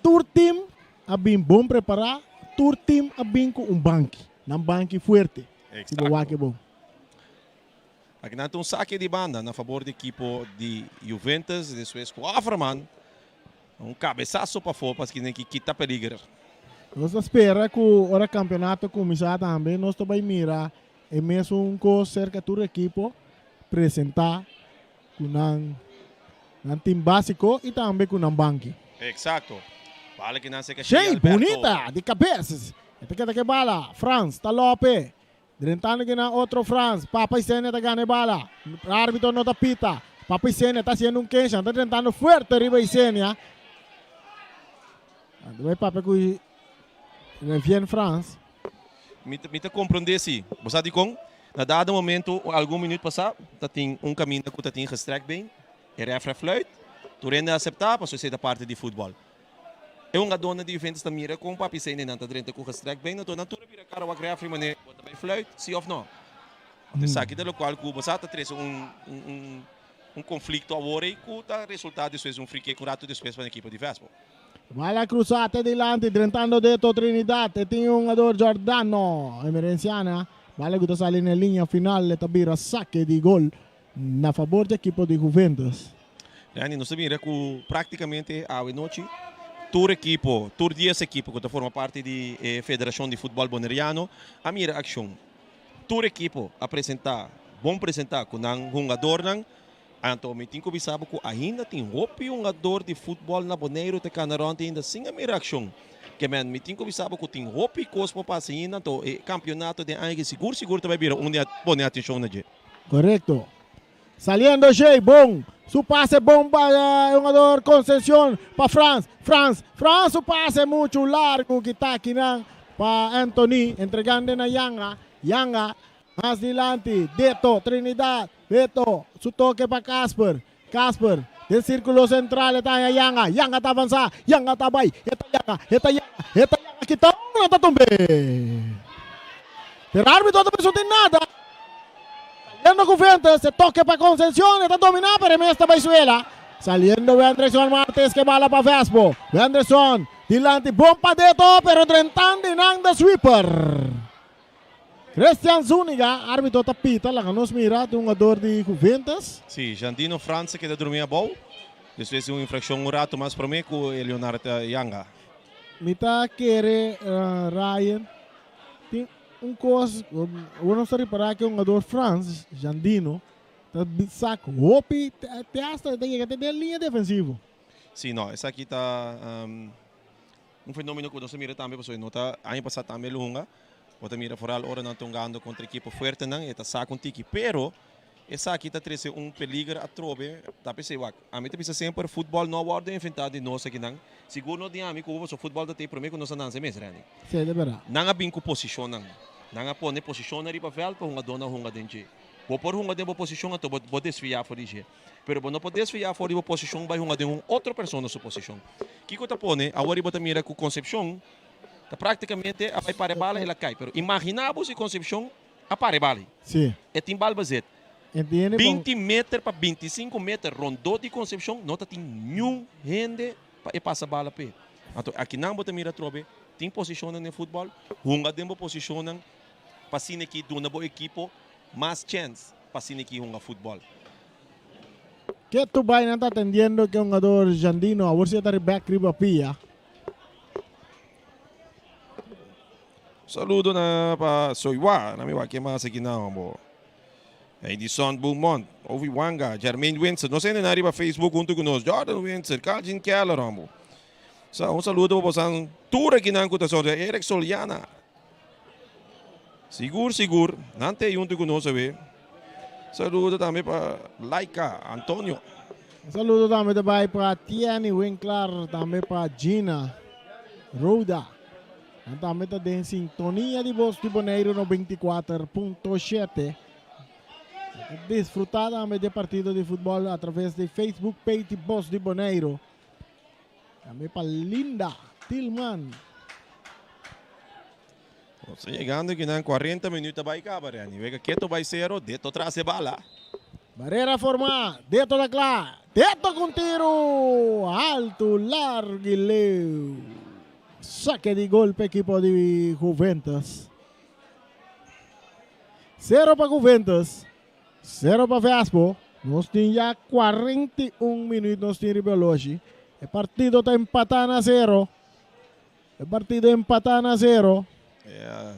Tur team a bin bon prepara, tur team a bin ku un banki, nan banki fuerte. Si bo wak e bon. Aki nan ta un sake di banda na fabor di ekipo di Juventus despues ku Offerman Un cabesazo pafó paski den ki kita peliger. Nos ta spera cu ora campeonato cuminsa tambe nos ta bay mira e mesun cos cerca tur ekipo presenta cu nan nan team basico y tambe cu nan banki. Exacto. Bala ki nan seca Shey Shey, Alberto. bunita di cabes. E ta keda ke bala. Frans ta lope. Drentando ki nan otro Frans. Papa Isenia ta gana e bala. Arbitro no ta pita. Papa Isenia ta haciendo un kensha. Ta drentando fuerte riba Isenia. Ando bay papia cu Revien Frans. Mi ta, mi ta comprende si. Bo sa dikon? Na dado momento, algun minuut pasá, ta tin un kaminda ku ta tin gestrekt been. E ref refluit. Tur hende a aseptá, pasobra esei ta parti di futbòl. E hungadónan di Juventus ta mira kon Papi Sene nan ta drenta ku gestrekt been, anto nan tur a bira kara wak refri manera bo ta bai fluit, si òf no. Anto esaki ta lokual ku bo sa ta trese un un konflikto awor ei ku ta resultá despues un free kick un ratu despues pa e ekipo di Vespo. Bala krusá te dilanti drentando Deto Trinidad e tin e hungador Giordano Emerenciana. Bala ku ta sali na e liña final e ta bira sake di gol na fabor di ekipo di Juventus. Randy, nos ta mira ku práktikamente awe nochi Tur ekipo, tur dies ekipo ku ta forma parti di e Federashon di Futbòl Boneriano a mira akshon. Tur ekipo a presentá bon presentá ku nan hungadornan. Anto mi tin ku bisa bo ku ainda tin hopi hungador di futbòl na Boneiru ta kana rònt ainda sin a mira akshon. Ke men mi tin ku bisa bo ku tin hopi kos por pasa ainda, anto e kampionato den aña aki sigur sigur ta bai bira un di a pone atenshon na dje. Korekto. Saliendo Jay, bon. Su pase bon pa e hungador Concepcion pa Frans. Frans, Frans su pase muchu largu kita akinan pa Anthony entregando na Yanga. Yanga mas dilanti, Deto, Trinidad, Beto, su toke pa Casper. Casper den circulo central e ta haña Yanga. Yanga ta avansa, Yanga ta bai, e ta Yanga, e ta Yanga, e ta Yanga kita un ta tumbe. Pero arbitro ta bisa no tin nada. Saliendo Juventus, e toke pa Concepcion, e ta domina pero e mes ta bai suela. Saliendo Wendrison Martes ke bala pa Vespo. Wendrison dilanti bon pa Deto pero drentando y nan de sweeper. Christian Zuniga, arbitro ta pita, laga nos mira, ta un hungador di Juventus. Si, Jandino Frans a keda drumi abou despues di un infraccion un rato mas prome cu Leonard Yanga. Mi ta kere Ryan tin un kos, awor nos ta ripará ku e hungador Frans, Jandino, ta sak hopi te hasta ta yega te den liña defensivo. Si, no, esaki ta Un fenomeno ku nos a mira tambe pasobra no ta aña pasá tambe el hunga. Bo ta mira foral ora nan ta hungando kontra ekipo fuertenan e ta saka un tiki. Pero esaki ta trese un peliger atrobe. Ta p'esei wak ami ta bisa semper futbòl no a wòrdu inventá di nos akinan. Sigur no di ami ku bo pasobra futbòl ta te promé ku nos a nanse mes Renny. Sí, ta bèrdat. Nan a bin ku posishonnan. Nan a pone posishonnan riba vèlt pa hungadónan hunga den dje. Bo por hunga den bo posishon anto bo desviá for di dje. Pero bo no por desviá for di bo posishon bai hunga den un otro persona su posishon. Kiko ta pone awor bo ta mira ku Concepcion ta praktikamente a bai para e bala el a kai. Pero imaginá bo si Concepcion a para e bala ei. Sí. E tin bal bezet. Entiende bon. 20 meter pa 25 meter rondó di Concepcion no ta tin niun hende pa e pasa bala p'e. Anto akinan bo ta mira atrobe tin posishonnan den futbòl, hunga den bo posishonnan pa asina ki duna bo ekipo mas chèns pa asina ki hunga futbòl. Ketu bai nan ta atendiendo ke hungador Jandino awor si e ta ribek riba pia. Saludo na pa Soiwa, na mi wak ke mas aki na hombo. Edison Beaumont, Ovi Wanga, Jermaine Windsor, nos hende na riba Facebook hunto ku nos, Jordan Windsor, Calvin Keller hombo. Sa un saludo pa bosan tur aki nan ku ta sonde, Eric Soliana. Sigur sigur, nan te hunto ku nos awe. Saludo tambe pa Laika Antonio. Un saludo tambe ta bai pa Tiany Winklar, tambe pa Gina Roda. Nan tambe ta den sintonia di Bos di Boneiru 94.7. Disfruta tambe di e partido di futbol a traves di Facebook page di Bos di Boneiru. Tambe pa Linda Tilman. Nos ta yegando aki nan 40 minuut ta bai kaba Renny. Wega keto bai sero, Deto tras e bala. Barrera forma, Deto ta kla. Deto ku un tiru altu, largu i leu. Sake di gol pa ekipo di Juventus. Sero pa Juventus. Sero pa Vespo. Nos tin ya 41 minuut nos tin riba e oloshi. E partido ta empatá na sero. E partido empatá na sero.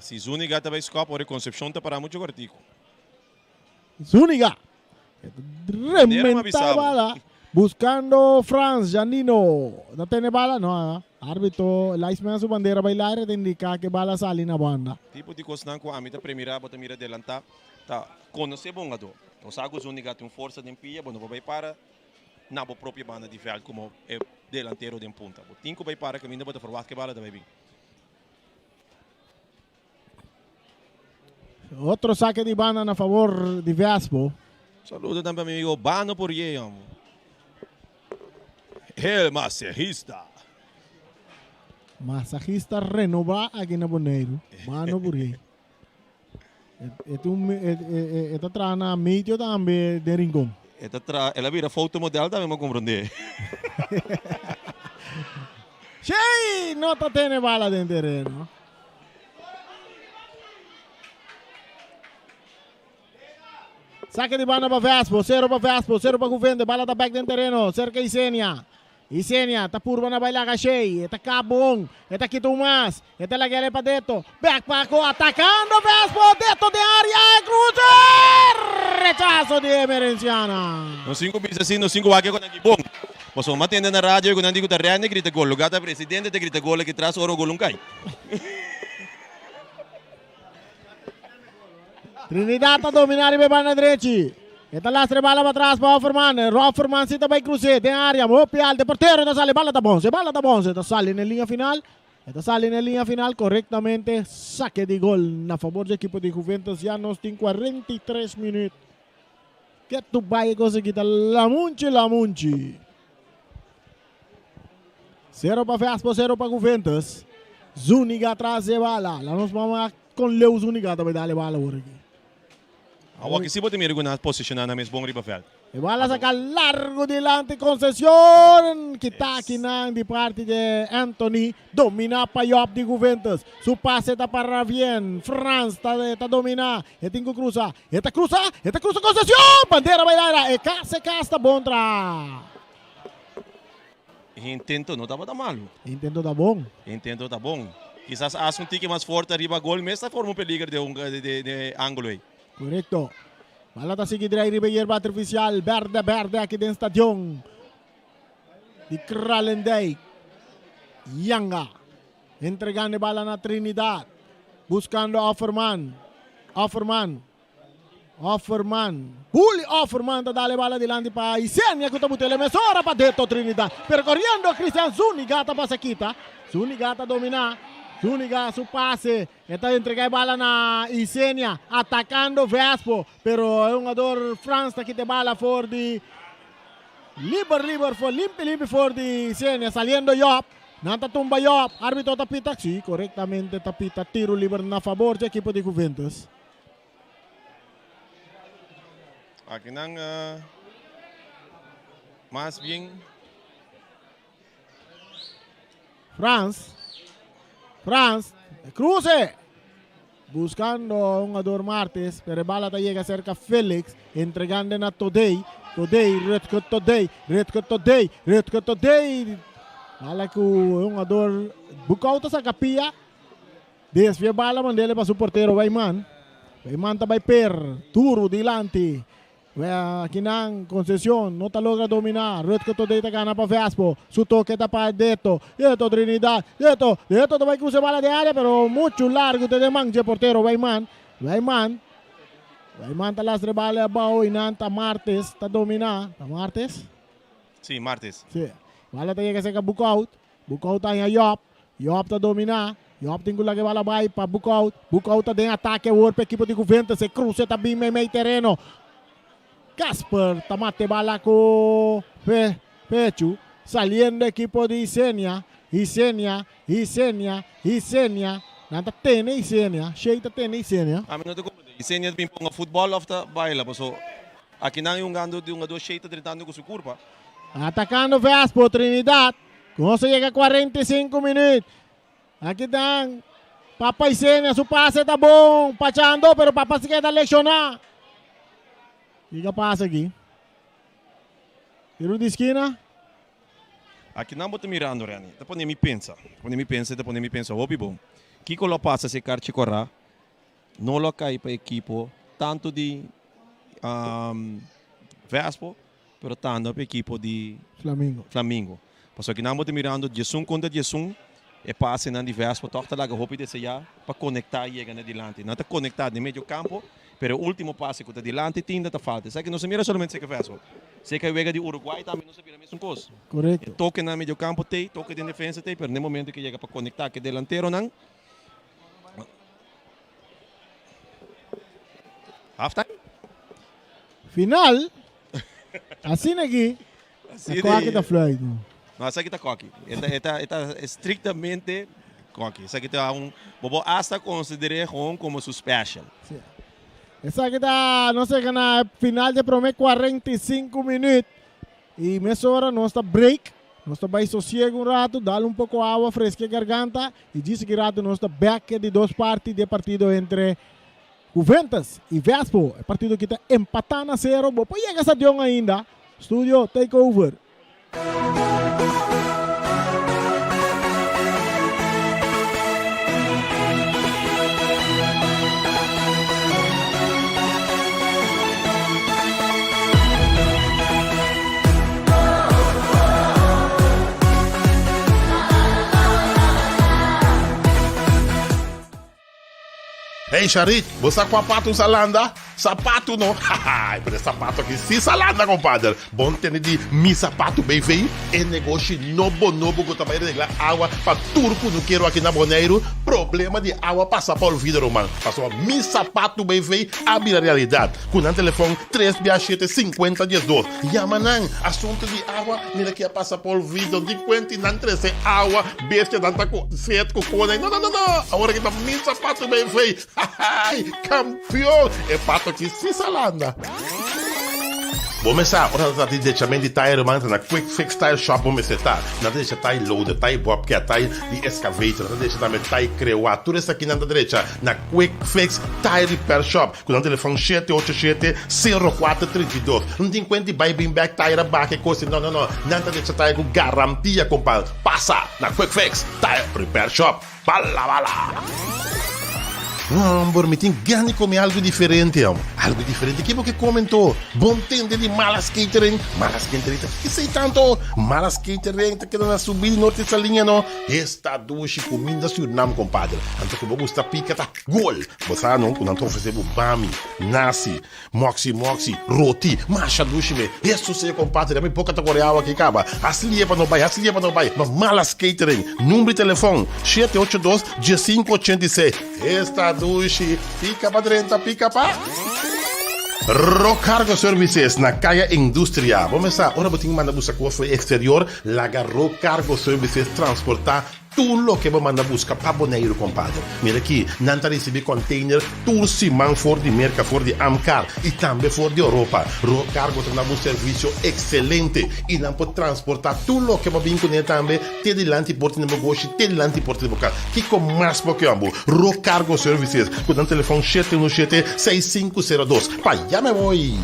Si Zuniga ta bai skòp ora e Concepcion ta pará muchu kòrtiku. Zuniga rementa e bala buscando Frans Janino. Ta tene bala? No, arbitro linesman su bandera bai laire ta indica ke bala sali na banda. Tipo di kosnan ku ami ta premirá bo ta mira delantá ta konosé bo hungadó. Bo sa ku Zuniga tin un forsa den pia, bo no por bai para na bo propio banda di vèlt komo e delantero den punta. Bo tin ku bai para kaminda bo ta ferwagt ku e bala ta bai bin. Otro sake di banda na favor di Vespo. Saludo tambe pa mi amigo Bano Pourier hombre. El masajista. Masajista renobá aki na Boneiru, Bano Pourier. E ta traha na medio tambe den Rincon. E ta traha, el a bira fotomodel tambe mi a comprende. Shey! No ta tene bala den tereno. Sake di banda pa Vespo, sero pa Vespo, sero pa Guvende, bala ta bek den tereno, serka Isenia. Isenia ta purba na bai laga Shey. E ta kap bon. E ta kita un mas. E ta lag'el pa Deto. Bek pa Ko atakando Vespo. Deto den area. E cruce. Rechazo di Emerenciana. Nos tin ku bisa si nos tin ku wak e konan ki bon. Pasobra mi a tende na radio ku nan di ku ta Rene grita gol. Lugar ta presidente ta grita gol aki tras ora gol un kai. Trinidad ta domina riba e banda drechi. E ta lastra e bala patras pa Offerman. Offerman si ta bai crus'é den area. Hopi alto. E portero ta sali. Bala ta bonse. Bala ta bonse. Ta sali na e liña final. E ta sali na e liña final korektamente. Sake di gol na fabor di ekipo di Juventus. Ya nos tin 43 minuut. Ketu bai e kos aki ta lamunchi lamunchi. Sero pa Vespo, sero pa Juventus. Zuniga tras e bala. La nos mama con Leo Zuniga ta bai dale bala awor aki. Awor aki si bo ta mira ku nan a posishoná nan mes bon riba vèlt. E bala saka largo dilanti Concepcion. Kita akinan di parti de Anthony. Domina pa Job di Juventus. Su pase ta pa Ravien. Frans ta ta domina. E tin ku krusa. E ta krusa. E ta krusa Concepcion. Bandera bai laira. E kas e kas ta bon tra. E intento no tabata malu. E intento ta bon. E intento ta bon. Kisas hasi un tiki mas fuerte riba gol mes ta forma un peliger den un den e angulo ei. Korekto. Bala ta sigui drai riba e yerba artifisial berde berde aki den stadion di Kralendijk. Yanga entregando e bala na Trinidad. Buskando Offerman. Offerman. Offerman, Juli Offerman ta dal e bala dilanti pa Isenia ku ta but'el e mesora pa Deto Trinidad. Pero koriendo Cristian Zuniga ta pasa kita. Zuniga ta dominá. Zuniga su pase. E ta entregá e bala na Isenia atakando Vespo. Pero e hungador Frans ta kita e bala for di liber liber for limpi limpi for di Isenia saliendo Job. Nan ta tumba Job. Arbitro ta pita. Si, korektamente ta pita tiro liber na fabor dje ekipo di Juventus. Aki nan mas bien. Frans. Frans. Cruce. Buscando un jugador Martes, pero bala ta llega cerca Felix, entregando na Todey. Todey, Rutger Todey, Rutger Todey, Rutger Todey. Bala ku un jugador Bukau ta saca pia. Desvia bala mandele pa su portero Weyman. Weyman ta bai per duro dilanti. Akinan Concepcion no ta logra domina. Rutger Todey ta gana pa Vespo. Su toke ta pa Deto. Deto Trinidad. Deto. Deto ta bai cruza bala den area pero mucho largo te den man dje portero Weyman. Weyman. Weyman ta lastra e bala abao y nan ta Martes ta domina. Ta Martes? Si, Martes. Si. Bala ta yega cerca Boekhoudt. Boekhoudt ta haña Job. Job ta dominá. Job tin ku laga e bala bai pa Boekhoudt. Boekhoudt ta den atake awor pa ekipo di Juventus. E kruse ta bin meimei tereno. Casper ta mata e bala ku pechu. Saliendo ekipo di Isenia. Isenia, Isenia, Isenia. Nan ta tene Isenia. Shey ta tene Isenia. Ami no ta komprende. Isenia ta bin ponga futbòl òf ta baila? Paso akinan e hungando di hungadó Shey ta drentando ku su kurpa. Atakando Vespo Trinidad. Nos a yega 45 minuut. Aki dan Papa Isenia su pase ta bon. Pachando pero Papa si keda lesioná. Kiko pasa aki? Tiro di skina. Aki nan bo ta mirando Renny. Ta pone mi pensa. Ta pone mi pensa, ta pone mi pensa hopi bon. Kiko lo pasa si e karchi kora no lo kai pa ekipo tanto di Vespo Pero tanda pa ekipo di Flamingo. Flamingo. Pasobra kinan bo ta mirando diesun kontra diesun, e pasenan di Vespo tòg ta laga hopi deseá pa konektá i yega na dilanti. Nan ta konektá den medio kampo, pero e último pase ku ta dilanti tinda ta falta. Esaki no sa mira solamente serka Vespo. Serka e wega di Uruguay tambe nos a mira mesun kos. Korekto. E tokenan medio kampo t'ei, toke den defensa t'ei, pero na e momento ke yega pa konektá ku e delanteronan, Halftime? Final. Asina aki. Así Koki ta fluit. No, esaki ta koki. E ta, e ta, e ta estrictamente koki. Esaki ta un, bo por hasta consider'é gewoon como su special. Sí. Esaki ta, nos a gana final di prome 45 minuut. Y mesora nos ta break, nos ta bay sosiego un rato, dal un poco awa, fresca e garganta y djis aki rato nos ta back e di dos parti di e partido entre Juventus y Vespo. E partido aki ta empata na cero, bo por yega stadion ainda. Studio take over. Hey Sharik, bo sa kua patu sa landa? Sapatu no? Haha, pero e sapatu aki si sa landa compadre. Bon tende di Mi Sapatu BV, e negoshi nobo nobo ku ta bai regla awa pa tur kunukero aki na Boneiru. Problema di awa pasa pa olvido ruman, pasobra Mi Sapatu BV a bira realidat. Ku nan telefon tres bia shete sinkuenta diesdos. Yama nan, asuntu di awa mira ki a pasa pa olvido. Di kuenti nan trese awa. Bestia nan ta ku set ku kone. No, no, no, no! Awor aki ta mi sapatu bay fey. Hahay! Kampion! E pato aki si sa landa. Bo mester sa, ora ta trata di dechament di tire ruman, ta na Quick Fix Tire Shop bo mester ta. Nan ta decha tire loader, tire bobcat, tire di excavator, nan ta decha tambe tire crewa. Tur esaki nan ta drecha na Quick Fix Tire Repair Shop ku nan telefon shete ocho shete, sero kuater trinta i dos. No tin kuenta di bai bin bek tire a baha e kos ei. No, no, no. Nan ta decha tire ku garantia, kompa. Pasa na Quick Fix Tire Repair Shop. Bala bala! Homber, mi tin gana di come algo diferente, hom. Algo diferente? Ke bo ke come anto? Bon tende di Malas Catering? Malas Catering ta kiko esei tanto? Malas Catering ta keda na subida di Norte Saliña no. Esta dushi cuminda Surinam, compadre. Anto ku bo gusta pica ta gol. Bo sa no ku nan ta ofrece bo bami, nasi, Moxi moxi, roti, masha dushi me. Hesus e compadre, mi boca ta core awa aki caba. Hasi lie pa no bay, hasi lie pa no bay. Ma Malas Catering, number di telefon, shete ocho dos, diesinco ochenta i seis. Esta dushi, pica pa drenta, pica pa. Rock Cargo Services na Kaya Industria. Bo mester sa, ora bo tin manda buska cos for exterior, laga Rock Cargo Services transporta Tur loke bo manda buska pa Boneiru, kompadre. Mira aki, nan ta risibí kònteiner tur siman for di Merka, for di Amkar i tambe for di Oropa. Road Cargo ta na bo servisio ekselente i nan por transportá tur loke bo bin kuné tambe te dilanti porta di bo goshi, te dilanti porta di bo kas. Kiko mas bo ke amo? Road Cargo Services ku nan telefòn shete unu shete, seis sinku sero dos. Pa ya me voy!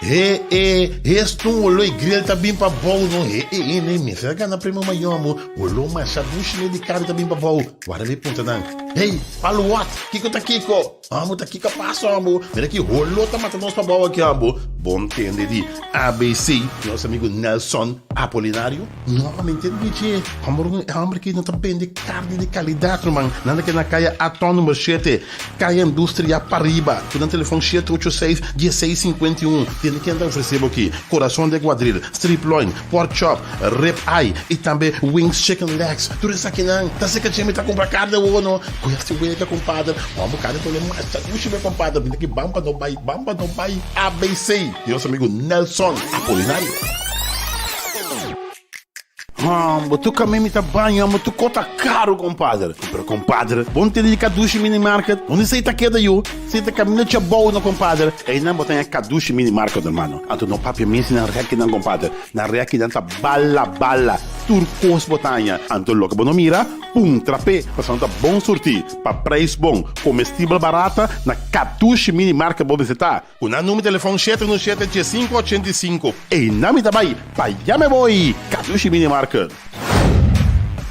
He e, hestun olo e grill ta bin pa bou no he e e ne mester a gana premio mayor amo olo masha dushi ne di carne ta bin pa bou wara mi puntra nan hey palu what kiko ta kiko amo ta kiko a pasa amo mira ki holo ta mata nos pa bou aki amo bon tende di abc nos amigo Nelson Apolinario no mi ntende di dje homber e homber aki no ta bende carne di calidad ruman nan ta keda na caya Aton number shete Kaya Industria pariba, ku nan telefòn shete ocho seis, dieseis sinkuenta i un. Tende ken ta ofresé bo aki, Corazon de Guadril, Strip Loin, Pork Chop, Rib Eye i tambe Wings Chicken Legs. Tur esakinan ta seka dje mi ta kumpra karne awor no. Ku hasi wega kompadre, hòmber karne ta ole masha dushi be kompadre. Bini aki bam pa no bai, bam pa no bai. ABC di nos amigu Nelson Apolinario. Hombo, tu kame mi ta baña, hombo, tu kota karu, kompadre. Pero kompadre, bo no tene di Kadushi Mini Market? Unda esei ta keda yu? Esei ta kaminda Chabou no, kompadre. Einan bo ta haña Kadushi Mini Market, hermano. Anto no papia mes di nan rekinan, kompadre. Nan rekinan ta bala bala. Tur kos bo ta haña. Anto loke bo no mira, puntra p'e, pasobra nan ta bon surtí, pa preis bon, komestibel barata, na Kadushi Mini Market bo mester ta. Ku nan number telefòn shete unu shete diesinku ochenta i sinku. Einan mi ta bai, pa ya me boi! Kadushi Mini Market.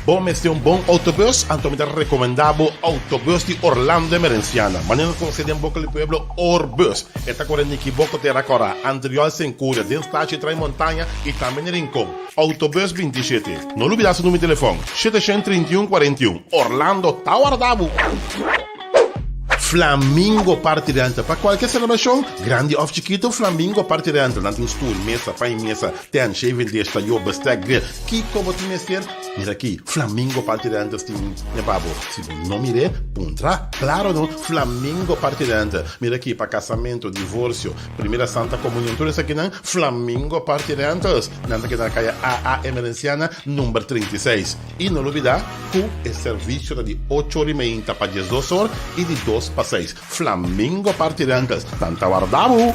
Bo mester un bon autobus? Anto mi ta rekomendá bo Autobus di Orlando Emerenciana. Manera nos konosé den boka di pueblo, Orbus. E ta kore Nikiboko Tera Kòrá, Antriol Senkuria, den Stachi Trai Montaña i tambe na Rincon. Autobus 27. No lubidá su number di telefòn, 731 41. Orlando ta warda bo! Flamingo Party Rental Pa cualkier celebracion, grandi of chikito, Flamingo Party Rental. Nan tin stoel, mesa, pan y mesa, tent, shaving dish, tayo, bestek, grill. Kico bo tin mester? Mira aki, Flamingo Party Rentals tin ne pa bo. Si bo no mir'é, puntra. Claro no, Flamingo Party Rental. Mira aki, pa casamento, divorcio, primera santa comunion, tur esakinan, Flamingo Party Rentals. Nan ta keda na caya AA Emerenciana, number 36. I no lubida ku e servisio ta di ocho or i meinta pa diesdos or i di dos pa seis. Flamingo Party Rentals, nan ta warda bo!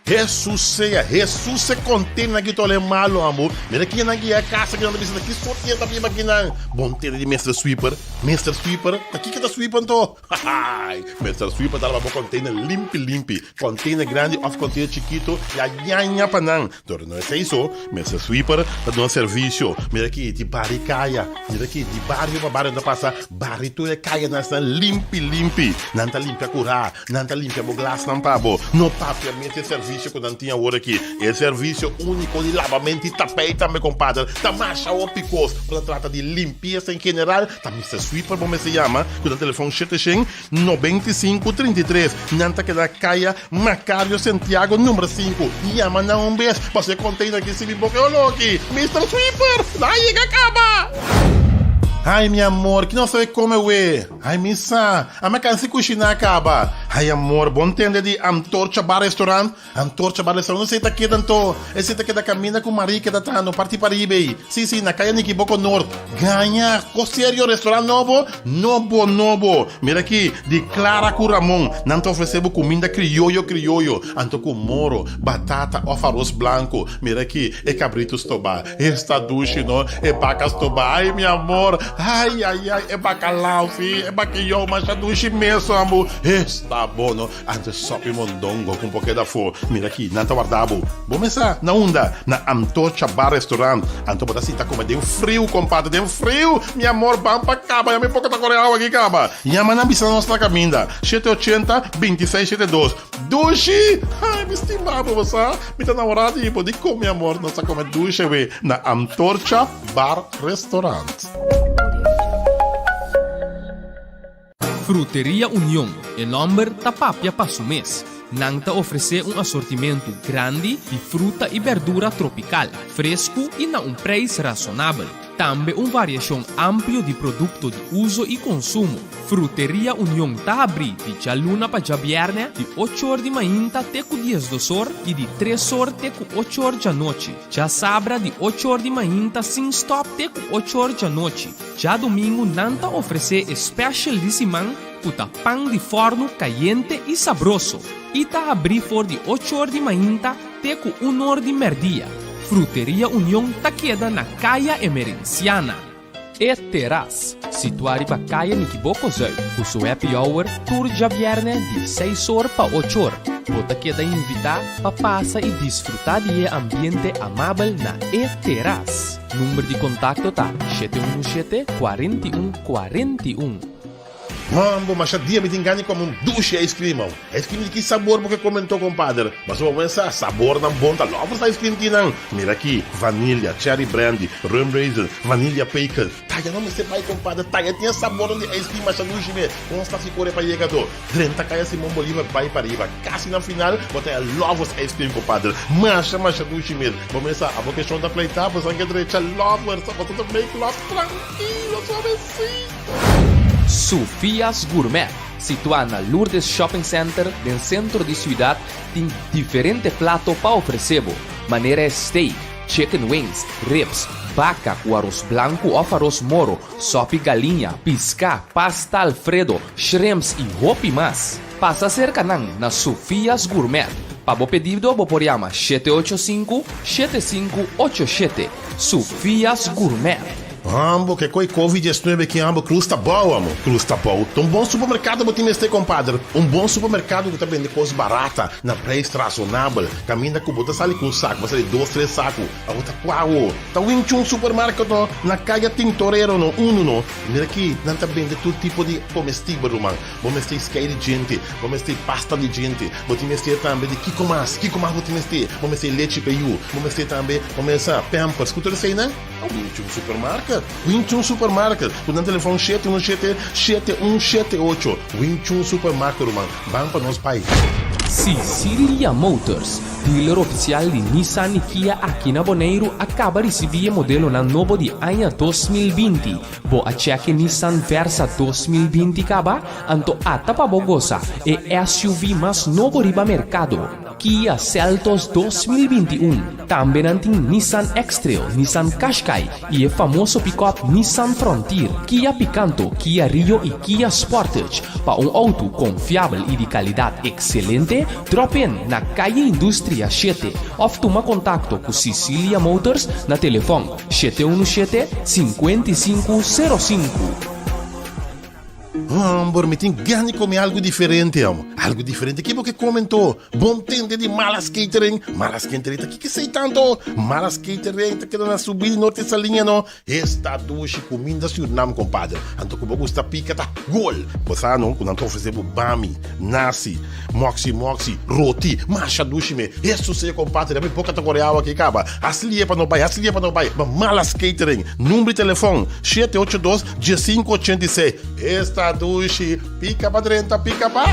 Hesus sea, Hesus se kontena ki tole malo ambo. Mira kinan ki ya kasa kinan ta bisa ki sorti ta biba kinan. Bon tene di Mister Sweeper, Mister Sweeper, ta kiko ta sweep anto? Hahaai, Mister Sweeper ta laba bo container limpi limpi, container grandi of container chikito ya yaña pa nan. Dor no esei so, Mister Sweeper ta duna servicio. Mira aki di bari kaya, mira aki di bario pa bario nan ta pasa bari tur e kayanan esnan limpi limpi. Nan ta limpia kura, nan ta limpia bo glasnan pa bo. No papia mester servicio. servisio ku nan tin awor aki. E servisio úniko di labamentu i tapei tambe, kompadre. Ta masha hopi kos. Ora ta trata di limpiesa en general, ta Mister Sweeper bo mester yama ku nan telefòn 795 33. Nan ta keda Kaya Macario Santiago number sinku. Yama nan un bes pasobra e container aki sibi boka e olor aki. Mister Sweeper! Nan a yega kaba! Ai mi amor, ki nos ta bay come we? Ai mi sa, a mi a cansa di cushina caba. Ai amor, bo ntende di Antorcha Bar Restaurant? Antorcha Bar Restaurant, esey ta keda anto? Esey ta keda caminda cu Marie keda trahando parti pariba ey. Si, si, na Kaya Nikiboko Noord. Gaña! Cos serio, restaurant nobo? Nobo, nobo! Mira aki, di Clara cu Ramon. Nan ta ofrece bo cuminda crioyo, crioyo. Anto cu moro, batata of aros blanco. Mira aki, e cabrito stobá. Esta dushi, no? E baca stobá. Ay, mi amor! Ay, ay, ay! E bacalao, si! E bakiyou masha dushi mes, ambo. Esta bon, no? Anto sopi mondongo ku un poke dafó. Mira aki, nan ta warda bo. Bo mesa na unda? Na Antorcha Bar Restaurant. Anto bo ta sinta kome den friu, kompadre, den friu! Mi amor, ban pa kaba, ya mi poko ta kore awa aki kaba. Yama nan bisa nos na kaminda. Shete ochenta, bintiseis shete dos. Dushi! Ai, mi stima bo, bo sa? Mi ta namorá di bo. Dikon, mi amor, nos ta kome dushi awe na Antorcha Bar Restaurant. Fruteria Union, e nòmber ta papia pa su mes. Nan ta ofresé un asortimentu grandi di fruta i bèrdura tropikal, fresku i na un preis rasonabel. Tambe un variashon amplio di produkto di uso i konsumo. Fruteria Union ta habrí di djaluna pa djabièrnè di ocho or di mainta te ku diesdos or i di tres or te ku ocho or djanochi. Djasabra di ocho or di mainta sin stòp te ku ocho or djanochi. Djadumingu nan ta ofresé e special di siman ku ta pan di fòrnu kayente i sabroso i ta habrí for di ocho or di mainta te ku un or di mèrdia. Fruteria Union ta keda na Kaya Emerenciana. E Teras, situá riba Kaya Nikiboko Zuid, ku su happy hour tur djabièrnè di seis or pa ocho or. Bo ta keda invitá pa pasa i disfrutá di e ambiente amabel na E Teras. Number di kontakto ta 717 41 41. Mambo, masha dia mi tin gana di kome un dushi ice cream aw. Ice cream di ki sabor bo ke kome anto kompader? Pasobra bo mester sa sabornan bon ta lovers ice cream ki nan. Mira aki, vanilla, cherry brandy, rum raisin, vanilla pecan. Taya no mester bai kompader, taya tin e sabornan di ice cream masha dushi me. Kon sta si kore pa yega do? Drenta kaya Simon Bolivar bai pariba. Kasi na final bo ta e Lovers ice cream kompader. Masha masha dushi mes. Bo mester sa abo keshon ta pleita bo san ke drecha Lovers bo ta make love trankilo suavecito. Sofia's Gourmet, situá na Lourdes Shopping Center den sentro di siudat, tin diferente plato pa ofresé bo, manera e steak, chicken wings, ribs, baka ku aros blanku òf aros moro, Sopi galiña, piská, pasta alfredo, shrimps i hopi mas. Pasa serka nan na Sofia's Gourmet. Pa bo pedido bo por yama 785 7587. Sofia's Gourmet. Ambo ke koi covid 19 ki ambo cruz ta bou amo cruz ta bou ta un bon supermercado bo tin mester compadre un bon supermercado ku ta bende kos barata na prijs razonabel kaminda ku bo ta sali ku un sak bo sali dos tres saku Abo ta kua awo? Ta Wing Chun Supermarket no, na Kaya Tintorero no, unu no. Mira aki, nan ta bende tur tipo di komestibel, ruman. Bo mester skei di djente, bo mester pasta di djente, bo tin mester tambe di kiko mas, kiko mas bo tin mester? Bo mester lechi pa yu, bo mester tambe, bo mester pampers, ku tur eseinan? Ta Wing Chun Supermarket, Wing Chun Supermarket, ku nan telefon 717 7178. Wing Chun Supermarket, ruman, ban pa nos bai. Sicilia Motors, Dealer ofisial di Nissan i Kia aki na Boneiru a kaba risibí e modelonan nobo di aña 2020. Bo a chèk e Nissan Versa 2020 kaba? Anto ata pa bo gosa e SUV mas nobo riba merkado, Kia Seltos 2021. Tambe nan tin Nissan X-Trail, Nissan Qashqai i e famoso pikòp Nissan Frontier, Kia Picanto, Kia Rio i Kia Sportage. Pa un outo konfiabel i di kalidat ekselente, drop in na Calle Industria shete òf tuma kontakto ku Sicilia Motors na telefòn shete unu shete, 55 sero sinku. Hòmber, mi tin gana di kome algu diferente, amo. Algu diferente ki bo ke come anto? Bon tende di Malas Catering? Malas Catering ta kiko esei tanto? Malas Catering ta keda na subi di Norte Saliña no? Esta dushi kuminda Surnam kompadre. Anto ku bo gusta pika ta gol. Bo sa no ku nan ta ofrese bo bami, nasi, moksi moksi, roti, masha dushi me. Hesus sea kompadre, mi boka ta kore awa aki kaba. Hasi lie pa no bai, hasi lie pa no bai. Ma Malas Catering, number di telefon, shete ocho dos, diesinku ochenta i seis. Esta dushi, pika pa drenta, pika pa.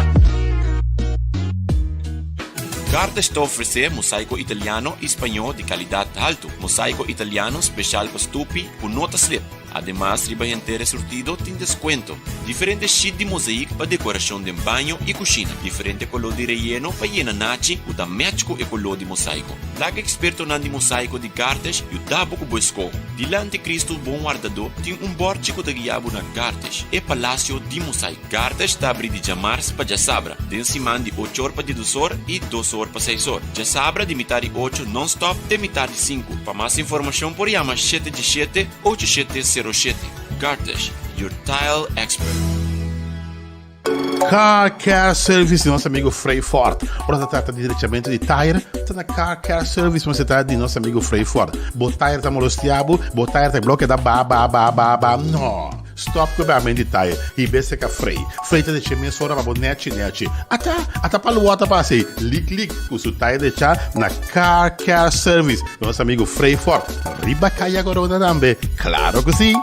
Gardes ta ofresé mosaiko italiano i spañó di kalidat haltu. Mosaiko italiano speshal pa stupi ku no ta slip. Ademas riba henter e surtido tin deskuento. Diferente sheet di mozaïek pa dekorashon den baño i kushina. Diferente koló di reyeno pa yena nachi ku ta match ku e koló di mosaiko. Laga ekspertonan di mosaiko di Gardes yuda bo ku bo eskoho. Dilanti Kristu Bon Wardadó tin un bòrchi ku ta guia bo na Gardes, e palasio di mosaiko. Gardes ta abri di djamars pa djasabra, den siman di ocho or pa diedos or i dos or pa seis or. Djasabra di mitar di ocho non-stop te mitar di sinku. Pa mas informashon por yama shete djeshete, ocho shete sero shete. Gardes, your tile expert. Car Care Service di nos amigo Frey Ford. Ora ta trata di drechamento di tire, ta na Car Care Service mester ta di nos amigo Frey Ford. Bo tire ta molestia bo, bo tire ta bloke ta ba ba ba ba ba. No! Stop ku e bamen di tire i bese ka Frey. Frey ta deche mesora pa bo nechi nechi. Ata, ata pa lua ta pasa ei lik lik ku su tire decha na Car Care Service di nos amigo Frey Ford. Riba Kaya Corona tambe, claro ku si!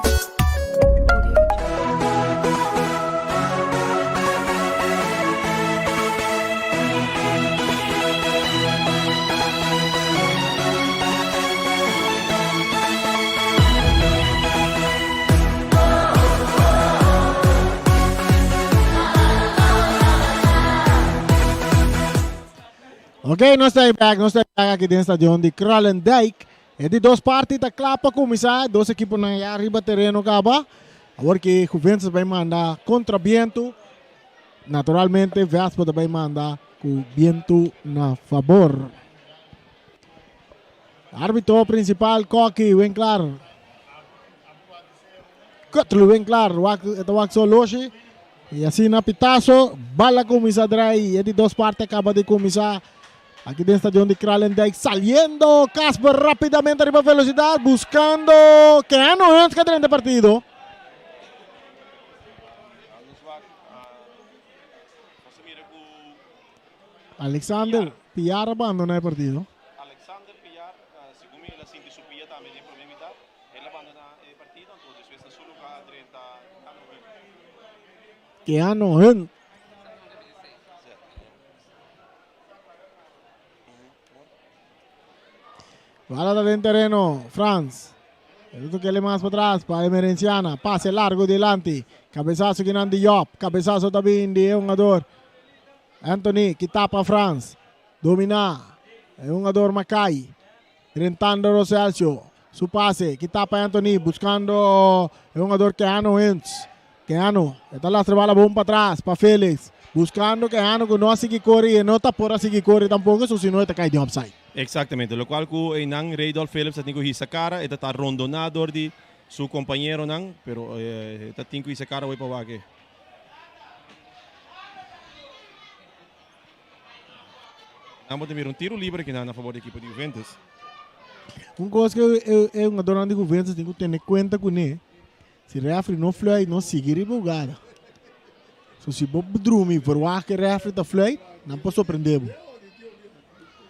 Ok, nos ta back, nos ta back aki den stadion di Kralendijk. E di dos parti ta kla pa kuminsá. Dos ekiponan ya riba tereno kaba. Awor ki Juventus bai manda kontra bientu. Naturalmente Vespa ta bai manda ku bientu na fabor. Arbitro principal Koki Winklar. Kutlu Winklar wak ta wak so loshi. Y asina pitazo, bala cuminsa draai. E di dos parte acaba di cuminsa. Aki den stadion di Kralendijk saliendo Casper rapidamente riba velocidad buscando Keanu Hunt que drenta partido. Alexander Piar a bandona e partido. Alexander Piar, segun mi el a sinti su pia tambe den prome mitad. El a bandona e partido, anto despues na su lugar a drenta Keanu Hunt. Keanu Hunt. Bala ta den tereno, Frans. El otro kele mas pa tras pa Emerenciana. Pase largo dilanti. Cabezazo kinan di Job. Cabezazo ta bin di e hungador. Anthony ki tapa Frans. Domina e hungador Mackay. Drentando Roselcio. Su pase ki tapa Anthony buscando e hungador Keanu Hintz. Keanu e ta lastra bala bon pa tras pa Felix. Buscando Keanu cu no a sigui core y e no ta por a sigui core tampoco so si no e ta cay den offside. Exactamente, locual cu eynan Reydolf Phillips ta tin cu hisa cara, e ta ta rondona door di su compañeronan, pero e ta tin cu hisa cara awey pa wak e. Nan bo ta mira un tiro libre kinan na fabor di ekipo di Juventus. Un kos ku e hungadornan di Juventus tin ku tene kuenta kuné, si refri no fluit no sigui riba hugada. So si bo drumi verwagt ku e refri ta fluit, nan por sorprende bo.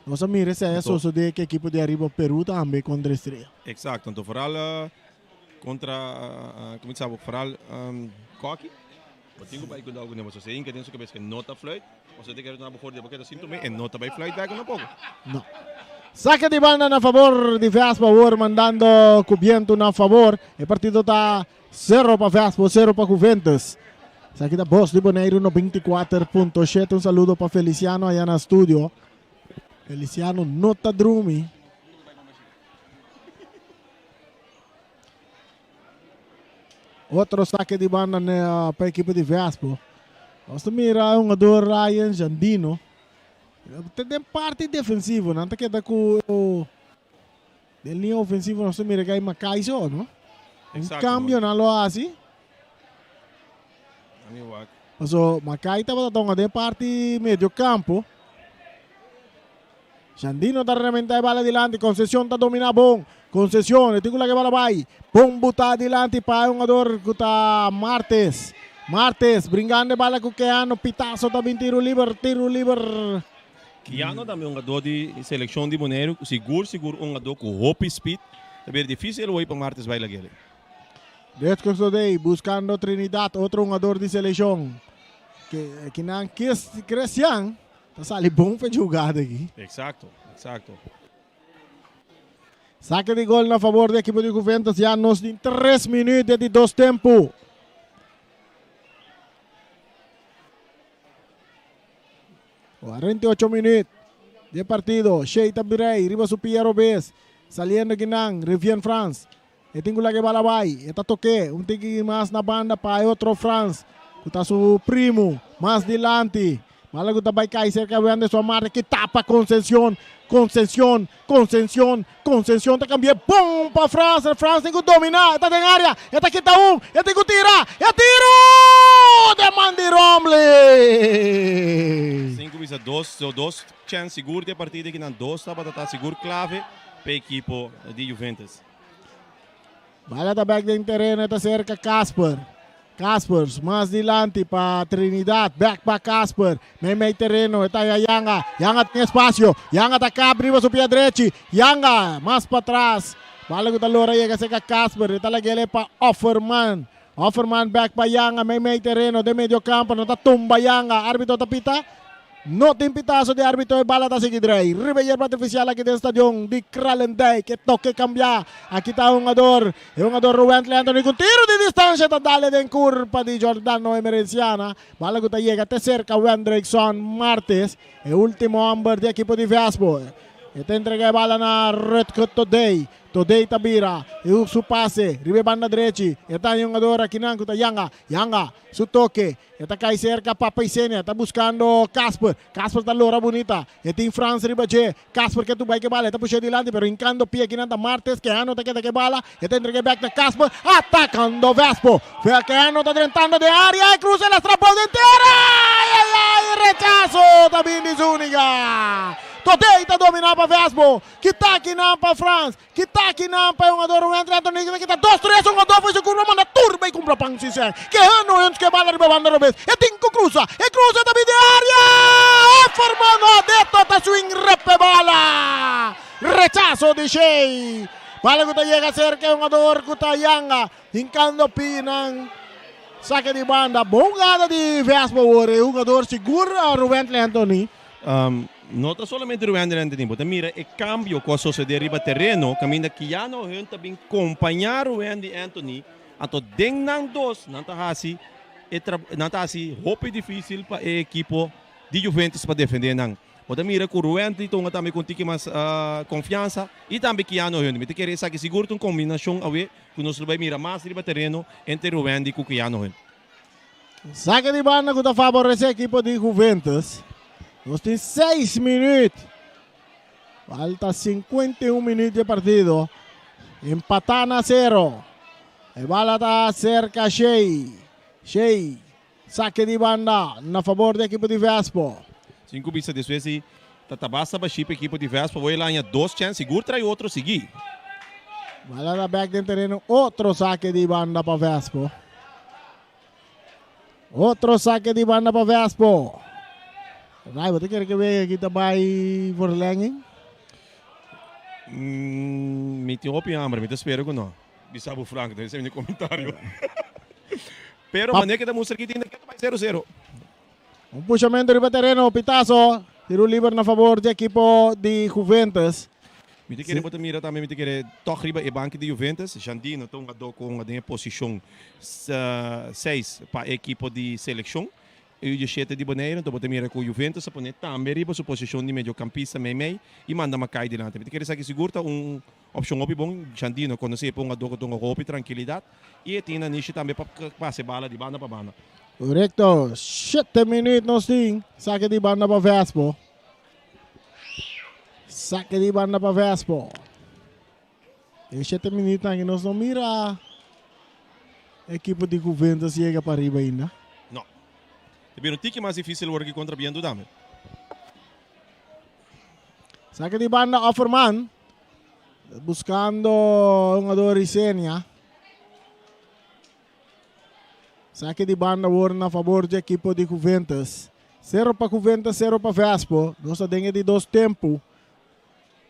Nos a mira esei a sosodé ku ekipo di ariba Peru tambe kontra Estrella. Eksakto, anto foral kontra, komo ta sa bo, foral Koki. Bo tin ku bai ku algu negocio. Si inke den su kabes ke no ta fluit, bo ta kere tuma bo for di bo keda sin tum'é, e no ta bai fluit bek tampoco. No. Sake di banda na fabor di Vespo awor mandando ku bientu na fabor. E partido ta sero pa Vespo, sero pa Juventus. Esaki ta Bos di Boneiru 94.7. Un saludo pa Feliciano aya na studio. Feliciano no ta drumi. Otro saque di banda pa equipo di Vespo. Nos ta mira hungador Ryan Jandino. Ta den parti defensivo. Nan ta keda ku den linea ofensivo nos ta mira ku hay Makai so, no? Un Exacto, cambio man. nan lo hasi. Ami wak. Paso Makai tabata tonga den parti medio campo. Jandino ta rementa e bala dilanti. Concepcion ta domina bon. Concepcion e tin ku laga e bala bai. Bon buta dilanti pa e hungador ku ta Martes. Martes bringando e bala ku Keano. Pitazo ta bin tiro liber. Tiro liber. Keano tambe un hungador di seleccion di Boneiru. Sigur sigur un hungador ku hopi speed. Ta bira dificil hoy pa Martes bai lag'el. Desco Sodey buscando Trinidad, otro hungador di seleccion. Kinan Christian ta sali bon pa e jugada aki. Exacto, exacto. Saque di gol na favor di ekipo di Juventus. Ya nos tin 3 minuut di dos tempo. 48 minuut di partido. Shea ta birey riba su pia robes. Saliendo kinan Rivien Frans. E tin ku laga e bala bai. E ta tok'é un tiki mas na banda pa e otro Frans, ku ta su primu, mas dilanti. Bala ku ta bai kai serka Wenderson Marte ki tapa Concencion. Concencion, Concencion, Concencion ta kambi'é bon pa Frans. Frans tin ku dominá. E ta den área. E ta kita un. E tin ku tira. E tiro! Den man di Rombley! Sin ku bisa dos, dos chèns sigur di e partida aki nan dos tabata ta sigur klave pa e ekipo di Juventus. Bala ta bek den tereno e ta serka Casper. Caspers mas dilanti pa Trinidad. Bek pa Casper. Meimei tereno e ta ya Yanga. Yanga tin espasio. Yanga ta kap riba su pia drechi. Yanga mas patras. Bala ku ta lora yega serka Casper. E ta lag'el pa Offerman. Offerman bek pa Yanga. Meimei tereno den medio kampo. No ta tumba Yanga. Arbitro ta pita. No tin pitazo di arbitro e bala ta sigui drei riba e yerba artificial aki den stadion di Kralendijk. E toke cambia. Aki ta hungador, e hungador Ruwentley Anthony cu tiro di distancia ta dale den curpa di Jordano Emerenciana. Bala cu ta yega te cerca Wendrickson Martes, e ultimo homber di ekipo di Vespo. E ta entrega e bala na Rutger Todey. Todey ta bira e su pase riba e banda drechi. E ta e hungador akinan cu ta Yanga. Yanga su toke. E ta kai serka Papa Isenia, ta buskando Casper. Casper ta lora bunita. E tin Frans riba dje. Casper ke tu bai ke bala, e ta push'é dilanti, pero hinkando pie kinan ta Martes. Keano ta keda ke bala. E ta entreg'é bèk na Casper. Atakando Vespo. Keano ta drentando den área. E krusa e lastra bou den tera! Ai, ai, ai! Rechaso ta bin di Zuniga. Todey ta dominá pa Vespo. Kita kinan pa Frans. Kita kinan pa e hungador un entra Anthony Higgins kita dos tres hungador for su curva manda tur bay cumpra pan sin sen ke hano Hunt ke bala riba banda robes e tin cu cruza e cruza ta bini area e formando Adeto ta swing repe bala rechazo di Shea bala cu ta yega cerca e hungador cu ta Yanga hincando pinan saque di banda bon jugada di Vespo awor e hungador sigur Rubentley Anthony. No ta solamente Ruender Anthony, bo ta mira e cambio cu a sosode riba tereno caminda Keanu Hunt ta bin compaña Ruendy Anthony, anto den nan dos nan ta haci e nan ta haci hopi dificil pa e ekipo di Juventus pa defende nan. Bo ta mira cu Ruendy ta hunga tambe cu un tiki mas confiansa y tambe Keanu Hunt. Mi ta kere esaki sigur ta un combinacion awe cu nos lo bay mira mas riba tereno entre Ruendy cu Keanu Hunt. Saque di banda cu ta favorece ekipo di Juventus. Nos tin 6 minuut. Falta 51 minuut di partido. Empata na 0. E bala ta cerca Shea. Shea. Saque di banda na favor di ekipo di Vespo. Sin cu bisa despues di ta tabasa bashi pa ekipo di Vespo. Voy laña dos chance. Sigur trae otro sigui. Bala ta back den tereno. Otro saque di banda pa Vespo. Otro saque di banda pa Vespo. Rai, bo ta kere ke wega aki ta bai verlenging? Mm, mi tin hopi hamber, mi ta spera ku no. Bisa bo frank, ta mi komentario. Pero mané ke ta mustra ki tin ke ta bai 0-0. Un pushamento riba tereno, pitazo, tiro liber na favor di ekipo di Juventus. Mi ta kere bo ta mira tambe, mi ta kere tòg riba e banki di Juventus. Jandino ta hungadó ku hunga den e posishon seis pa e ekipo di selekshon U diesshete di Boneiru. Anto bo ta mira ku Juventus a pone tambe riba su posishon di mediokampista meimei i manda Makai dilanti. Mi ta kere esaki sigur ta un opshon hopi bon. Jandino konosé pa hungadó ku ta hunga ku hopi trankilidat i e tin nanishi tambe pa pasa e bala di banda pa banda. Korekto, shete minuut nos tin. Sake di banda pa Vespo. Sake di banda pa Vespo. E shete minuut aki nos no mira ekipo di Juventus yega pa riba ainda. No. Ta bira un tiki mas difícil ora ki kontra bientu tambe. Sake di banda Offerman. Buscando hungador Isenia. Sake di banda awor na favor di ekipo di Juventus. Sero pa Juventus, sero pa Vespo. Nos ta den e di dos tempu.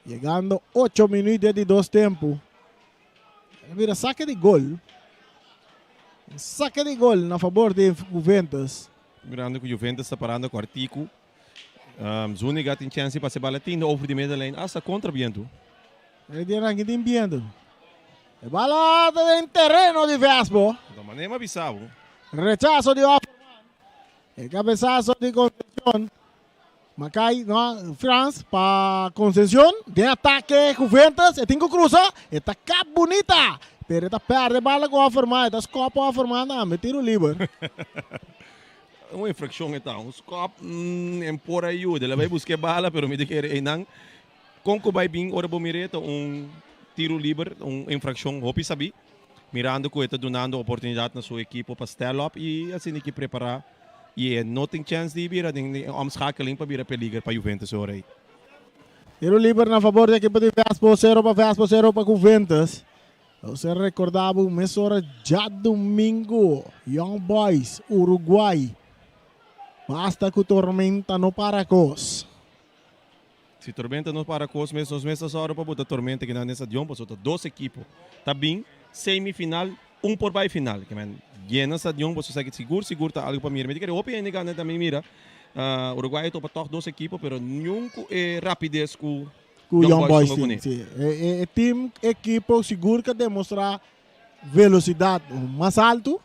Yegando ocho minuut den di dos tempu. Mira sake di gol. Sake di gol na favor di Juventus. Mirando ku Juventus ta parando ku Artiku. Zuniga tin chènsi pa se bala tin over di middenlijn asta kontra bientu. E dia nan ki tin bientu. E bala ta den tereno di Vespo. Ta manera mi a bisa bo. Rechaso di Offerman. E cabezazo di Concepcion. Macay no Frans pa Concepcion. Den atake Juventus. E tin ku cruza. E ta kap bunita. Pero e ta perde bala ku Offerman. E ta skop Offerman tambe. Tiro liber. Un infraccion e ta, un skop en por a yuda. El a bai busca e bala, pero mi ta kere einan con cu bai bin ora bo mir'é ta un tiro liber, un infraccion hopi sabí, mirando cu e ta dunando oportunidad na su ekipo pa stel op y asina ki prepara y e no tin chens di bira den e omschakeling pa bira peliger pa Juventus e ora ei. Tiro liber na fabor di ekipo di Vespo, sero pa Vespo, sero pa Juventus. Nos a recorda bo mesora djadomingo, Young Boys, Uruguay. Basta cu tormenta no para cos. Si tormenta no para cos mes, nos mes ta sòru pa buta tormenta kinan den stadion pasobra ta dos ekipo ta bin semifinal, un por bai final. Ke men yena stadion pasobra esaki sigur sigur ta algo pa mira. Mi ta kere hopi hende gana tambe mira Uruguay a topa tòg dos ekipo pero niun ku e rapides ku Ku Young Boys team, si. E team, ekipo sigur ka demostrá velosidat mas altu,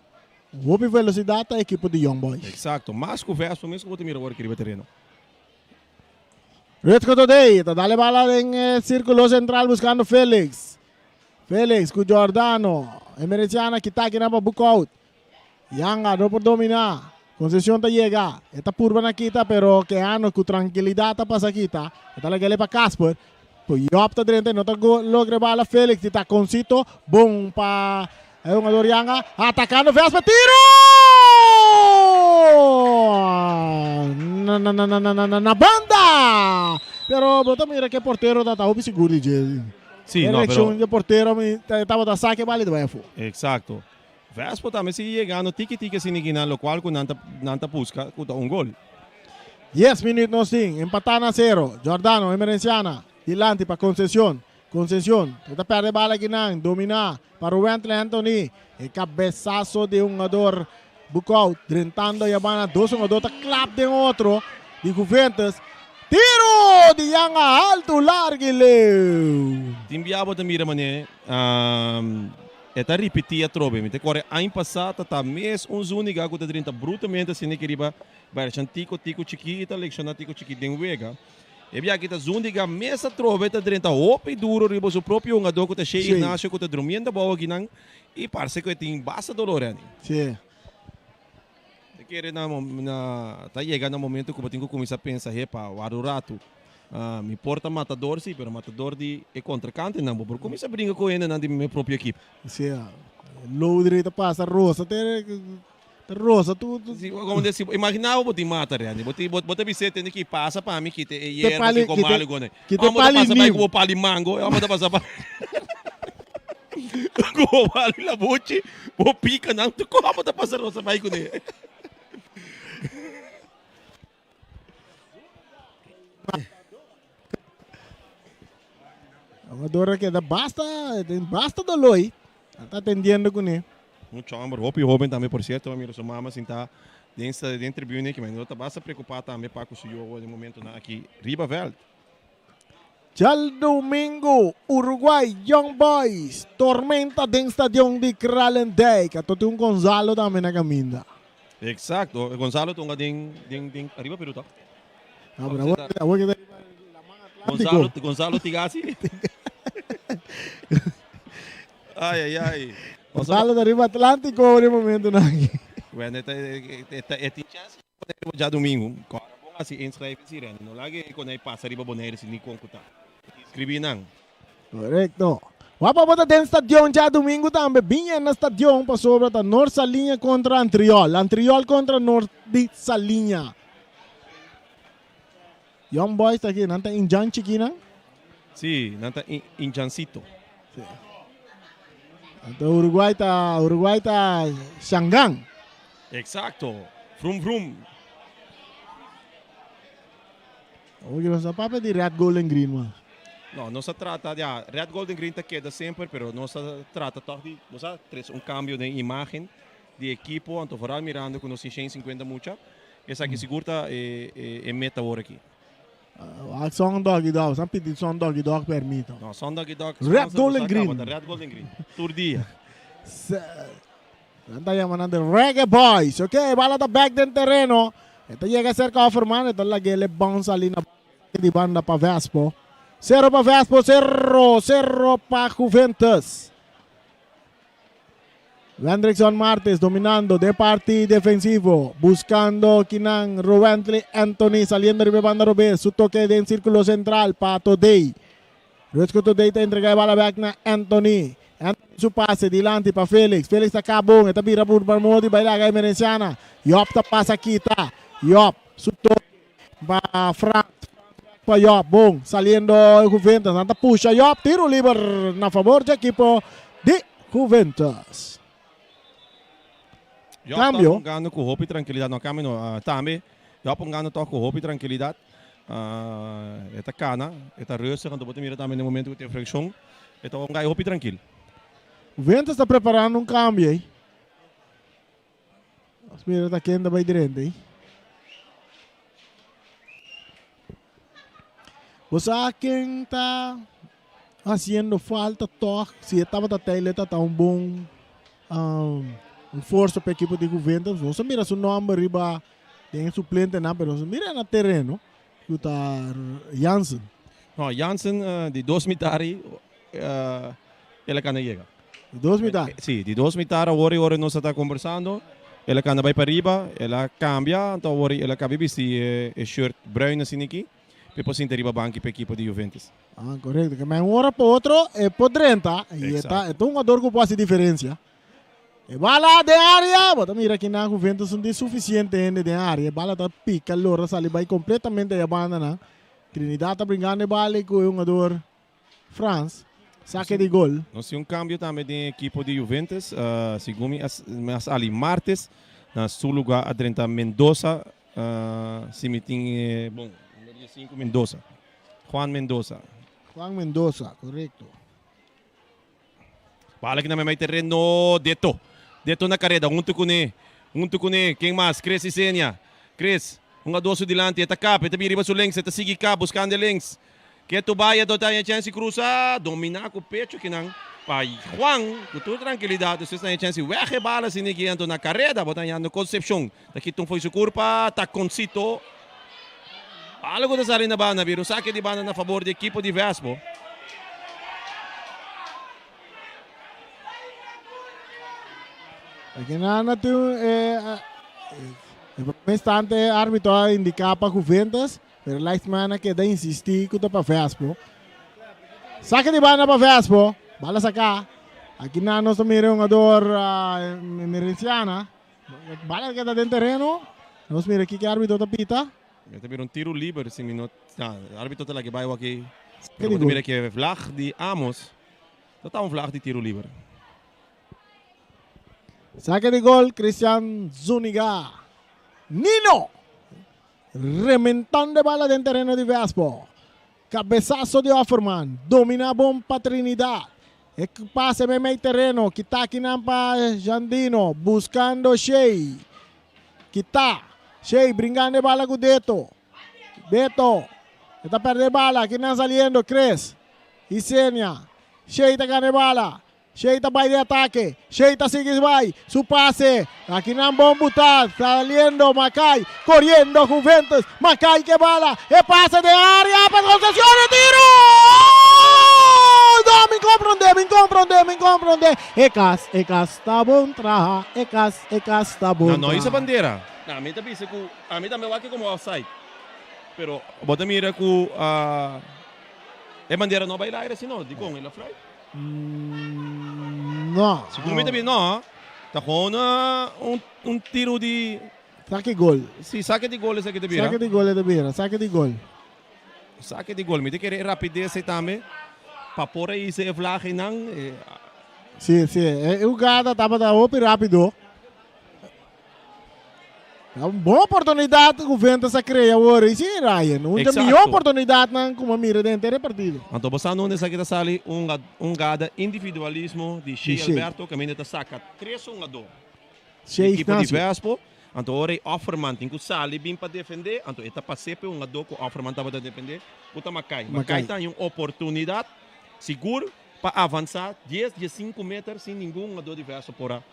hopi velosidat ta ekipo di Young Boys. Eksakto, mas ku Vespo mes ku bo ta mira awor aki riba tereno. Ritko Todey ta dal e bala den e sirkulo sentral buskando Felix. Felix ku Giordano. Emerenciana kita kinan pa Boekhout. Yanga no por dominá. Concepcion ta yega. E ta purba na kita pero Keano ku trankilidat ta pasa kita. E ta laga el'e pa Casper. Ku Job ta drenta e no ta logra e bala. Felix di takoncito. Bon pa e hungador Yanga. Atakando Vespa. Tiro! Na na na na na na banda! Pero bo ta mira ke portero ta ta hopi sigur di dje. Sí, E no, pero reaccion di portero mi tabata sa ke bala i ta bai afó. Exacto. Vespo tambe sigui yegando tiki tiki asina aki nan locual cu nan ta nan ta busca cu ta un gol. Dies minuut nos tin, empatá na sero. Giordano, Emerenciana, dilanti pa Concepcion. Concepcion ta perde bala aki nan, dominá pa Ruwentle Anthony. E cabesazo di hungador Bukout, drentando yabana dos hungador ta klap den otro di Juventus. Tiro di Yanga alto largo y leu. Tin bia bo ta mira manera E ta ripití atrobe. Mi ta kore aña pasá ta ta mes un Zuniga ku ta drenta brutamente asina ki riba Berchan Tico Tico Chikí i ta lekshoná Tico Chikí den wega. E bia aki ta Zuniga mes atrobe ta drenta hopi duro riba su propio hungadó ku ta Shey Ignacio ku ta drumiendo abou akinan i parse ku e tin basta dolor Andy. Sí. Ta kere na na ta yega na momento ku bo tin ku kuminsá pensa hepa wak un ratu mi por ta matador si pero matador di e kontrankantenan bo por kuminsá bringa ku hendenan di mi propio ekip. Si Lodri ta pasa rosa te ta rosa tu tu. Si komo desi imagina bo bo tin mata Randy bo tin bo ta bis'é tende ki pasa pa mi kita e yerba ki komo algo ne Kita amo ta pali pasa bai nim. ku bo pali mango amo ta pasa bai ku bo pali labuchi bo pika nan tu komo ta pasa rosa bai kuné. Amador a keda basta den basta doloi ta atendiendo kuné. Mucho homber, hopi hoben tambe por cierto, a mira su mama sinta den den tribune ki men ta basta preocupa tambe pa cu su yowo den momentonan aki riba veld. Djaldomingo, Uruguay Young Boys tormenta den stadion di Kralendijk. A tote un Gonzalo tambe na caminda. Exacto, Gonzalo ta hunga den den den ariba Peru toch? No, pero awor awor ke ta riba laman Atlantico. Gonzalo Gonzalo Tigasi. Ay, ay, ay. Gonzalo ta riba Atlantico awor e momentonan aki. Bueno, e ta, e ta, e tin chance di Boneiru djadumingu. Kòrda bon hasi inschrijving si Renny. No laga e konei pasa riba Boneiru si ni kon ku ta. Inscribí nan. Korekto. Wak pa bo ta den stadion djadumingu tambe. Bin yena stadion pasobra ta Noord Saliña kontra Antriol. Antriol kontra Noord di Saliña. Young Boys ta aki, nan ta indjan chikinan. Sí, nan ta indjansito. Sí. Anto Uruguay ta Uruguay ta Shangan. Exacto. Vrum vrum. Oye, nos a papia di red, gold and green mas. No, nos a trata, ja, red, gold and green ta keda semper, pero nos a trata toch di, nos a trece un cambio den imagen di equipo, anto vooral mirando cu nos tin 150 mucha, esaki sigur ta e, e, e meta awor aki. Uh, Sun Doggy Dog, san pidi Sun Doggy Dog permito. No, Sun Doggy Dog. Red, gold and green. Red, gold and green. Tur dia. Nan ta yama nan de Reggae Boys. Ok, bala ta back den tereno. E ta yega cerca Offerman, e ta lag'é bounce ali na di banda pa Vespo. Sero pa Vespo, sero, sero pa Juventus. Wendrickson Martes dominando de parti defensivo, buscando kinan Rowentley Anthony saliendo riba banda robes, su toque den círculo central pa Todey. Ruesco Todey ta entrega e bala back na Anthony. Anthony su pase dilanti pa Felix. Felix ta kabon, e ta bira por Barmodi, bai laga Emerenciana. Job ta pasa kita. Job su toque pa Frans. Pa Job, bon, saliendo Juventus. Nan ta pusha Job, tiro liber na favor di equipo di Juventus. Job ta Cambio. hungando cu hopi tranquilidad. No, cambio no. Ah, tambe Job hungando toch cu hopi tranquilidad. Ah, e ta cana, e ta rustig. Anto bo ta mira tambe na e momento cu tin friccion, e ta hunga hopi tranquil. Juventus ta preparando un cambio ey. Nos mira ta ken ta bay drenta ey. Bo sa ken ta haciendo falta toch? Si e tabata Taylor ta ta un bon um, un forsa pa equipo di Juventus. Nos a mira su nomber riba den e suplentenan, pero nos a mira na tereno ku ta Jansen. No, Jansen eh, di dos mitari eh, el a cana yega. Di dos mitar. Sí, di dos mitar awor y ora nos ta conversando. El a cana bay pa riba, el a cambia, anto awor el a cambia bisti e, e shirt bruin asina aki. Pe por sinta riba banki pa equipo di Juventus. Ah, correcto. Que men un ora pa otro e por drenta y e ta, e ta un jugador ku por hasi diferencia. E bala den área, bo ta mira ki nan Juventus no tin suficiente hende den área. E bala ta pica lora sali bai completamente e banda nan. Trinidad ta bringando e bala ku e jugador Frans. Saque di gol. Nos tin un cambio tambe den equipo di Juventus. Uh, segun mi as, mi a sali martes, na su lugar a drenta Mendoza. Uh, si mi tin, eh, bon, numero 5 Mendoza. Juan Mendoza. Juan Mendoza, correcto. Bala aki na meimei tereno, Deto. Deto na kareda, huntu kuné. Huntu kuné, ken mas? Chris Isenia. Chris, hungadó su dilanti, e ta kap, e ta bin riba su links, e ta sigui kap buskando e links. Ketu bai, e ta haña chèns di krusa, dominá ku pechu kinan pa Juan, ku tur trankilidat, despues ta haña chèns di wèg e bala asina aki, anto na kareda bo ta hañando Concepcion, ta kita un fo'i su kurpa, takoncito. Bala ku ta sali na banda, bira un sake di banda na fabor di ekipo di Vespo. Aki nan na tin e e prome instante e arbitro a indica pa Juventus, pero linesman a keda insisti cu ta pa Vespo. Sake di banda pa Vespo, bala saka. Aki nan nos ta mira e hungador Emerenciana. Bala keda den tereno. Nos mira kiko e arbitro ta pita. Mi ta mira un tiro liber si mi no ta arbitro ta laki bai waki. Pero bo ta mira ke vlag di Amos no ta un vlag di tiro liber. Sake di gol Christian Zuniga. Nino! Rementando e bala den tereno di Vespo. Cabezazo di Offerman. Domina bon pa Trinidad. E pase meimei tereno. Kita akinan pa Jandino. Buscando Shey. Kita. Shey bringando e bala cu Deto. Deto. E ta perde e bala. Akinan saliendo Chris. Isenia. Shey ta gana e bala. Shey ta bai di atake. Shey ta sigui bai. Su pase. Akinan bon buta. Saliendo Mackay. Coriendo Juventus. Mackay ke bala. E pase den area pa Concepcion. E tiro! No, mi compronde, mi compronde, mi compronde. E cas, e cas ta bon traha. E cas, e cas ta bon No, no hisa traha. bandera. Na, mi ta bisa ku ami tambe wak como offside. Pero bo ta mira ku e bandera no bai laire sino dikon el a fluit. No. Segun mi ta bin no. Ta gewoon un un tiro di. Sake gol. Si, sake di gol esaki ta bira. Sake di gol e ta bira, sake di gol. Sake di gol. Mi ta kere e rapidez ei tambe pa por a hisa e vlag einan. Si, si. E hugada tabata hopi rapido. Ta un bon oportunidad cu Juventus a crea awor y si Ryan. Un de mihor oportunidadnan cu mi a mira den henter e partido. Anto bo sa nunde esaki ta sali? Un un gada individualismo di Shey Alberto caminda ta saca tres hungador di ekipo di Vespo. Anto ora e Offerman tin cu sali bin pa defende, anto e ta pase pa e hungador cu Offerman tabata defende cu ta Makai. Makai ta haña un oportunidad sigur pa avansa dies, diescinco meter sin ningun hungador di Vespo por a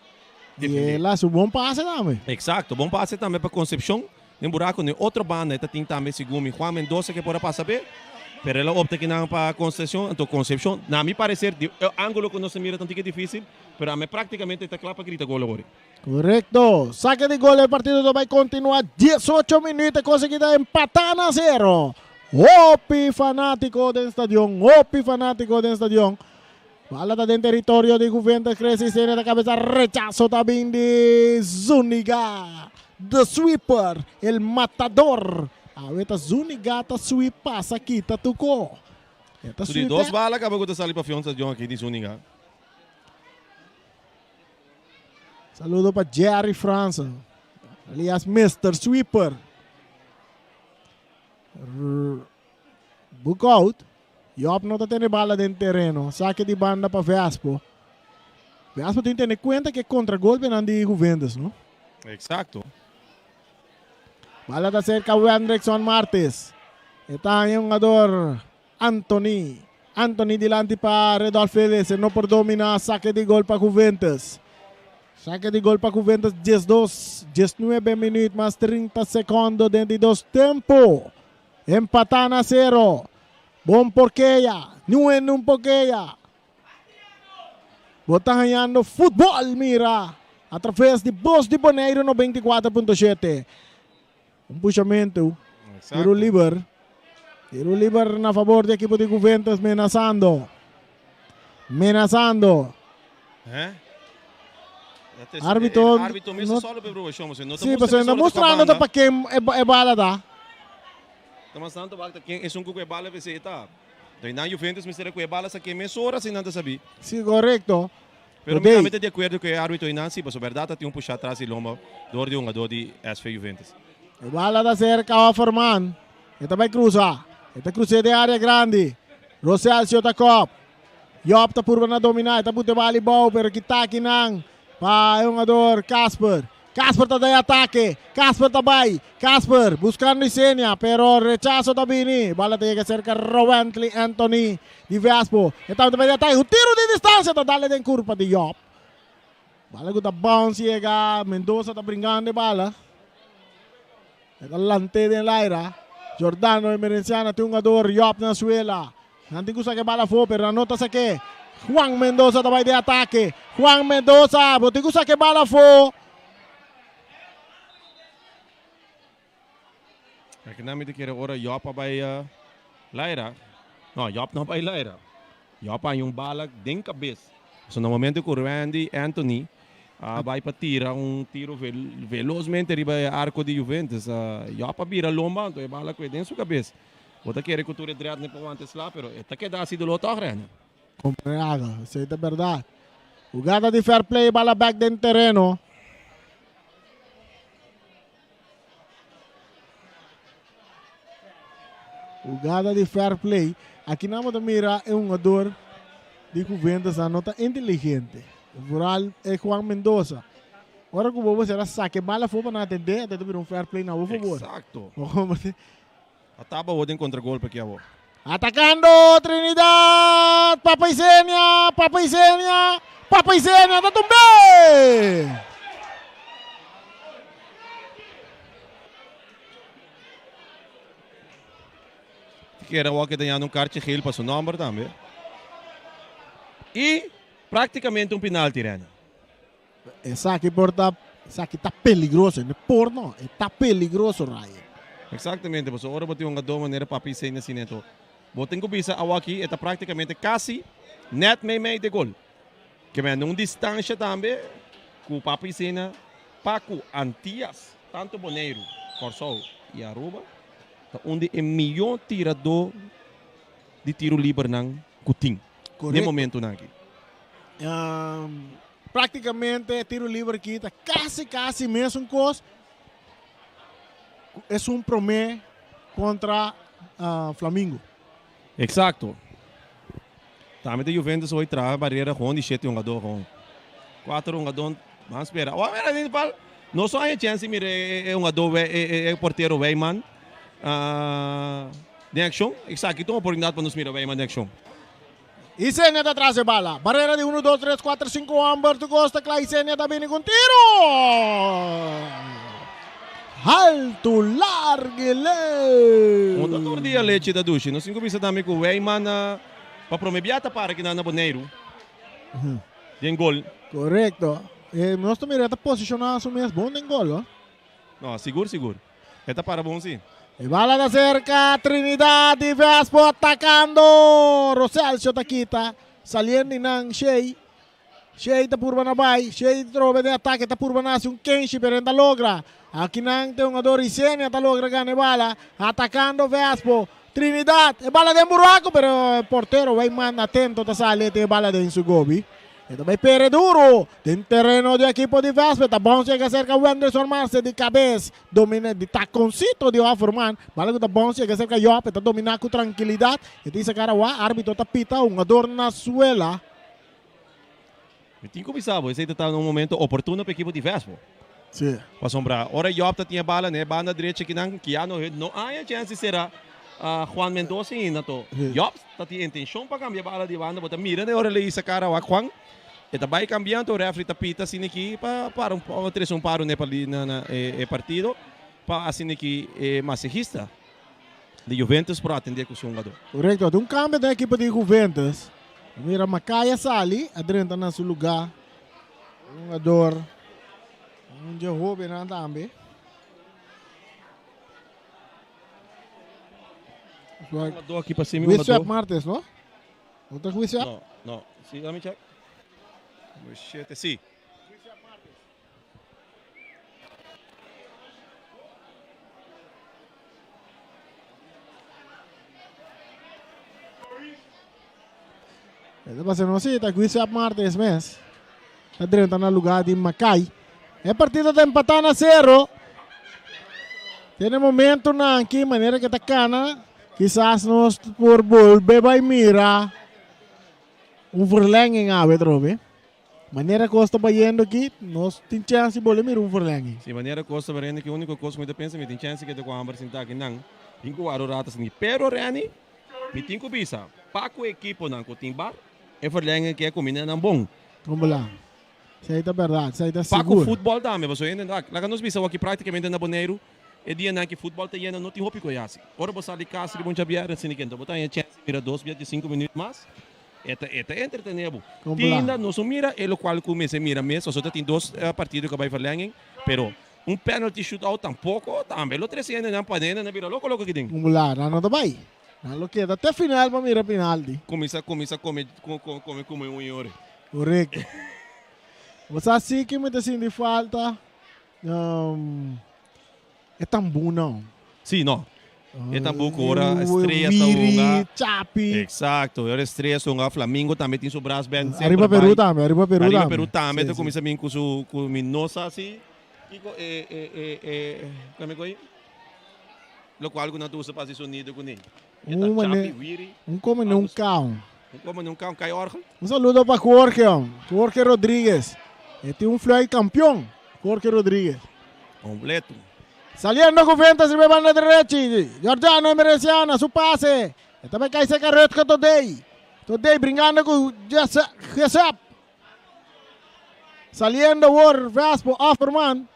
defendé. Y el a su bon pase tambe. Exacto, bon pase tambe pa Concepcion. Den buraco den otro banda e ta tin tambe segun mi Juan Mendoza ke por a pasa p'e, pero el a opta kinan pa Concepcion. Anto Concepcion, na mi parecer, di e angulo ku nos a mira ta un tiki dificil, pero ame practicamente e ta kla pa grita gol awor. Correcto. Saque di gol e partido ta bay continua 18 minuut e cosa kita empata na zero. Hopi fanatico den stadion, hopi fanatico den stadion. Bala ta den teritorio di Juventus Crescicene ta cabeza rechazo ta bin di Zuniga. The sweeper, el matador. Awe ta Zuniga ta sweep pasa kita tuko. E ta Su di sweep dos bala caba cu ta sali pa Fion Stadion aki di Zuniga. Saludo pa Jerry Fransen, alias Mister Sweeper. Boekout. Job no ta tene bala den tereno. Sake di banda pa Vespo. Vespo tin tene cuenta ke contragolpenan di Juventus, no? Exacto. Bala ta cerca Wendrickson Martis. E ta haña un jugador Anthony. Anthony dilanti pa Redolf Felix. E no por domina. Sake di gol pa Juventus. Sake di gol pa Juventus 12, 19 minuut mas 30 secondo den di dos tempo. Empatá na sero. Bon porkeya. Niun hende un porkeya. Bo ta hañando futbòl mira a traves di Bos di Boneiru 94.7. Un pushamentu. Tiro liber. Tiro liber na fabor di ekipo di Juventus menasando. Menasando. Arbitro Arbitro no solo pe probacion, no ta Sí, pasobra no mustrando ta pa ken e bala ta. Ta mas tanto wak ta ken esun ku ku e bala p'esei ta. Entonces nan Juventus mester a ku e bala sa ken mesora si nan ta sabí. Sí, korekto. Pero mi tambe ta di akuerdo ku e arbitro einan sí, pasobra bèrdat ta tin un pushá tras di lomba dor di hungadó di SV Juventus. E bala ta serka Offerman. E ta bai krusa. E ta krus'é den área grandi. Roselcio ta kòp. Job ta purba na dominá, e ta buta e bal ibou, pero kita akinan pa e hungador Casper. Casper ta den atake, Casper ta bai, Casper buskando Isenia, pero rechaso ta bini. Bala ta yega serka Rowentley Anthony di Vespo. E tambe ta bai den atake, un tiro di distansia ta dale den kurpa di Job. Bala ku ta bounce yega, Mendoza ta bringando e bala. E ta lant'é den laira. Giordano Emerenciana tin hungador Job na suela. Nan tin ku saka e bala afó, pero nan no ta sak'é. Juan Mendoza ta bai den atake. Juan Mendoza, bo tin ku saka e bala afó. Aki nan mi ta kere ora Job a bai laira. No, Job no a bai laira. Job a haña un bala den kabes. So na momento ku Randy Anthony a bai pa tira un tiro velozmente riba e arco di Juventus, Job a bira lomba anto e bala kue den su kabes. Bo ta kere ku tur e dret ne por wanta e sla, pero e ta keda hasi doló tòg, Randy. Komprado, esei ta bèrdat. Hugada di fair play, bala bèk den tereno. Hugada di fair play. Aki nan bo ta mira e hungador di Juventus nan no ta inteligente. Vooral e Juan Mendoza. Ora ku bo bo a saka e bala afó pa nan atendé, ata ta bira un fair play na bo fabor. Exacto. A taba awor den contragolpe aki awor. Atacando Trinidad! Papa Isenia! Papa Isenia! Papa Isenia ta tumbe! Kere awor ke ta yanda un karchi geel pa su nomber tambe. Y practicamente un penalti, Renny. Esaki por ta, esaki ta peligroso, e no por no, e ta peligroso Ryan. Exactamente, pasobra ora bo tin un hungador manera Papi Isenia asina enton bo tin cu bisa awaki e ta practicamente casi Net meimei di e gol. Ke men un distansha tambe ku Papa Isena pa ku Antias, tantu Boneiru, Kòrsou i Aruba ta un di e mihó tiradó di tiru libernan ku tin n'e momentunan aki. Práktikamente e tiru liber aki ta kasi kasi mesun kos ku esun promé kontra Flamingo. Exacto. Tambe ta Juventus hoy traha barrera gewoon di shete hungador gewoon. Cuatro hungador ban spera. Awor mira den pal. No so haña chance mira e hungador e portero Wijman den accion. Esaki ta un oportunidad pa nos mira Wijman den accion. Isenia ta tras e bala. Barrera di uno, dos, tres, cuatro, cinco homber. Tu gosta cla Isenia ta bini cu un tiro. Haltu, largu i leu. Un ta tur dia lechi ta dushi. Nos tin ku bisa tambe ku Wijman a pa prome bia ta para kinan na Boneiru den gol. Korekto. E nos ta mira e ta posishoná su mes bon den gol ho. No, sigur sigur. E ta para bon si. E bala ta serka Trinidad di Vespo atakando. Roselcio ta kita saliendo di nan Shey. Shey ta purba na bai. Shey trobe den atake ta purba na hasi un kenshi pero e no ta logra. Akinan te hungador Isenia ta logra gana e bala. Atakando Vespo. Trinidad e bala den buraco pero e portero Wijman atento ta sali e tin e bala den su gobi. E ta bai pere duro den tereno di ekipo di Vespo. E ta bounce yega serka Wenderson Marce di kabes domina di taconcito di Offerman. Bala ku ta bounce yega serka Job. E ta domina ku trankilidad. E tin sacar awa. Arbitro ta pita hungador na suela. Mi tin ku bisa bo, esei ta ta un momento oportuno pa ekipo di Vespo. Sí. Pasobra ora Job ta tin e bala na e banda drechi akinan, Keanu Hood no haña chèns di sera Juan Mendoza ainda. To Job ta tin intenshon pa kambia bala di banda, bo ta mira na e ora el a hisa kara wak Juan, e ta bai kambiando, refri ta pita asina aki pa para un trese un paro na e partido pa asina aki e masahista di Juventus por atendé ku su hungadó. Korekto, ta un kambio den ekipo di Juventus. Mira Makaya sali a drenta na su lugá. Un hungador, un dje hóbennan tambe. Hungadó aki pa semi Wisweb hungadó. Martes, no? No ta Wisweb? No, no. Si, let me check. Numero shete, si. E ta pasa no si ta Guisap Martes mes. Ta drenta na lugar di Makai. E partido ta empatá na sero. Tiene momento nan ki manera que ta cana. Quizás nos por bolbe bai mira un verlenging awe trobe. Manera kos ta bayendo aki, nos tin chèns di bolbe mira un verlenging. Si, manera kos ta bayendo aki, úniko kos ku mi ta pensa, mi tin chèns di keda ku hamber sintá aki nan, tin ku wak un rato asina. Pero Renny, mi tin ku bisa, pa ku ekiponan ku tin bar, e verlenging aki a kuminá nan bon. Kon bla? Esei ta bèrdat, esei ta Pa ku sigur. futbòl tambe, pasobra hende, laga nos bisa awor aki práktikamente na Boneiru, e dianan ki futbòl ta yena no tin hopi ku e hasi. Ora bo sali kas riba un djabièrnè asina ki, anto bo ta haña chèns di mira dos bia di sinku minüt mas. E ta e ta entretené bo. Tinda nos no mira e locual cu mester mira mes, pasobra ta tin dos partido cu a bay verlenging, pero un penalty shootout tampoco, tambe lo trece hendenan pa hendenan bira loco loco aki den. Un bula, nan no ta bay. Nan lo keda te final pa mira penalty. Cuminsa cuminsa come come come un yore. Correcto. Bo sa si ki mi ta sinti falta? E tambunan. Sí, no. E tambú ku ora Estrella ta hunga. Wiri, Chapi. Exacto, ora Estrella ta hunga, Flamingo tambe tin su brass band semper Arriba Peru bai. tambe, arriba Peru Arriba tambe. Peru tambe Sí, ta sí. kuminsá bin ku su ku mi no sa si kiko e e e e kami ku ei lokual ku nan ta usa pa hasi sonido kuné. E ta Un Chapi, mane, Wiri, un come ne un algo kaun. Un come ne un kaun, kai orgel. Un saludo pa Jorge, Jorge Rodriguez. E tin un fluit campeon, Jorge Rodriguez. Completo. Saliendo cu Ventas riba e banda derechi. Giorgiano Emerenciana, su pase. E ta bay cay cerca Rutger Todey. Todey bringando cu Jesep. Saliendo awor Vespo Offerman.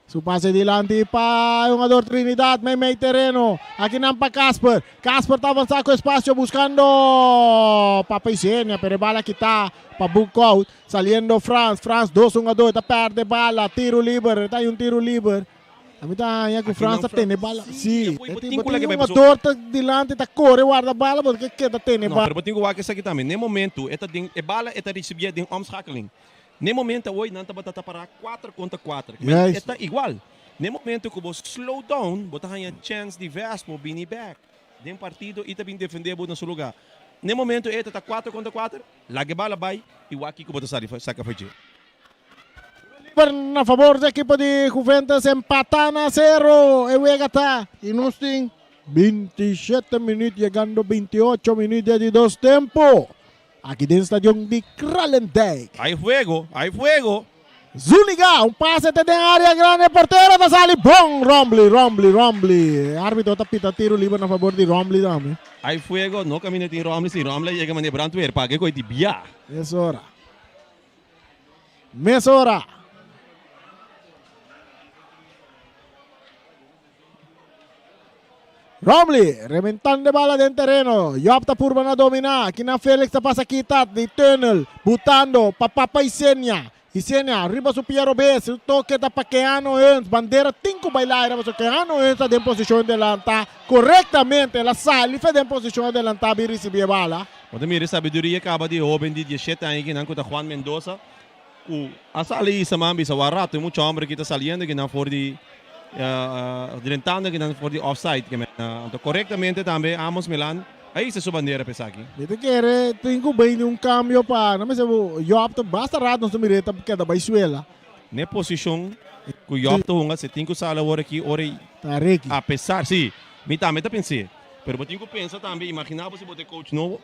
Su pase dilanti pa e hungador Trinidad mei mei tereno. Aki nan pa Casper. Casper ta avansa cu espacio buscando Papa Isenia, pero e bala kita pa Boekhout. Saliendo Frans. Frans dos hungador ta perde bala. Tiro liber. Ta hay un tiro liber. Ami ta haña ku Frans ta tene bala. Sí, E e tin tin ku laga un bai paso. jugador ta dilanti ta kore warda bala bo ke keda tene No, bala. pero bo tin ku wak esaki tambe. N'e momento e ta den e bala e ta risibié den omschakeling. N'e momento awor nan tabata ta pará kuater kontra kuater. Ke men e Juist. ta igual. N'e momento ku bo slow down bo ta haña chèns di Vespo bini bèk den partido i ta bin defendé bo na su lugá. N'e momento e ta ta kuater kontra kuater, laga e bala bai i wak kiko bo ta sali saka for dje. Liber na fabor di ekipo di Juventus empata na sero e wega ta y nos tin 27 minuut yegando 28 minuut di dos tempo aki den stadion di Kralendijk. Hay fuego, hay fuego. Zuniga, un pase te den area grande, portero ta sali bon, Rombley, Rombley, Rombley. E arbitro ta pita tiro liber na fabor di Rombley tambe. Hay fuego, no caminda tin Rombley, si Rombley yega mane brandweer paga e koe di bia. Mesora. Mesora. Romley rementando e bala den tereno. Job ta purba na domina. Akinan Felix ta pasa kita di tunnel. Butando pa Papa Isenia. Isenia riba su pia robes. Su toke ta pa Keanu Huns. Bandera tin ku bai laira pasobra Keanu Huns ta den posishon delanta korektamente. El a sali fe den posishon adelanta bin risibi e bala. Bo ta mira e sabiduria kaba di e hoben di diesshete aña kinan ku ta Juan Mendoza ku a sali i saman bisa wak rato e mucha homber ki ta saliendo kinan for di drentando kinan for di offside ke men anto korektamente tambe Amos Milan a hisa su bandera pa esaki. Mi ta kere tin ku bini un kambio pa no mester bo Job ta basta rato nos ta mira e ta keda bai suela. N'e posishon ku Job ta hunga se tin ku sali awor aki ora i Ta reki. Apesar si mi tambe ta pens'é pero bo tin ku pensa tambe imaginá bo si bo ta e coach nobo.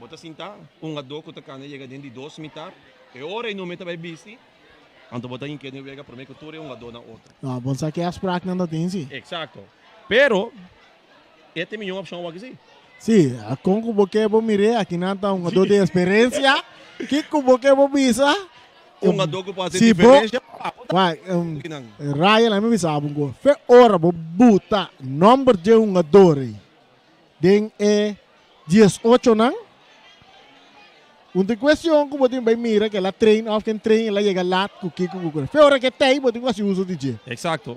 Bo ta sinta un adó ku ta kana yega den di dos mitar, e ora ei no ta bai bisti, anto bo ta hinké den wega promé ku tur e un adó na otro. No, bon sa ki afspraaknan ta tin si. Eksakto. Pero, e ta e mihó opshon awor si. Si, kon ku bo ke bo mir'é, akinan ta un adó di esperensia. Kiko bo ke bo bisa? Un adó ku por hasi Si bo, diferensia, abo ta wak, akinan. Ryan, laga mi bisa bo un kos. Fe ora bo buta nòmber dje un adó rei den e 18 nan. Un tin cuestion cu bo tin bay mira cu el a train of ken train el a yega laat cu kico cu cu. Fe ora cu e tey bo tin cu haci uso di dje. Exacto.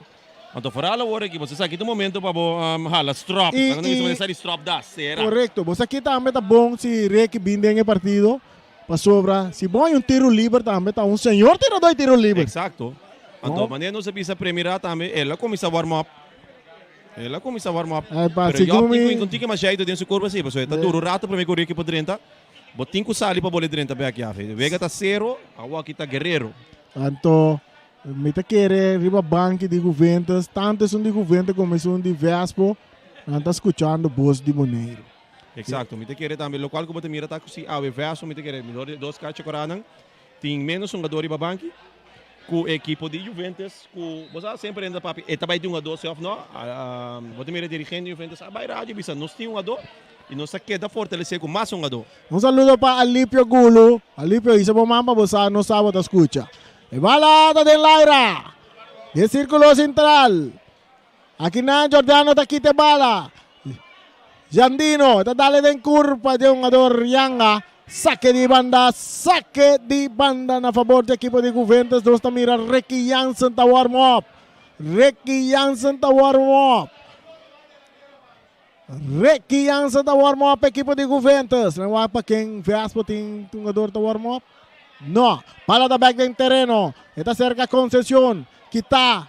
Anto vooral awor aki bo sa esaki ta un momento pa bo hala strop. Y, Nan ta bisa y, sa di strop das, sera. Correcto. Bo sa ki tambe ta bon si Ricky bin den e partido pasobra si bo hay un tiro liber tambe ta un señor tirador di tiro liber. Exacto. Anto manera nos a bisa premira tambe el a cuminsa warm up. El a kuminsá warm up. Ay, pa, Pero Job segun tin ku mi- un tiki mas jeito den su kurpa sí, pasobra e ta dura un rato promé ku Ricky por drenta. Bo tin ku sali pa bole drenta bek ya. Wega ta sero, awor aki ta Guerrero. Anto, mi ta kere riba banki di Juventus, tanto esun di Juventus como esun di Vespo, nan ta skuchando bos di Boneiru. Exacto, mi ta kere tambe lokual ku bo ta mira ta ku si awe Vespo mi ta kere mihor di dos kacha koranan tin menos hungador riba banki. Ku e ekipo di Juventus ku bo sa semper hende ta papia e ta bai tin un ado si òf no. Bo ta mira e dirigente di Juventus a bai radio bisa nos tin un ado i nos ta keda fortalesé ku mas un ado. Un saludo pa Alipio Gulu. Alipio hisa bo man pa bo sa nos sa bo ta skucha. E bala ta den laira. Den sirkulo sentral. Akinan Giordano ta kita e bala. Jandino ta dale den kurpa dje hungador Yanga. Sake di banda, sake di banda na fabor dje ekipo di Juventus. Nos ta mira Ricky Jansen ta warm up. Ricky Jansen ta warm up. Ricky Jansen ta warm up ekipo di Juventus. Nan wak pa ken Vespo tin hungador ta warm up. No, bala ta bek den tereno. E ta serka Concepcion. Kita.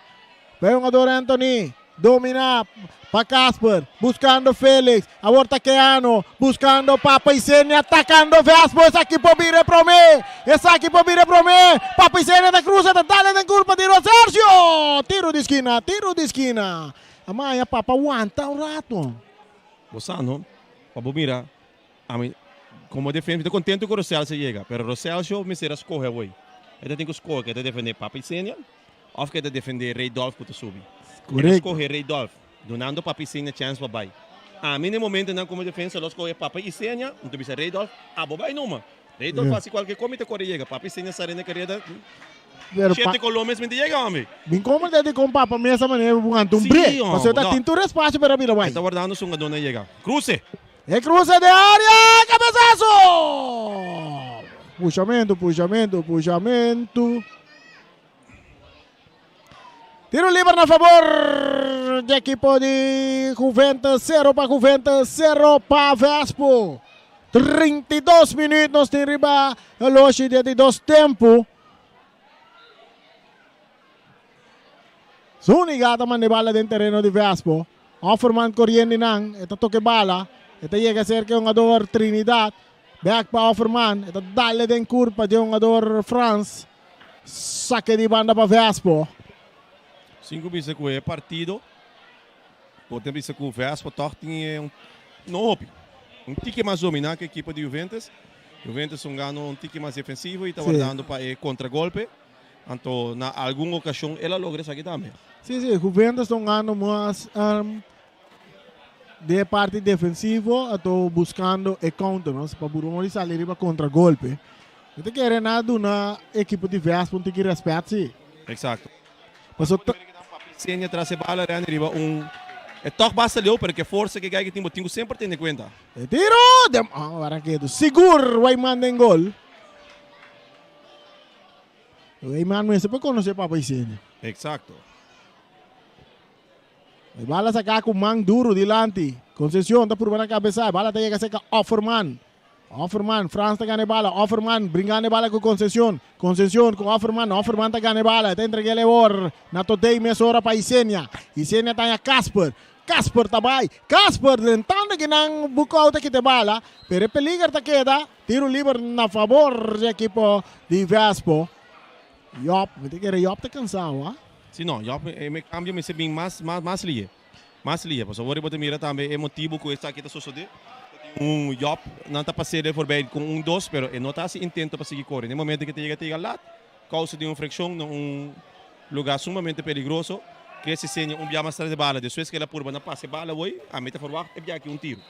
Pa e hungador Anthony. Domina pa Casper. Buscando Felix. Awor ta Keano. Buscando Papa Isenia. Atacando Vespo. Esaki por bira e prome. Esaki por bira e prome. Papa Isenia ta cruza. Ta dale den curpa di Rosercio. Tiro di skina. Tiro di skina. Amaya Papa wanta un rato. Bo sa no? Pa bo mira, ami como defensa mi ta contento cu Roselcio yega, pero Roselcio mester a scoge awor. E ta tin cu scoge ke ta defende Papa Isenia of ke ta defende Rey Dolf cu ta subi. El a Correcto. scoge Rey Dolf, dunando Papa Isenia chance pa bay. Ami na e momentonan como defensa lo scoge Papa Isenia, mi ta bisa Rey Dolf, abo bay numa. Rey Dolf haci cualkier cosa mi ta core yega. Papa Isenia sali na careda. Pero Shete color mes mi ta yega hombre. Bin como te di con papa mesa manera bu ganta un Sí, break. hombre, Pasobra ta no. tin tur espacio pero a bira bai. E ta wardando su hungadornan yega. Cruce! E cruce den area! Cabezazo! Pushamento, pushamento, pushamento. Tiro liber na fabor di ekipo di Juventus. 0 pa Juventus, 0 pa Vespo. 32 minuut nos tin riba horloge di di dos tempo. Zuniga ta manda e bala den tereno di Vespo. Offerman koriendo nan, e ta toka e bala. E ta yega serka e hungador Trinidad. Bek pa Offerman, e ta dale den kurpa di e hungador Frans. Sake di banda pa Vespo. Sin ku bisa ku e partido por tin bisa ku Vespo tòg tin un no hopi un tiki mas dominá ku ekipo di Juventus. Juventus un gano un tiki mas defensivo i ta wardando pa e kontragolpe. Anto na algun okashon el a logra esaki tambe. Sí, sí, Juventus ta un gano mas den e parti defensivo anto buskando e counter no pa Buruma di sali riba kontragolpe. Mi ta kere na duna ekipo di Vespa un tiki respet si. Exacto. Paso ta. Senia tras e bala Renny riba un e tog basta leu pero ke forsa ke gai ke tin bo tin ku semper tene kuenta. E tiro den oh Arrakedo sigur Weyman den gol. Weyman mester por konosé Papa Isenia. Exacto. E bala saká ku man duru dilanti. Concepcion ta purba na kabesa. E bala ta yega serka Offerman. Offerman, Frans ta gana e bala. Offerman bringando e bala ku Concepcion. Concepcion ku Offerman. Offerman ta gana e bala. E ta entreg'el e or na Totey mesora pa Isenia. Isenia ta haña Casper. Casper ta bai. Casper drentando kinan Bukou ta kita e bala. Pero e peliger ta keda. Tiro liber na fabor di ekipo di Vespo. Job, mi ta kere Job ta cansao, ha? Si no, Job e me cambio mester bin mas mas mas lihe. Mas lihe, pasobra ora bo ta mira tambe e motibo cu esaki ta sosode, ta tin un Job nan ta pas'e voorbij cu un dos, pero e no ta haci intento pa sigui core. Na e momento cu e ta yega ta yega lat, causa di un friccion na un lugar sumamente peligroso, Crece Senior un bia mas tras e bala, despues cu el a purba na pasa e bala awoi, ami ta verwacht e bia aki un tiro.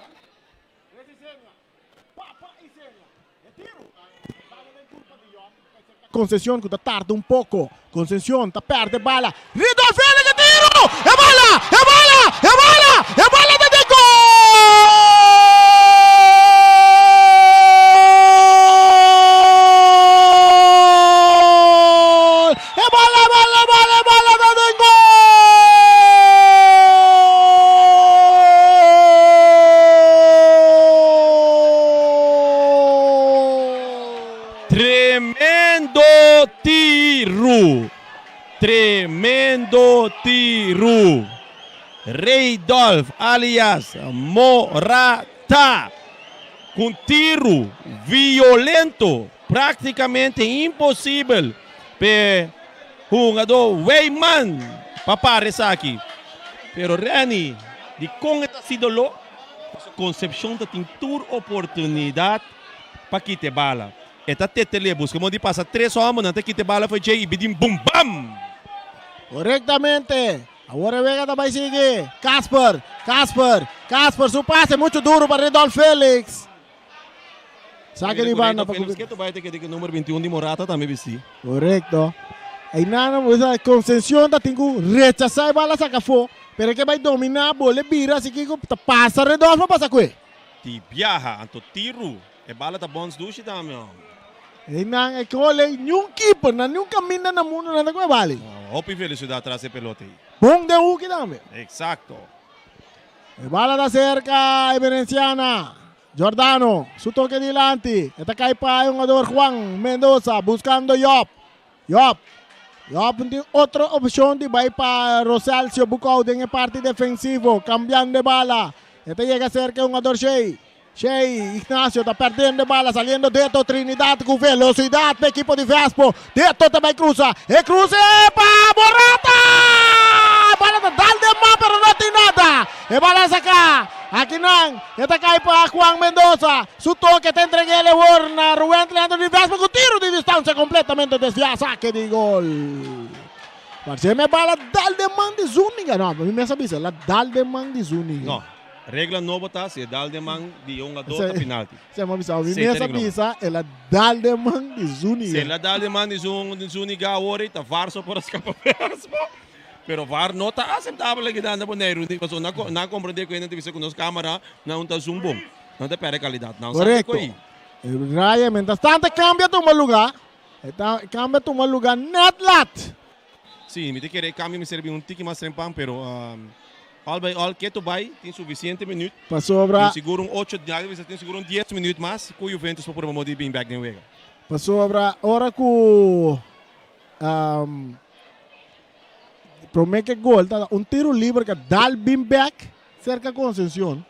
Concepcion cu ta tarda un poco. Concepcion ta perde bala. Ridolf Vele cu tiro! E bala! E bala! E bala! E bala ta den gol! E bala, bala, bala, bala ta den gol! Tremendo tiru! Tremendo tiru! Reydolf alias Morata ku un tiru violento, praktikamente imposibel p'e hungadó Weyman pa para esaki. Pero Renny, dikon e ta hasi doló? Pasobra Concepcion ta tin tur oportunidat pa kita e bala. E ta tetel'é, buska modo di pasa tres hòmber, nan ta kita e bala for dje i bidin bum bam! Korektamente! Awor e wega ta bai sigui. Casper, Casper, Casper su pase muchu duru pa Ridolf Felix. Sake di banda pa Felix ketu bai ta keda ku number 21 di Morata tambe bisti. Korekto. Einan Concepcion ta tin ku rechasá e bala saka afó, pero e ke bai dominá bole bira así kiko ta pasa Ridolf pa pasa ku e. Di biaha anto tiru. E bala ta bons dushi tambe homber. Einan e kole niun keeper na niun kaminda na mundu nan ta ku e bala ei. Hopi velocidad tras e pelota ei. Bon den huki tambe. Exacto. E bala ta serka Emerenciana. Giordano su toke dilanti. E ta kai pa e hungador Juan Mendoza buscando Job. Job. Job tin otro opcion di bai pa Roselcio Bucau den e parti defensivo. Cambiando e bala. E ta yega serka e hungador Shey. Shey Ignacio ta perdiendo e bala saliendo Deto Trinidad cu velocidad pa ekipo di Vespo. Deto ta bai cruza. E cruze pa Morata! E bala ta dal den man pero no tin nada. E bala a saca. Akinan e ta cay pa Juan Mendoza. Su toke ta entreg'el e wor na Ruben Leandro di Vespo cu tiro di distancia completamente desvia. Saque di gol. Parce me bala dal den man di Zuniga. No, mi mes a bisa, la dal den man di Zuniga. No. Regla nobo ta si e dal den man di e hungadó ta penalti. Se mi a bisa, mi mes a bisa el a dal den man di Zuniga. Si el a dal den man di Zuniga awor ei ta VAR so por a skapa Vespo. Pero VAR no ta aseptabel aki na Boneiru pasobra nan a komprende ku hende ta bisa ku nos kamera nan ta zoom bon. Nan ta perde kalidat. Nan sa kiko ei. Korekto. Raya mientras tanto e kambio a tuma luga. E kambio a tuma luga net lat. Sí, mi ta kere e cambio mester bin un tiki mas trempan, pero all by all keto bay tin suficiente minuut. Pasobra. Tin sigur un ocho, ya bisa tin sigur un dies minuut mas cu Juventus por purba modo di bin bek den wega. Pasobra ora cu prome ke gol ta un tiro liber ke dal bin bek cerca Concencion.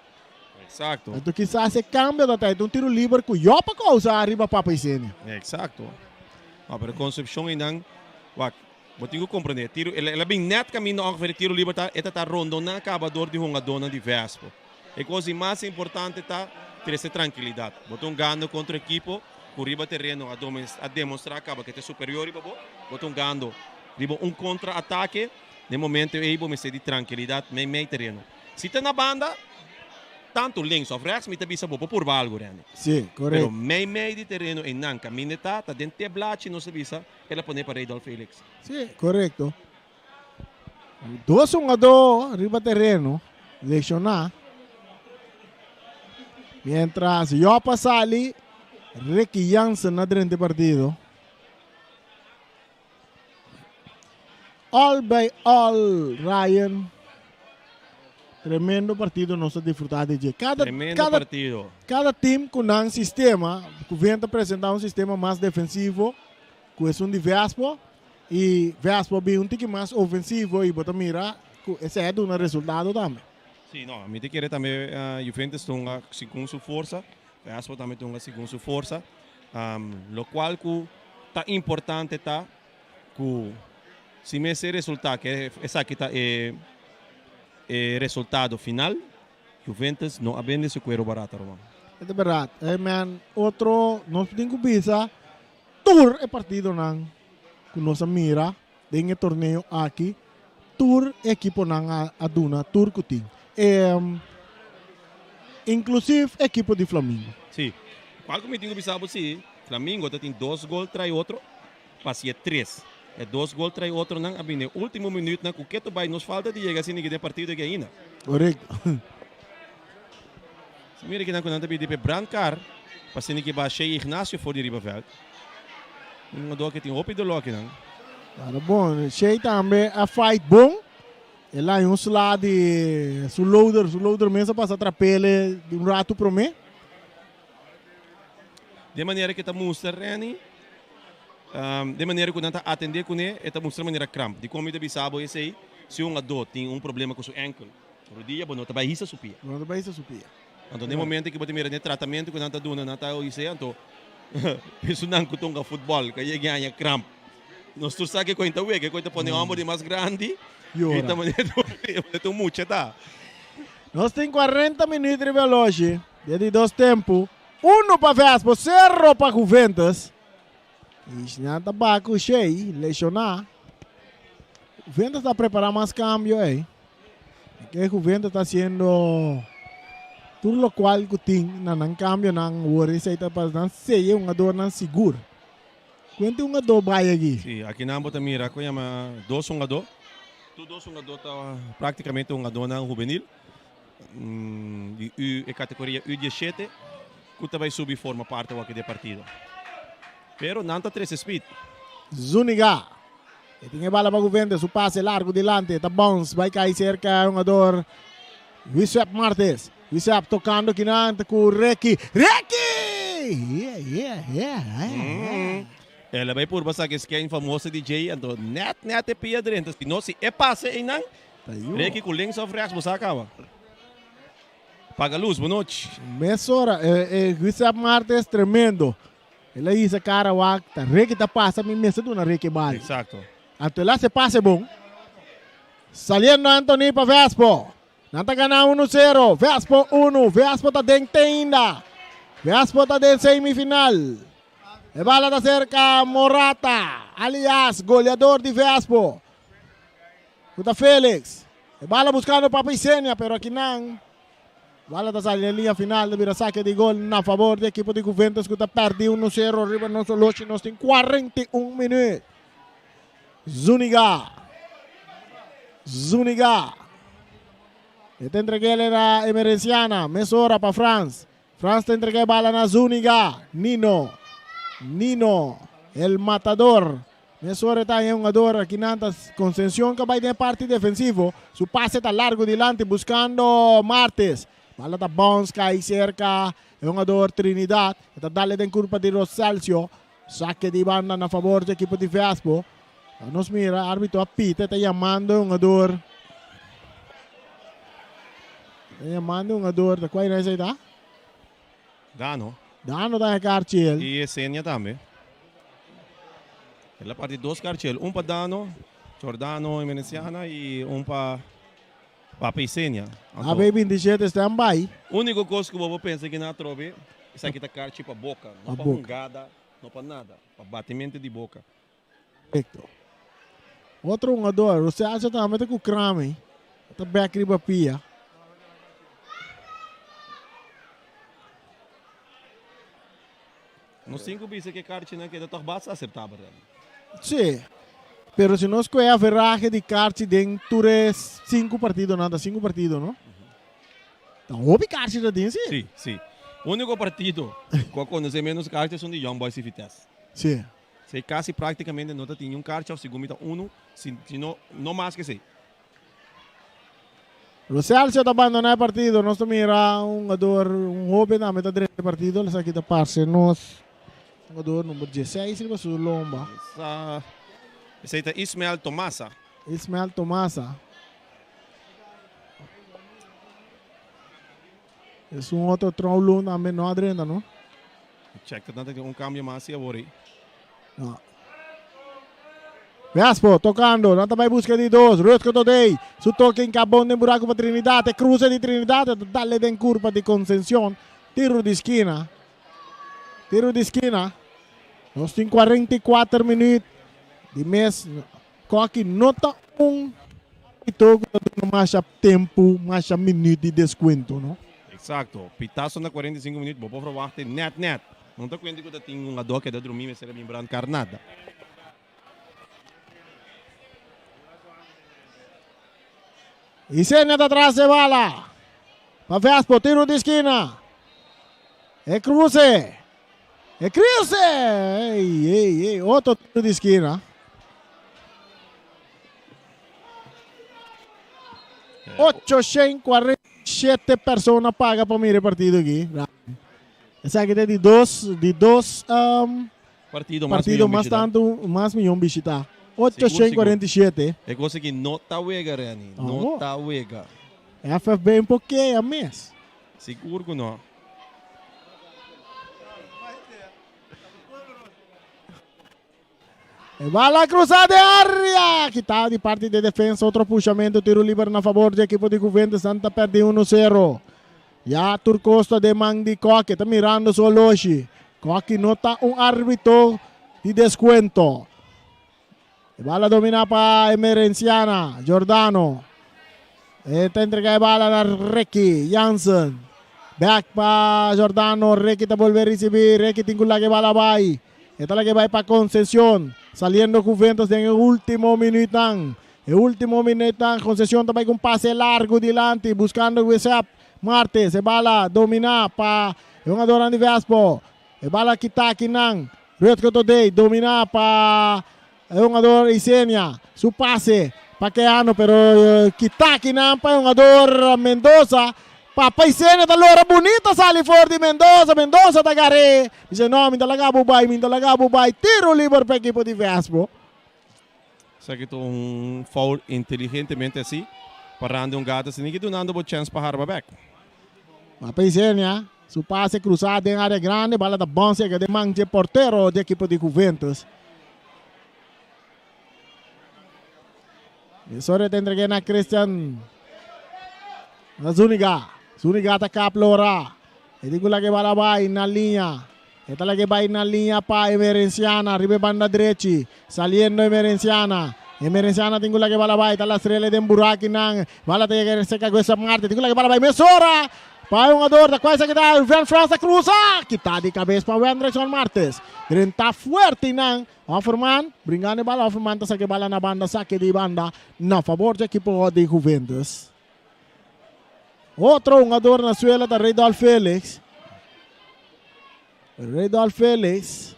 Exacto. Anto kisas e cambio ta trae un tiro liber cu Job a causa ariba Papa Isenia. Exacto. No, pero Concepcion einan, wak, bo tin cu comprende, tiro, el a bin net caminda ongeveer e tiro liber ta, e ta ta rondona caba door di hungadornan di Vespo. E cos di mas importante ta trece trankilidad. Bo ta hungando contra ekipo cu riba tereno a a demostra caba cu e ta superior riba bo, bo ta hungando riba un contra atake, den momento ey bo mester di trankilidad mei mei tereno. Si ta na banda, tanto links of rechts, mi ta bisa bo por purba algo, Randy. Sí, correcto. Pero mei mei di tereno einan caminda ta, ta den te blachi nos ta bisa, el a pone pa Radolf Felix. Sí, correcto. Dos hungadó riba tereno lesioná. Mientras Job a sali, Ricky Jansen a drenta e partido. All by all, Ryan. Tremendo partido nos a disfruta di dje. Cada, Tremendo cada, partido. cada team cu nan sistema, cu ven ta presenta un sistema mas defensivo, cu esun di Vespo, y Vespo bin un tiki mas ofensivo y bo ta mira cu esey a duna resultado tambe. Sí, no, mi ta kere tambe Juventus ta hunga segun su forsa, Vespo tambe ta hunga segun su forsa. Locual cu ta importante ta cu si mester resulta cu esaki ta e e resultado final, Juventus no a bende su cuero barata, Roman. E ta berdad. Hey man, otro nos tin cu bisa tur e partidonan cu nos a mira den e torneo aki, tur e ekiponan a a duna tur cu tin. Inclusive ekipo di Flamingo. Sí. Cual cu mi tin cu bisa bo si, Flamingo ta tin dos gol trai otro, pasia tres. E dos gol trai otronan a bini e ultimo minuutnan cu keto bay nos falta di yega asina den partido aki ainda. Correcto. Si mira kinan cu nan ta pidi p'e brandkar pa asina ki ba Shey Ignacio for di riba veld. Un hungador cu tin hopi dolor kinan. Claro bon, Shey tambe a fight bon. El a haña un sla di su loader, su loader mes a pasa trapele di un rato prome. Den manera ku e ta mustra Renny, den manera ku nan ta atendé kuné, e ta mustra manera kramp. Dikon mi ta bisa bo esei? Si un adó tin un problema ku su ènkel, rudia, bo no ta bai hisa su pia. Bo no ta bai hisa su pia. Anto den momento ku bo ta mira den e tratamentu ku nan ta duna, nan ta oisé, anto esunnan ku ta hunga futbòl ku a yega haña kramp. Nos tur sa ke koin ta wega, e koin ta pone hòmber di mas grandi, Yora. i ta manera ta un mucha ta. Nos tin 40 minuut riba e oloshi. Den di dos tempu, uno pa Vespo, sero pa Juventus. I nan ta baha ku Shea, lesioná. Juventus ta prepará mas kambio ei. Ke Juventus ta hasiendo tur lokual ku tin na nan kambionan wor esei ta pa nan seya e hungadornan sigur. Kuente hungadó bai aki? Sí, aki nan bo ta mira ku yama dos hungadó. Tur dos hungadó ta práktikamente hungadónan hubenil. Di U e categoria U diesshete cu ta bay subi forma parti awaki di e partido. Pero nan ta trece speed. Zuniga. E tin e bala pa Guvente, su pase largo dilanti, ta bounce bay cay cerca e hungador Wisep Martes. Wisep tocando kinan ta cu Ricky. Ricky! Yeah, yeah, yeah, yeah. El a bay purba saca e skein famoso di Jay, anto net net e pia drenta. Si no, si e pase eynan, Reki ku links of rechts bo sa kaba. Paga luz, bo nochi. Mesora, e e Guisep Martes tremendo. El a hisa kara wak, ta Reki ta pasa, mi mester duna Reki bal. Exacto. Anto el hace pase bon. Saliendo Anthony pa Vespo. Nan ta gana uno sero. Vespo uno. Vespo ta den te ainda. Vespo ta den semifinal. E bala ta serka Morata, alias goleador di Vespo. Ku ta Felix. E bala buskando Papa Isenia, pero akinan bala ta sali den liña final ta bira sake di gol na fabor di ekipo di Juventus ku ta pèrdí uno sero riba nos oloshi. Nos tin 41 minüt. Zuniga. Zuniga. E ta entreg'é na Emerenciana. Mesora pa Frans. Frans ta entrega e bala na Zuniga. Nino. Nino. El matador. Mesora ta e hungador akinan ta Concencion ka bai den e parti defensivo. Su pase ta largo dilanti buscando Martes. Bala ta bounce kai cerca e hungador Trinidad. E ta dale den curpa di Roselcio. Saque di banda na favor di ekipo di Vespo. Nos mira arbitro a pita e ta yamando e hungador. Ta yamando e hungador. Ta cual esey ta? Dano. Dano ta e karchiel. I Yesenia tambe. El a parti dos karchiel, un pa Dano, Jordano i Veneciana i un pa Papa Yesenia. Anto, AB 27 stand by. Úniko kos ku bo por pensa ki nan atrobe, esaki ta karchi pa boka, no pa hungada, no pa nada, pa batimentu di boka. Korekto. Otro hungador, Roselcio tambe ta ku krami, ta bek riba pia. Nos tin ku bisa ku e karchinan keda tòg basta aseptabel, Remy. Sí, pero si nos kohe averahe di karchi den tur e sinku partidonan, ta sinku partido, no? Ta hopi karchi ta tin, sí. Sí, sí. Úniko partido ku a konosé ménos karchi esun di Young Boys i Vitesse. Sí. Esei kasi praktikamente no ta tin niun karchi òf segun mi ta unu, si no no mas ku esei. Lo Celso ta bandoná e partido. Nos ta mira un hungador, un hoben tambe ta drenta e partido. Esaki ta parse nos hungador number dieseis riba su lomba. Esa, esei ta Ismael Tomasa. Ismael Tomasa. Es un otro trouwloon tambe no a drenta, no? Check ta tin un cambio mas si awor ei. No. Vespo tocando, nan ta bay busca di dos. Rutger Todey, su toque in cabon den buraco pa Trinidad. E cruce di Trinidad ta dale den curpa di Concencion. Tiro di esquina. Tiro di esquina. Nos tin 44 minuut di mes. Koki no ta un arbitro ku ta duna masha tempu, masha minüt di deskuento, no. Eksakto. Pitaso na 45 minüt bo por verwachta nèt nèt. No ta kuenta ku ta tin un adó keda drumí mester a bin brandkar nada. Isenia ta tras e bala. Pa Vespo, tiro di skina. E kruse. E kruse! Ey, ey, ey, otro tiro di skina. 847 persona paga pa mira e partido aki. Esaki ta di dos, di dos um, Partido mas partido miyon mas bishita. tanto, mas miyon bishita. Sigur, sigur. 847. E cosa aki no ta wega, Renny. No Amo. ta wega. FFB un pokea mes. Sigur ku no. E bala cruza de area. Quitado di parte de defensa. Otro pushamento. Tiro liber na favor di equipo di Juventus. Santa perde 1-0. Ya tur costa de man di Koke. Ta mirando su oloshi. Koke no ta un arbitro di descuento. E bala domina pa Emerenciana. Giordano. E ta entrega e bala na Ricky Jansen. Back pa Giordano. Ricky ta bolbe ricibi. Ricky tin cu laga e bala bay. E ta laga e bay pa Concencion. Saliendo Juventus den e ultimo minuutnan. E ultimo minuutnan Concencion ta bay cu un pase largo dilanti buscando Wesep Martes. E bala domina pa e hungadornan di Vespo. E bala kita akinan. Rutger Todey domina pa e hungador Isenia. Su pase pa Keano pero kita akinan pa e hungador Mendoza. Papa Isenia ta lora bunita sali for di Mendoza. Mendoza ta gar'é. Dice no mi ta laga bo bai, mi ta laga bo bai. Tiro liber pa ekipo di Vespo. Esaki ta un foul inteligentemente así parando un gata sin ki dunando bo chens pa harba bek. Papa Isenia su pase cruzá den área grande, bala ta bounce yega den man dje portero dje ekipo di Juventus. Mesora ta entreg'é na Christian na Zuniga. Zuniga ta kap lora. E tin ku laga e bala bai na liña. E ta laga e bai na liña pa Emerenciana riba e banda drechi. Saliendo Emerenciana. Emerenciana tin ku laga e bala bai. Ta lastrele den burakinan. Bala ta yega serka Guesta Marte. Tin ku laga e bala bai mesora pa e hungador. Ta kual esaki ta Ruben Frans ta krusa. Kita di kabes pa Wendrickson Martes. Drenta fuerte nan. Offerman bringando e bala. Offerman ta saka e bala na banda. Sake di banda na fabor dje ekipo di Juventus. Otro hungador na suela ta Redolf Felix. Redolf Felix.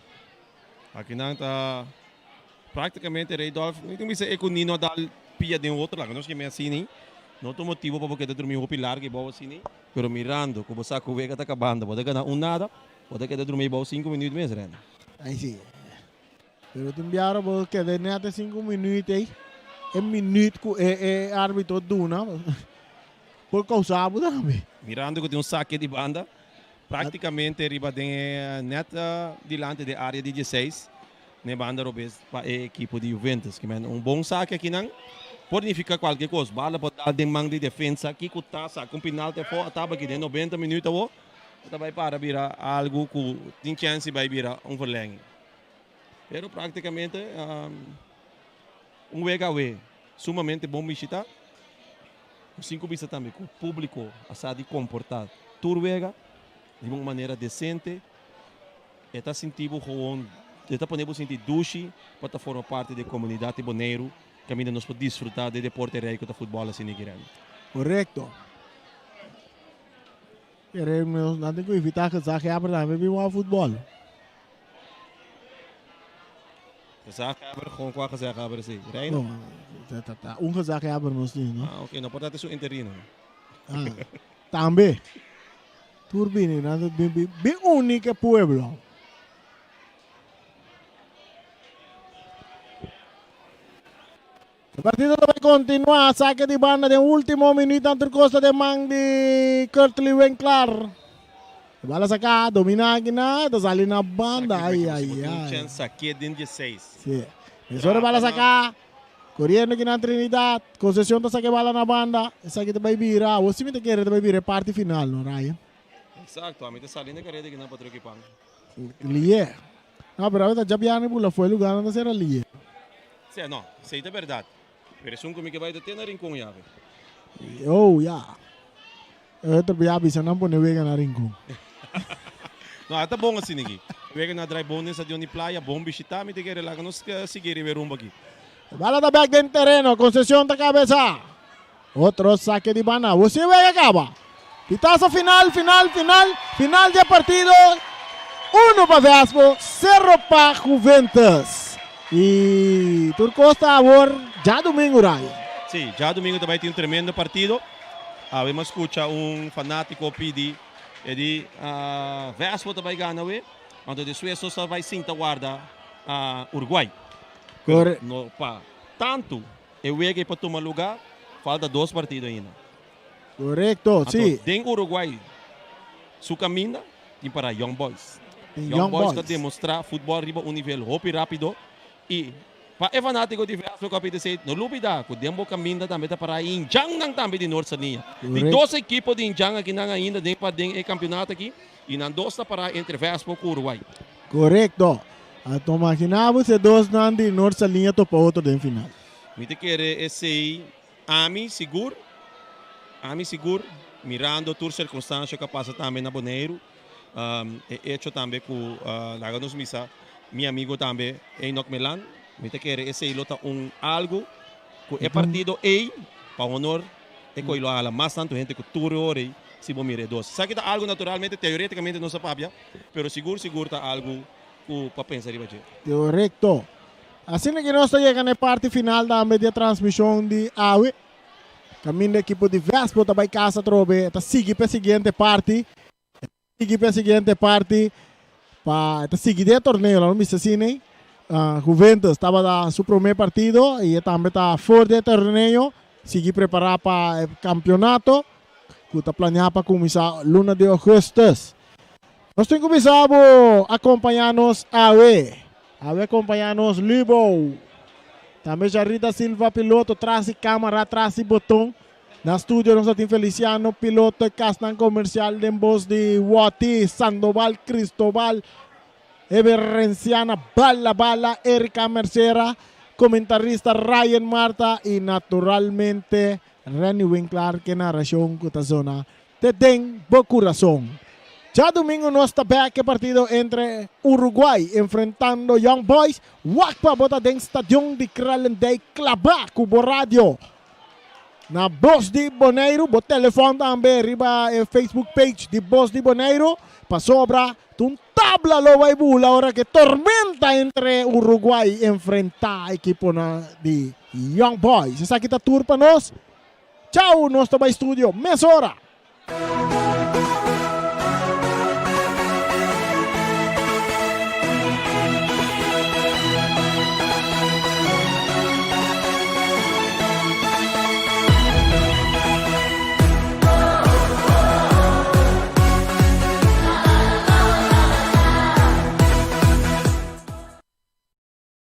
Akinan ta. Práktikamente Reidolf, mi tin bisa e ku Nino a dal pia den otro laga nos keme asini, no ta un motibu pa bo keda drumi hopi largu i bou asini, pero mirando ku bo sa ku wega ta kabando, bo ta gana un nada, bo ta keda drumi bou sinku minuut mes, Rene. Ai si. Pero tin biaha bo keda net e sinku minuut ei, e minuut ku e e arbitro duna por kousa bo tambe. Mirando ku tin un sake di banda, práktikamente riba den e net dilanti den área di dieseis. N'e banda robes pa e ekipo di Juventus. Ki men un bon sake akinan por nifica cualke cos. Bala por dal den man di defensa. Kico ta saca un penalti afo a taba aki den 90 minuut awo ta bay para bira algo cu tin chance di bay bira un verlenging. Pero practicamente un wega awe sumamente bon bishita. Nos tin cu bisa tambe cu publico a sa di comporta tur wega di un manera decente. E ta sinti bo gewoon, e ta pone bo sinti dushi pa ta forma parti di e komunidat di Boneiru kaminda nos por disfrutá di e deporte rei ku ta futbòl asina aki Remy. Korekto. Kere nos nan tin ku evitá gezaghebber tambe bin wak futbòl. Gezaghebber, gewoon kua gezaghebber esei? Reina? No, ta ta un gezaghebber nos tin, no? Ah, oké, no por ta ta su interino. Ah, tambe. Tur bini nan ta bin bin bin uni ke pueblo. E partido ta bai kontinuá. Sake di banda den último minuutnan tur kos ta den man di Kurtley Winklar. E bala saká, dominá akinan, e ta sali na banda. Ai, ai, ai. Sake den 16. Sí. Mesora e bala saká. Coriendo kinan Trinidad. Concepcion ta saca e bala na banda. Esaki ta bay bira. Awor si mi ta kere ta bay bira e parti final no Ryan. Exacto, ami ta sali na careda kinan pa truki pan. Lié. No, pero awe ta djabièrnè bula fo'i lugar nan ta sera lié. Sí, no, esei ta berdad. Pero esun ku mi ke bai ta te na Rincon yawe. Oh, ya. E otro bia bisa nan pone wega na Rincon. No, a ta bon asina aki. Wega na drai bon den stadion di Playa, bon bishita. Mi ta kere laga nos sigui riba e rumbo aki. Bala ta bek den tereno, Concepcion ta kabesa. Otro sake di banda. Wosí e wega kaba. Pitazo final, final, final, final di e partido. Uno pa Vespo, sero pa Juventus. Y tur kos ta awor djadumingu, Ryan. Sí, djadumingu ta bai tin un tremendo partido. Awe mi a skucha un fanátiko pidi e di Vespo ta bai gana awe, anto despues nos ta bai sinta warda Uruguay. Pero no pa tantu e wega ei pa tuma lugá, falta dos partido ainda. Korekto, si. Anto den Uruguay su kaminda tin para Young Boys. Young Boys ta demostrá futbòl riba un nivel hopi rápido i Pa e fanátiko di Velasco ku a pidi esei, no lubidá ku den bo kaminda tambe ta pará e indjannan tambe di Noord Saliña. Tin dos ekipo di indjan akinan ainda den pa den e kampionato aki i nan dos ta pará entre Vespo ku Uruguay. Korekto. A to maginá bo si e dosnan di Noord Saliña topa otro den final. Mi ta kere esei ami sigur, ami sigur, mirando tur sirkunstansha ku a pasa tambe na Boneiru, E echo tambe ku laga nos misa mi amigo tambe Enoch Melan, mi ta kere esei lo ta un algu ku e partido ei pa honor e koe lo hala mas tantu hende ku tur e ora ei si bo mira e dos. Esaki ta algu naturalmente teoreticamente nos a papia pero sigur sigur ta algu ku pa pensa riba dje. Korekto. Asina ki nos ta yega na e parti final tambe di e transmishon di awe. Kaminda ekipo di Vespo ta bai kas atrobe, ta sigui pa e siguiente parti. E ta sigui pa e siguiente parti pa e ta sigui den e torneo, laga nos bisa asina ei. Juventus tabata su prome partido i e tambe ta for di e torneo, sigui prepara pa e kampionato ku ta planea pa kuminsá luna di ougùstùs. Nos tin ku bisa bo akompañá nos awe. Awe akompañá nos Lubo. Tambe Jarita Silva piloto tras di kámara, tras di boton. Na studio nos a tin Feliciano piloto e kasnan komersial den bos di Woti, Sandoval, Cristobal, Eberenciana, Bala Bala, Erika Mercera, komentarista Ryan Marta i naturalmente Renny Winklaar ke narashon ku ta zona Te den bo kurason. Djadumingu nos ta bek e partido entre Uruguay enfrentando Young Boys. Wak pa bo ta den stadion di Kralendijk klabá ku bo radio. Na Bos di Boneiru, bo telefòn tambe riba e Facebook page di Bos di Boneiru, pasobra ta un tabla lo bai bula ora ku e tormenta entre Uruguay enfrentá ekiponan di Young Boys. Esaki ta tur pa nos. Chau, nos ta bai studio mesora.